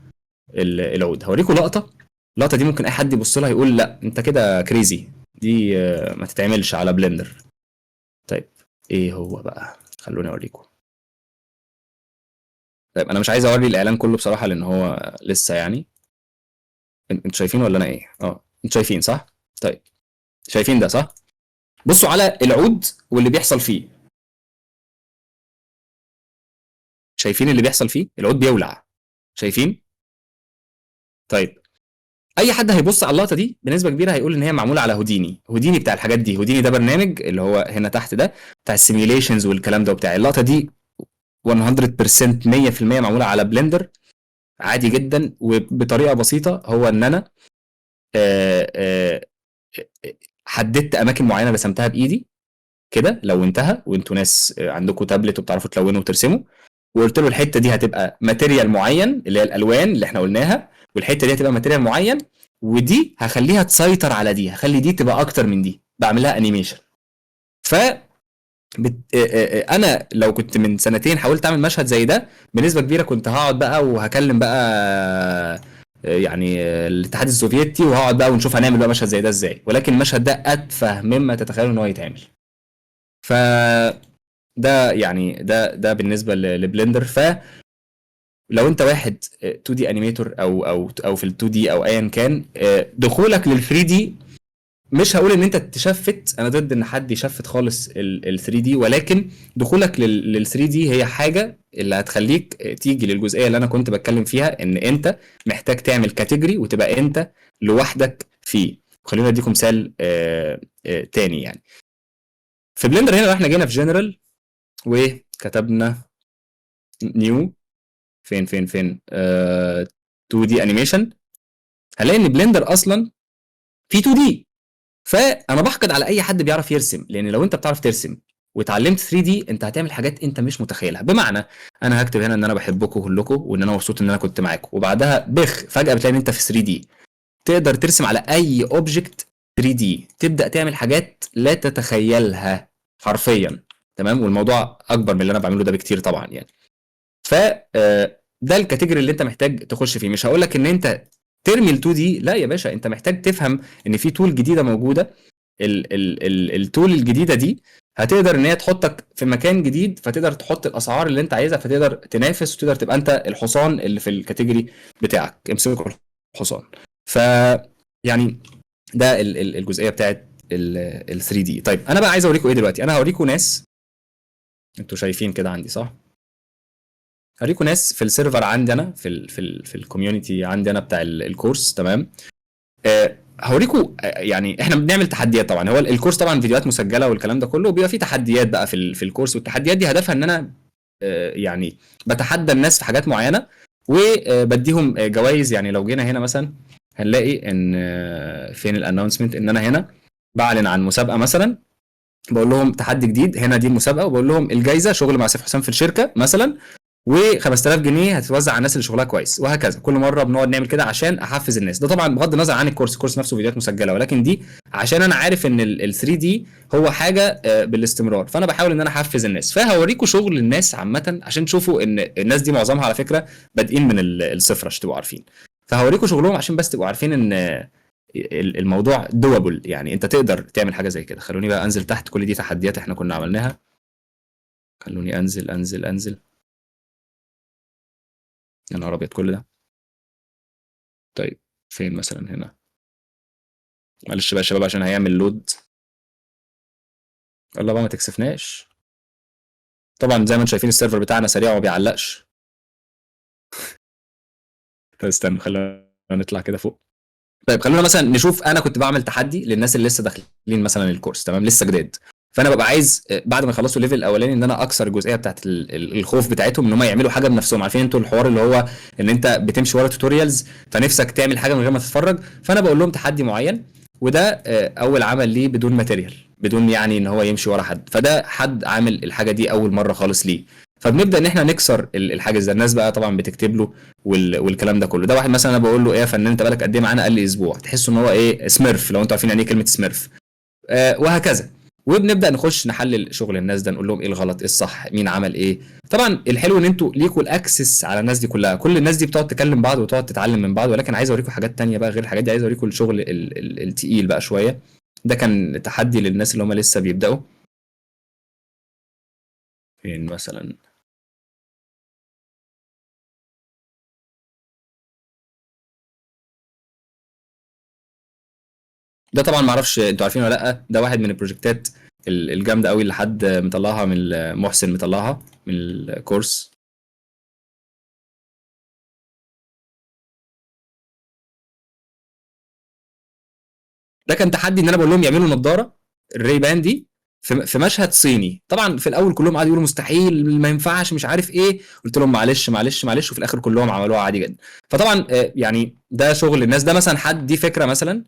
العود. هوريكم لقطة، اللقطة دي ممكن اي حد يبص لها يقول لا انت كده crazy، دي ما تتعملش على Blender. طيب ايه هو بقى؟ خلوني اوريكم. طيب انا مش عايز اوري الاعلان كله بصراحة، لان هو لسه يعني انتوا شايفين ولا انا ايه؟ انتوا شايفين صح؟ طيب شايفين ده صح؟ بصوا على العود واللي بيحصل فيه. شايفين اللي بيحصل فيه؟ العود بيولع. شايفين؟ طيب اي حد هيبص على اللقطة دي بنسبة كبيرة هيقول ان هي معمولة على Houdini. Houdini بتاع الحاجات دي. هوديني ده برنامج اللي هو هنا تحت ده بتاع ال simulations والكلام ده وبتاع. اللقطة دي 100% 100% معمولة على Blender عادي جدا، وبطريقة بسيطة. هو ان انا حددت اماكن معينة رسمتها بايدي كده، لونتها، وانتوا ناس عندكم تابلت وبتعرفوا تلونوا وترسموا، وقلت له الحتة دي هتبقى material معين اللي هي الالوان اللي احنا قلناها، والحتة دي هتبقى material معين، ودي هخليها تسيطر على دي، هخلي دي تبقى اكتر من دي، بعملها animation. ف انا لو كنت من سنتين حاولت اعمل مشهد زي ده بنسبة كبيرة كنت هقعد بقى وهكلم بقى يعني الاتحاد السوفيتي، وهقعد بقى ونشوف هنعمل بقى مشهد زي ده ازاي، ولكن المشهد ده اتفه مما تتخيلوا ان هو يتعمل. ف ده يعني ده بالنسبة ل Blender. ف لو انت واحد 2D animator او في ال 2D او ايا كان، دخولك لل 3D مش هقول ان انت ت shift، انا ضد ان حد ي shift خالص ال 3D، ولكن دخولك لل 3D هي حاجة اللي هتخليك تيجي للجزئيه اللي انا كنت بتكلم فيها، ان انت محتاج تعمل category وتبقى انت لوحدك فيه. خلينا اديكم مثال تاني. يعني في Blender هنا احنا جينا في جنرال وكتبنا new فين فين فين 2D animation، هنلاقي ان Blender اصلا في 2D. فانا بحقد على اي حد بيعرف يرسم، لان لو انت بتعرف ترسم واتعلمت 3D انت هتعمل حاجات انت مش متخيلها. بمعنى انا هكتب هنا ان انا بحبكم كلكم وان انا مبسوط ان انا كنت معاكم، وبعدها بخ فجأة بتلاقي ان انت في 3D تقدر ترسم على اي object 3D، تبدأ تعمل حاجات لا تتخيلها حرفيا. تمام؟ والموضوع اكبر من اللي انا بعمله ده بكتير طبعا يعني. ف ده ال category اللي انت محتاج تخش فيه. مش هقول لك ان انت ترمي ال 2D، لا يا باشا، انت محتاج تفهم ان في tool جديدة موجودة. ال tool الجديدة دي هتقدر ان هي تحطك في مكان جديد، فتقدر تحط الاسعار اللي انت عايزها، فتقدر تنافس وتقدر تبقى انت الحصان اللي في ال category بتاعك. امسكوا الحصان. ف يعني ده الجزئية بتاعت ال 3D. طيب انا بقى عايز اوريكم ايه دلوقتي؟ انا هوريكم ناس، انتوا شايفين كده عندي صح؟ هوريكم ناس في ال server عندي انا، في ال community عندي انا بتاع الكورس. تمام؟ هوريكم، يعني احنا بنعمل تحديات طبعا. هو الكورس طبعا فيديوهات مسجله والكلام ده كله، وبيبقى فيه تحديات بقى في الكورس، والتحديات دي هدفها ان انا يعني بتحدى الناس في حاجات معينة وبديهم جوائز. يعني لو جينا هنا مثلا هنلاقي ان فين ال announcement، ان انا هنا بعلن عن مسابقة مثلا، بقول لهم تحدي جديد، هنا دي المسابقة، وبقول لهم الجايزة شغل مع سيف حسام في الشركة مثلا، و5000 جنيه هتتوزع على الناس اللي شغلها كويس، وهكذا. كل مرة بنقعد نعمل كده عشان احفز الناس. ده طبعا بغض النظر عن الكورس، الكورس نفسه فيديوهات مسجله، ولكن دي عشان انا عارف ان ال 3D هو حاجة بالاستمرار، فانا بحاول ان انا احفز الناس. فهوريكم شغل الناس عامة عشان تشوفوا ان الناس دي معظمها على فكرة بادئين من الصفر عشان تبقوا عارفين. فهوريكم شغلهم عشان بس تبقوا عارفين ان الموضوع doable، يعني انت تقدر تعمل حاجة زي كده. خلوني بقى انزل تحت، كل دي تحديات احنا كنا عملناها. خلوني انزل انزل انزل. يا نهار ابيض كل ده. طيب فين مثلا هنا؟ معلش بقى يا شباب عشان هيعمل load. يلا بقى ما تكسفناش. طبعا زي ما انتم شايفين ال server بتاعنا سريع وما بيعلقش. طيب استنى خلينا نطلع كده فوق. طيب خلونا مثلا نشوف، انا كنت بعمل تحدي للناس اللي لسه داخلين مثلا الكورس، تمام، لسه جداد، فانا ببقى عايز بعد ما يخلصوا ال level الاولاني ان انا اكسر الجزئية بتاعت الخوف بتاعتهم ان هم يعملوا حاجة بنفسهم. عارفين انتوا الحوار اللي هو ان انت بتمشي ورا tutorials فنفسك تعمل حاجة من غير ما تتفرج. فانا بقول لهم تحدي معين، وده اول عمل ليه بدون material، بدون يعني ان هو يمشي ورا حد، فده حد عامل الحاجة دي اول مرة خالص ليه. فبنبدا ان احنا نكسر الحاجز ده. الناس بقى طبعا بتكتب له والكلام ده كله. ده واحد مثلا انا بقول له ايه يا فنان انت بالك قد ايه معانا؟ قال لي اسبوع. تحس ان هو ايه، smurf، لو انتوا عارفين يعني ايه كلمة smurf. وهكذا. وبنبدا نخش نحلل شغل الناس ده، نقول لهم ايه الغلط، ايه الصح، مين عمل ايه. طبعا الحلو ان انتوا ليكوا ال access على الناس دي كلها، كل الناس دي بتقعد تكلم بعض وتقعد تتعلم من بعض. ولكن عايز اوريكم حاجات تانية بقى غير الحاجات دي، عايز اوريكم الشغل التقيل بقى شوية. ده كان تحدي للناس اللي هم لسه بيبداوا. فين مثلا؟ ده طبعا معرفش انتوا عارفين ولا لا، ده واحد من ال projectات الجامدة قوي اللي حد مطلعها من محسن، مطلعها من ال course. ده كان تحدي ان انا بقول لهم يعملوا نظاره ال Ray-Ban دي في مشهد صيني. طبعا في الاول كلهم قعدوا يقولوا مستحيل، ما ينفعش، مش عارف ايه. قلت لهم معلش معلش معلش، وفي الاخر كلهم عملوها عادي جدا. فطبعا يعني ده شغل الناس. ده مثلا حد، دي فكرة مثلا،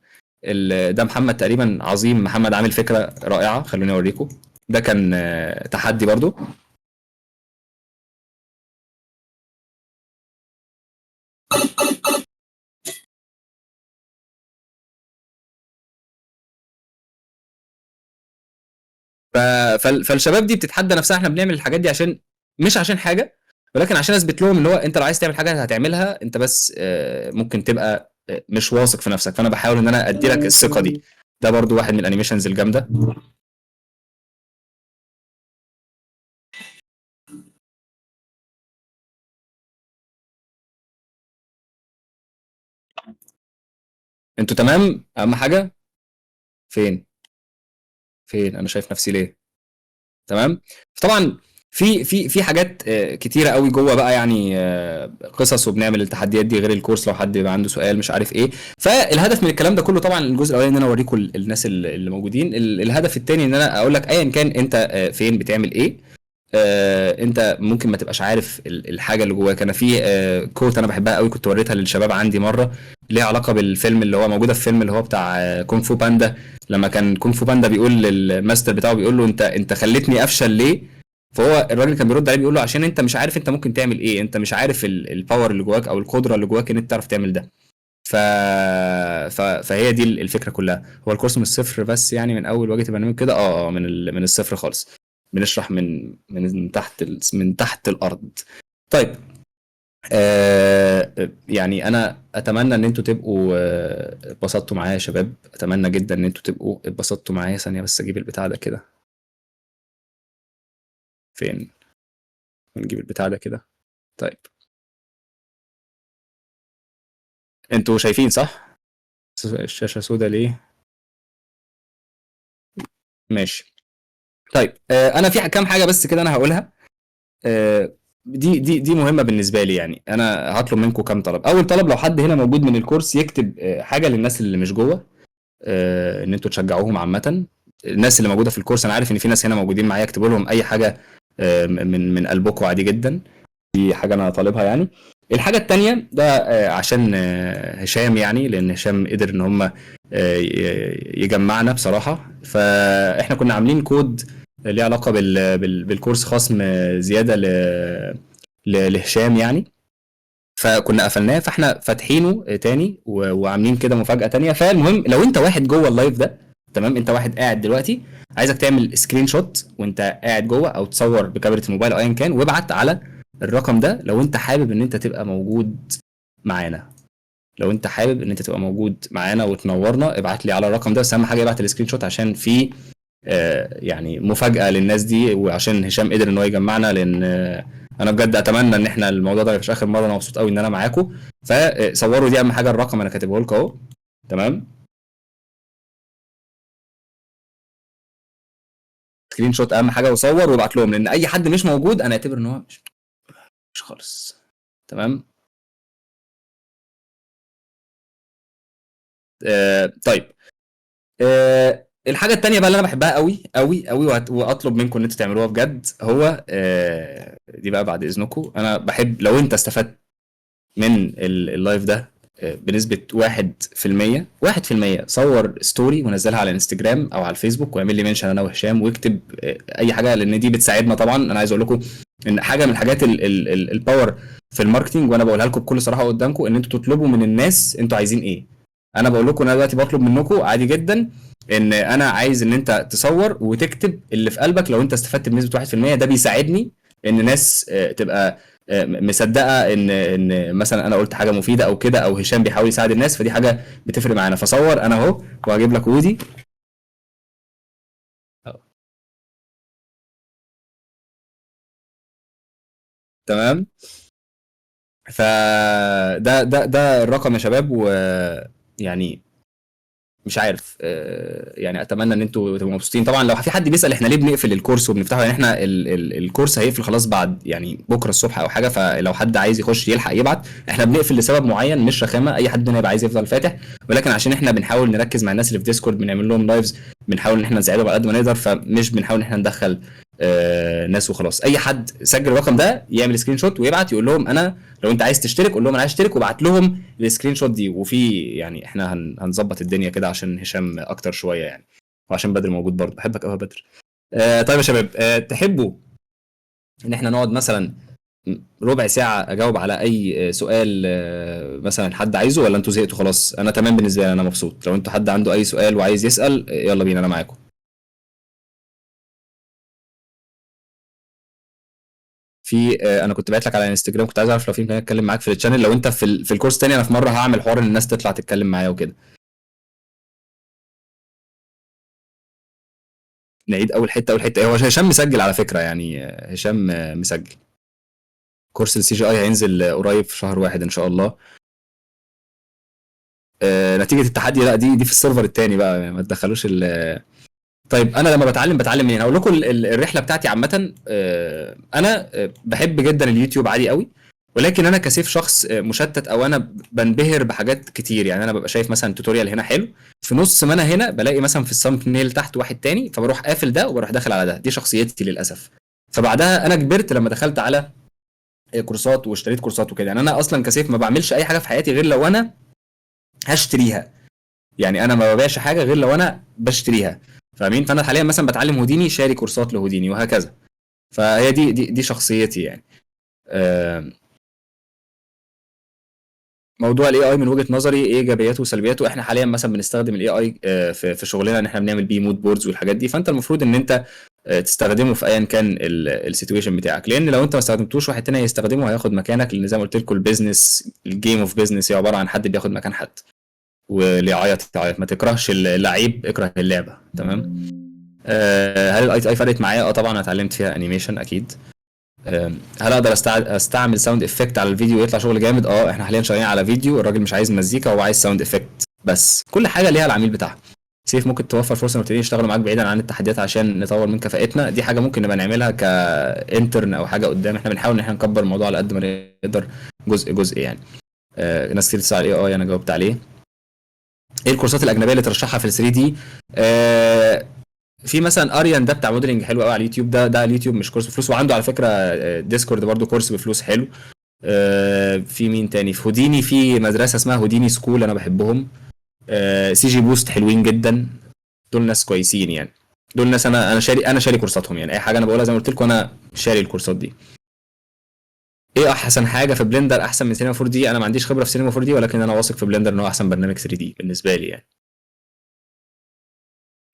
ده محمد تقريبا، عظيم محمد عامل فكرة رائعة، خلوني اوريكم. ده كان تحدي برضو. فالشباب دي بتتحدى نفسها. احنا بنعمل الحاجات دي عشان، مش عشان حاجة، ولكن عشان اثبت لهم ان هو انت لو عايز تعمل حاجة هتعملها، انت بس ممكن تبقى مش واثق في نفسك، فانا بحاول ان انا ادي لك الثقة دي. ده برضو واحد من ال animations الجامدة. انتوا تمام؟ اهم حاجة فين فين انا شايف نفسي ليه؟ تمام. طبعا في في في حاجات كتيرة قوي جوه بقى، يعني قصص، وبنعمل التحديات دي غير ال course لو حد بيبقى عنده سؤال مش عارف ايه. فالهدف من الكلام ده كله طبعا الجزء الاولاني ان انا اوريكم الناس اللي موجودين. الهدف الثاني ان انا اقول لك ايا كان انت فين بتعمل ايه، انت ممكن ما تبقاش عارف الحاجة اللي جواك. انا في quote انا بحبها قوي، كنت وريتها للشباب عندي مرة، ليها علاقة بالفيلم اللي هو موجودة في الفيلم اللي هو بتاع كونغ فو باندا. لما كان كونغ فو باندا بيقول للماستر بتاعه، بيقول له انت خليتني افشل ليه؟ فهو الراجل كان بيرد عليه بيقول له عشان انت مش عارف انت ممكن تعمل ايه، انت مش عارف ال power اللي جواك او القدرة اللي جواك ان انت تعرف تعمل ده. فهي دي الفكرة كلها. هو ال course من الصفر بس، يعني من اول واجهه البرنامج كده، من الصفر خالص، بنشرح من تحت من تحت الارض. طيب يعني انا اتمنى ان انتوا تبقوا اتبسطتوا معايا يا شباب، اتمنى جدا ان انتوا تبقوا اتبسطتوا معايا. ثانية بس اجيب البتاع ده كده، فين نجيب البتاع ده كده؟ طيب انتوا شايفين صح؟ الشاشة سودة ليه؟ ماشي. طيب انا في كام حاجة بس كده انا هقولها، دي دي دي مهمة بالنسبة لي. يعني انا هطلب منكم كام طلب. اول طلب، لو حد هنا موجود من الكورس يكتب حاجة للناس اللي مش جوه، ان انتوا تشجعوهم عامة. الناس اللي موجودة في الكورس، انا عارف ان في ناس هنا موجودين معايا، اكتبوا لهم اي حاجة من قلبكم عادي جدا، دي حاجة انا طالبها يعني. الحاجة الثانية ده عشان هشام، يعني لان هشام قدر ان هم يجمعنا بصراحة. فاحنا كنا عاملين كود ليه علاقة بال course، خصم زيادة لهشام يعني، فكنا قفلناه، فاحنا فاتحينه تاني وعاملين كده مفاجاة تانية. فالمهم لو انت واحد جوه ال live ده، تمام، انت واحد قاعد دلوقتي، عايزك تعمل screenshot وانت قاعد جوه، او تصور بكاميرا الموبايل او ايا كان، وابعت على الرقم ده لو انت حابب ان انت تبقى موجود معانا. لو انت حابب ان انت تبقى موجود معانا وتنورنا، ابعت لي على الرقم ده. بس اهم حاجة ابعت ال screenshot عشان في يعني مفاجاة للناس دي، وعشان هشام قدر ان هو يجمعنا، لان انا بجد اتمنى ان احنا الموضوع ده مش اخر مرة. انا مبسوط قوي ان انا معاكم. فصوروا دي اهم حاجة، الرقم انا كاتبه لكم اهو، تمام. screenshot اهم حاجة، وصور وابعت لهم، لان اي حد مش موجود انا اعتبر ان هو مش خالص، تمام. طيب الحاجة التانية بقى اللي انا بحبها قوي قوي قوي، واطلب منكم ان انتوا تعملوها بجد، هو دي بقى بعد اذنكم. انا بحب لو انت استفدت من ال live ده بنسبة 1%، 1% صور story ونزلها على الانستجرام او على الفيسبوك، واعمل لي mention انا وهشام، واكتب اي حاجه، لان دي بتساعدنا طبعا. انا عايز اقول لكم ان حاجة من الحاجات ال power في ال marketing، وانا بقولها لكم بكل صراحة قدامكم، ان انتوا تطلبوا من الناس انتوا عايزين ايه. انا بقول لكم انا دلوقتي بطلب منكم عادي جدا ان انا عايز ان انت تصور وتكتب اللي في قلبك. لو انت استفدت بنسبة 1%، ده بيساعدني ان ناس تبقى مصدقه ان مثلا انا قلت حاجة مفيدة او كده، او هشام بيحاول يساعد الناس، فدي حاجة بتفرق معانا. فصور انا اهو وهجيب لك ودي. تمام. فده ده ده الرقم يا شباب، ويعني مش عارف، يعني اتمنى ان انتوا تبقوا مبسوطين. طبعا لو في حد بيسال احنا ليه بنقفل الكورس وبنفتحه، يعني احنا الكورس هيقفل خلاص بعد يعني بكره الصبح او حاجة، فلو حد عايز يخش يلحق يبعت. احنا بنقفل لسبب معين، مش رخامه، اي حد هنا يبقى عايز يفضل فاتح، ولكن عشان احنا بنحاول نركز مع الناس اللي في ديسكورد، بنعمل لهم lives، بنحاول ان احنا نساعدهم على قد ما نقدر، فمش بنحاول ان احنا ندخل ناس وخلاص. اي حد سجل الرقم ده يعمل screenshot ويبعت، يقول لهم انا لو انت عايز تشترك قول لهم انا عايز اشترك، وابعت لهم ال screenshot دي. وفي يعني احنا هنظبط الدنيا كده عشان هشام اكتر شوية يعني، وعشان بدر موجود برضه. بحبك قوي يا بدر. طيب يا شباب، تحبوا ان احنا نقعد مثلا ربع ساعة اجاوب على اي سؤال مثلا حد عايزه، ولا انتوا زهقتوا خلاص؟ انا تمام بالنسبة لي، انا مبسوط. لو انتوا حد عنده اي سؤال وعايز يسال، يلا بينا، انا معاكم. في انا كنت بعت لك على انستجرام، كنت عايز اعرف لو في امكانية اتكلم معاك في ال channel. لو انت في الكورس تاني، انا في مرة هعمل حوار ان الناس تطلع تتكلم معايا وكده. نعيد اول حتة. اول حتة هو هشام مسجل على فكرة، يعني هشام مسجل كورس ال CGI هينزل قريب في شهر 1 ان شاء الله. نتيجة التحدي لا، دي في ال server التاني بقى، ما تدخلوش ال. طيب انا لما بتعلم منين؟ هقول لكم الرحلة بتاعتي عامة. انا بحب جدا اليوتيوب عادي قوي، ولكن انا كسيف شخص مشتت، او انا بنبهر بحاجات كتير. يعني انا ببقى شايف مثلا tutorial هنا حلو، في نص ما انا هنا بلاقي مثلا في ال thumbnail تحت واحد تاني، فبروح قافل ده وبروح داخل على ده. دي شخصيتي للاسف. فبعدها انا كبرت لما دخلت على كورسات واشتريت كورسات وكده. يعني انا اصلا كسيف ما بعملش اي حاجة في حياتي غير لو انا هشتريها، يعني انا ما ببيعش حاجة غير لو انا بشتريها، فاهمين؟ فانا حاليا مثلا بتعلم هوديني، شاري كورسات لهوديني وهكذا. فهي دي دي دي شخصيتي يعني. موضوع ال AI من وجهة نظري ايه ايجابياته وسلبياته؟ احنا حاليا مثلا بنستخدم ال AI في شغلنا، ان احنا بنعمل بيه mood boards والحاجات دي. فانت المفروض ان انت تستخدمه في ايا كان ال situation بتاعك، لان لو انت ما استخدمتوش واحد تاني هيستخدمه وهياخد مكانك. لان زي ما قلت لكم ال business، ال game of business هي عبارة عن حد بياخد مكان حد، واللي يعيط يعيط، ما تكرهش اللعيب، اكره اللعبة. تمام. هل ال ITI فرقت معايا؟ طبعا انا اتعلمت فيها animation اكيد. هل اقدر استعمل sound effect على الفيديو ويطلع شغل جامد؟ احنا حاليا شغالين على فيديو، الراجل مش عايز مزيكا، هو عايز sound effect بس. كل حاجة ليها العميل بتاعها. سيف ممكن توفر فرصة المبتدئين يشتغلوا معاك بعيدا عن التحديات عشان نطور من كفاءتنا؟ دي حاجة ممكن نبقى نعملها ك intern او حاجة قدام. احنا بنحاول ان احنا نكبر الموضوع على قد ما نقدر، جزء جزء يعني. ناس كتير بتسال على ال AI، انا جاوبت عليه. ايه الكورسات الاجنبية اللي ترشحها في ال 3D؟ في مثلا اريان ده بتاع modeling حلو قوي على اليوتيوب، ده على اليوتيوب مش كورس بفلوس، وعنده على فكرة ديسكورد برضو كورس بفلوس حلو. في مين تاني؟ في هوديني، في مدرسه اسمها Houdini School انا بحبهم. CG Boost حلوين جدا، دول ناس كويسين يعني، دول ناس انا شاري كورساتهم يعني. اي حاجة انا بقولها زي ما قلت لكم انا شاري الكورسات دي. ايه احسن حاجة في Blender احسن من سينما 4D؟ انا ما عنديش خبره في سينما 4D، ولكن انا واثق في Blender ان هو احسن برنامج 3D بالنسبة لي يعني.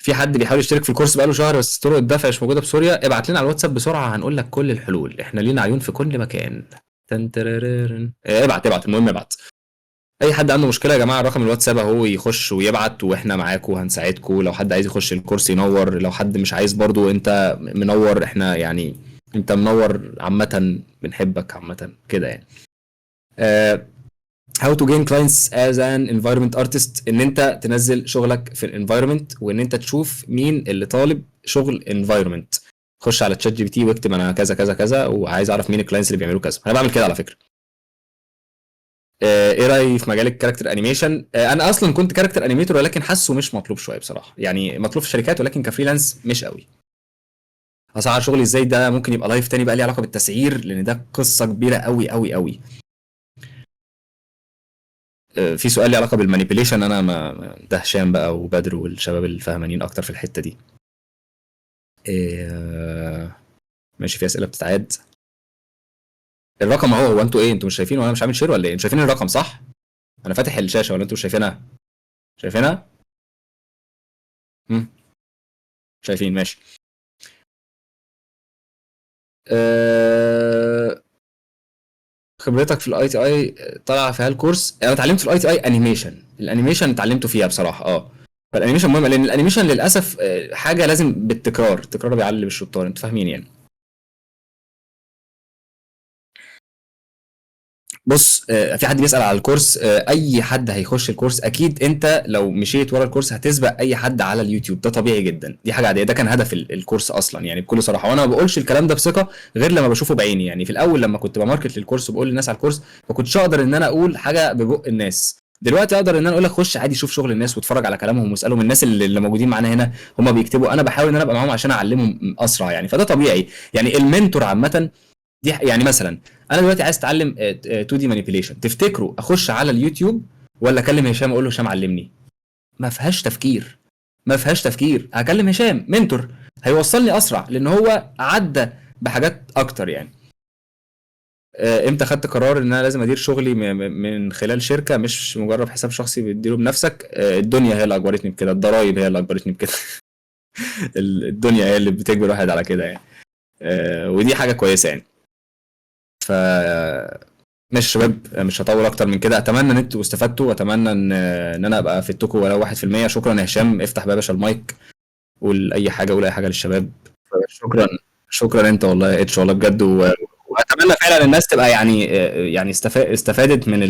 في حد بيحاول يشترك في الكورس بقاله شهر بس طرق الدفع مش موجودة بسوريا، ابعت لنا على الواتساب بسرعة هنقول لك كل الحلول، احنا لينا عيون في كل مكان. تنترررن. ابعت المهم ابعت. اي حد عنده مشكلة يا جماعة رقم الواتساب اهو، يخش ويبعت واحنا معاكم وهنساعدكم. لو حد عايز يخش الكورس ينور، لو حد مش عايز برضو انت منور، احنا يعني انت منور عامة، بنحبك عامة كده يعني. How to gain clients as an environment artist، ان انت تنزل شغلك في ال environment، وان انت تشوف مين اللي طالب شغل environment. خش على ChatGPT واكتب انا كذا كذا كذا وعايز اعرف مين ال clients اللي بيعملوا كذا. انا بعمل كده على فكرة. ايه رايي في مجال ال character animation؟ انا اصلا كنت character animator، ولكن حاسه مش مطلوب شوية بصراحة، يعني مطلوب في الشركات ولكن ك freelance مش قوي. اسعار شغلي ازاي؟ ده ممكن يبقى live تاني بقى ليه علاقة بالتسعير، لان ده قصة كبيرة قوي قوي قوي. في سؤال لي علاقة بال manipulation، انا ما ده هشام بقى وبدر والشباب الفهمانين اكتر في الحتة دي. ماشي، في اسئلة بتتعاد. الرقم اهو، هو انتوا ايه، انتوا مش شايفين وانا مش عامل share ولا ايه؟ انتوا شايفين الرقم صح؟ انا فاتح الشاشة ولا انتوا مش شايفينها؟ شايفينها؟ شايفين، ماشي. خبرتك في ال ITI طالعه في هال course؟ انا اتعلمت في ال ITI animation، ال animation اتعلمته فيها بصراحه. فال animation مهم، لان ال animation للاسف حاجة لازم بالتكرار، التكرار بيعلم الشطار، انتوا فاهمين يعني. بص، في حد بيسأل على ال course. اي حد هيخش ال course اكيد انت لو مشيت ورا ال course هتسبق اي حد على اليوتيوب، ده طبيعي جدا، دي حاجة عادية، ده كان هدف ال course اصلا يعني بكل صراحة. وانا ما بقولش الكلام ده بثقة غير لما بشوفه بعيني يعني. في الاول لما كنت ب market لل course وبقول للناس على ال course ما كنتش اقدر ان انا اقول حاجة ببق الناس، دلوقتي اقدر ان انا اقول لك خش عادي شوف شغل الناس واتفرج على كلامهم واسالهم، الناس اللي موجودين معانا هنا هم بيكتبوا، انا بحاول ان انا ابقى معاهم عشان اعلمهم اسرع يعني، فده طبيعي يعني. ال mentor عامة دي يعني مثلا انا دلوقتي عايز اتعلم 2D manipulation، تفتكروا اخش على اليوتيوب ولا اكلم هشام اقول له هشام علمني؟ ما فيهاش تفكير، ما فيهاش تفكير، هكلم هشام mentor هيوصلني اسرع لان هو عدى بحاجات اكتر يعني. امتى خدت قرار ان انا لازم ادير شغلي من خلال شركة مش مجرد حساب شخصي بتديره بنفسك؟ الدنيا هي اللي اجبرتني بكده، الضرايب هي اللي اجبرتني بكده. الدنيا هي اللي بتجبر الواحد على كده يعني. ودي حاجة كويسة يعني. ف ماشي يا شباب، مش هطول اكتر من كده. اتمنى ان انتوا استفدتوا، واتمنى ان انا ابقى افدتكم ولو 1%. شكرا يا هشام، افتح بقى يا باشا المايك، قول اي حاجة، قول اي حاجة للشباب. شكرا، شكرا انت والله يا اتش، والله بجد. واتمنى فعلا الناس تبقى استفادت من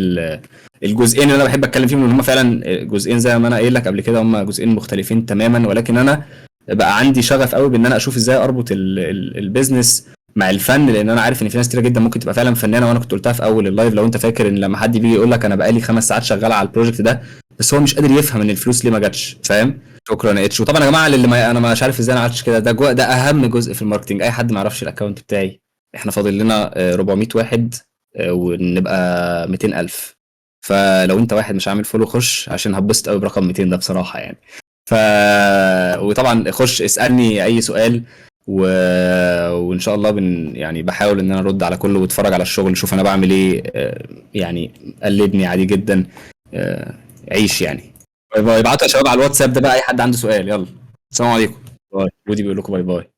الجزئين اللي انا بحب اتكلم فيهم، ان هم فعلا جزئين زي ما انا قايل لك قبل كده، هم جزئين مختلفين تماما، ولكن انا بقى عندي شغف قوي بان انا اشوف ازاي اربط ال business مع الفن، لان انا عارف ان في ناس كتير جدا ممكن تبقى فعلا فنانة. وانا كنت قلتها في اول ال live لو انت فاكر، ان لما حد بيجي يقول لك انا بقالي 5 ساعات شغال على ال project ده، بس هو مش قادر يفهم ان الفلوس ليه ما جاتش، فاهم؟ شكرا يا اتش. وطبعا يا جماعة اللي ما انا مش عارف ازاي انا عملتش كده، ده اهم جزء في ال marketing. اي حد ما يعرفش ال account بتاعي، احنا فاضل لنا 400 واحد، ونبقى 200,000. فلو انت واحد مش عامل follow خش، عشان هتبسط قوي برقم 200 ده بصراحة يعني. وطبعا خش اسالني اي سؤال، وان شاء الله بحاول ان انا ارد على كله، واتفرج على الشغل، شوف انا بعمل ايه، قلدني عادي جدا، عيش يعني. bye bye. ابعتوا يا شباب على الواتساب ده بقى اي حد عنده سؤال. يلا السلام عليكم، bye. ودي بيقول لكم bye bye.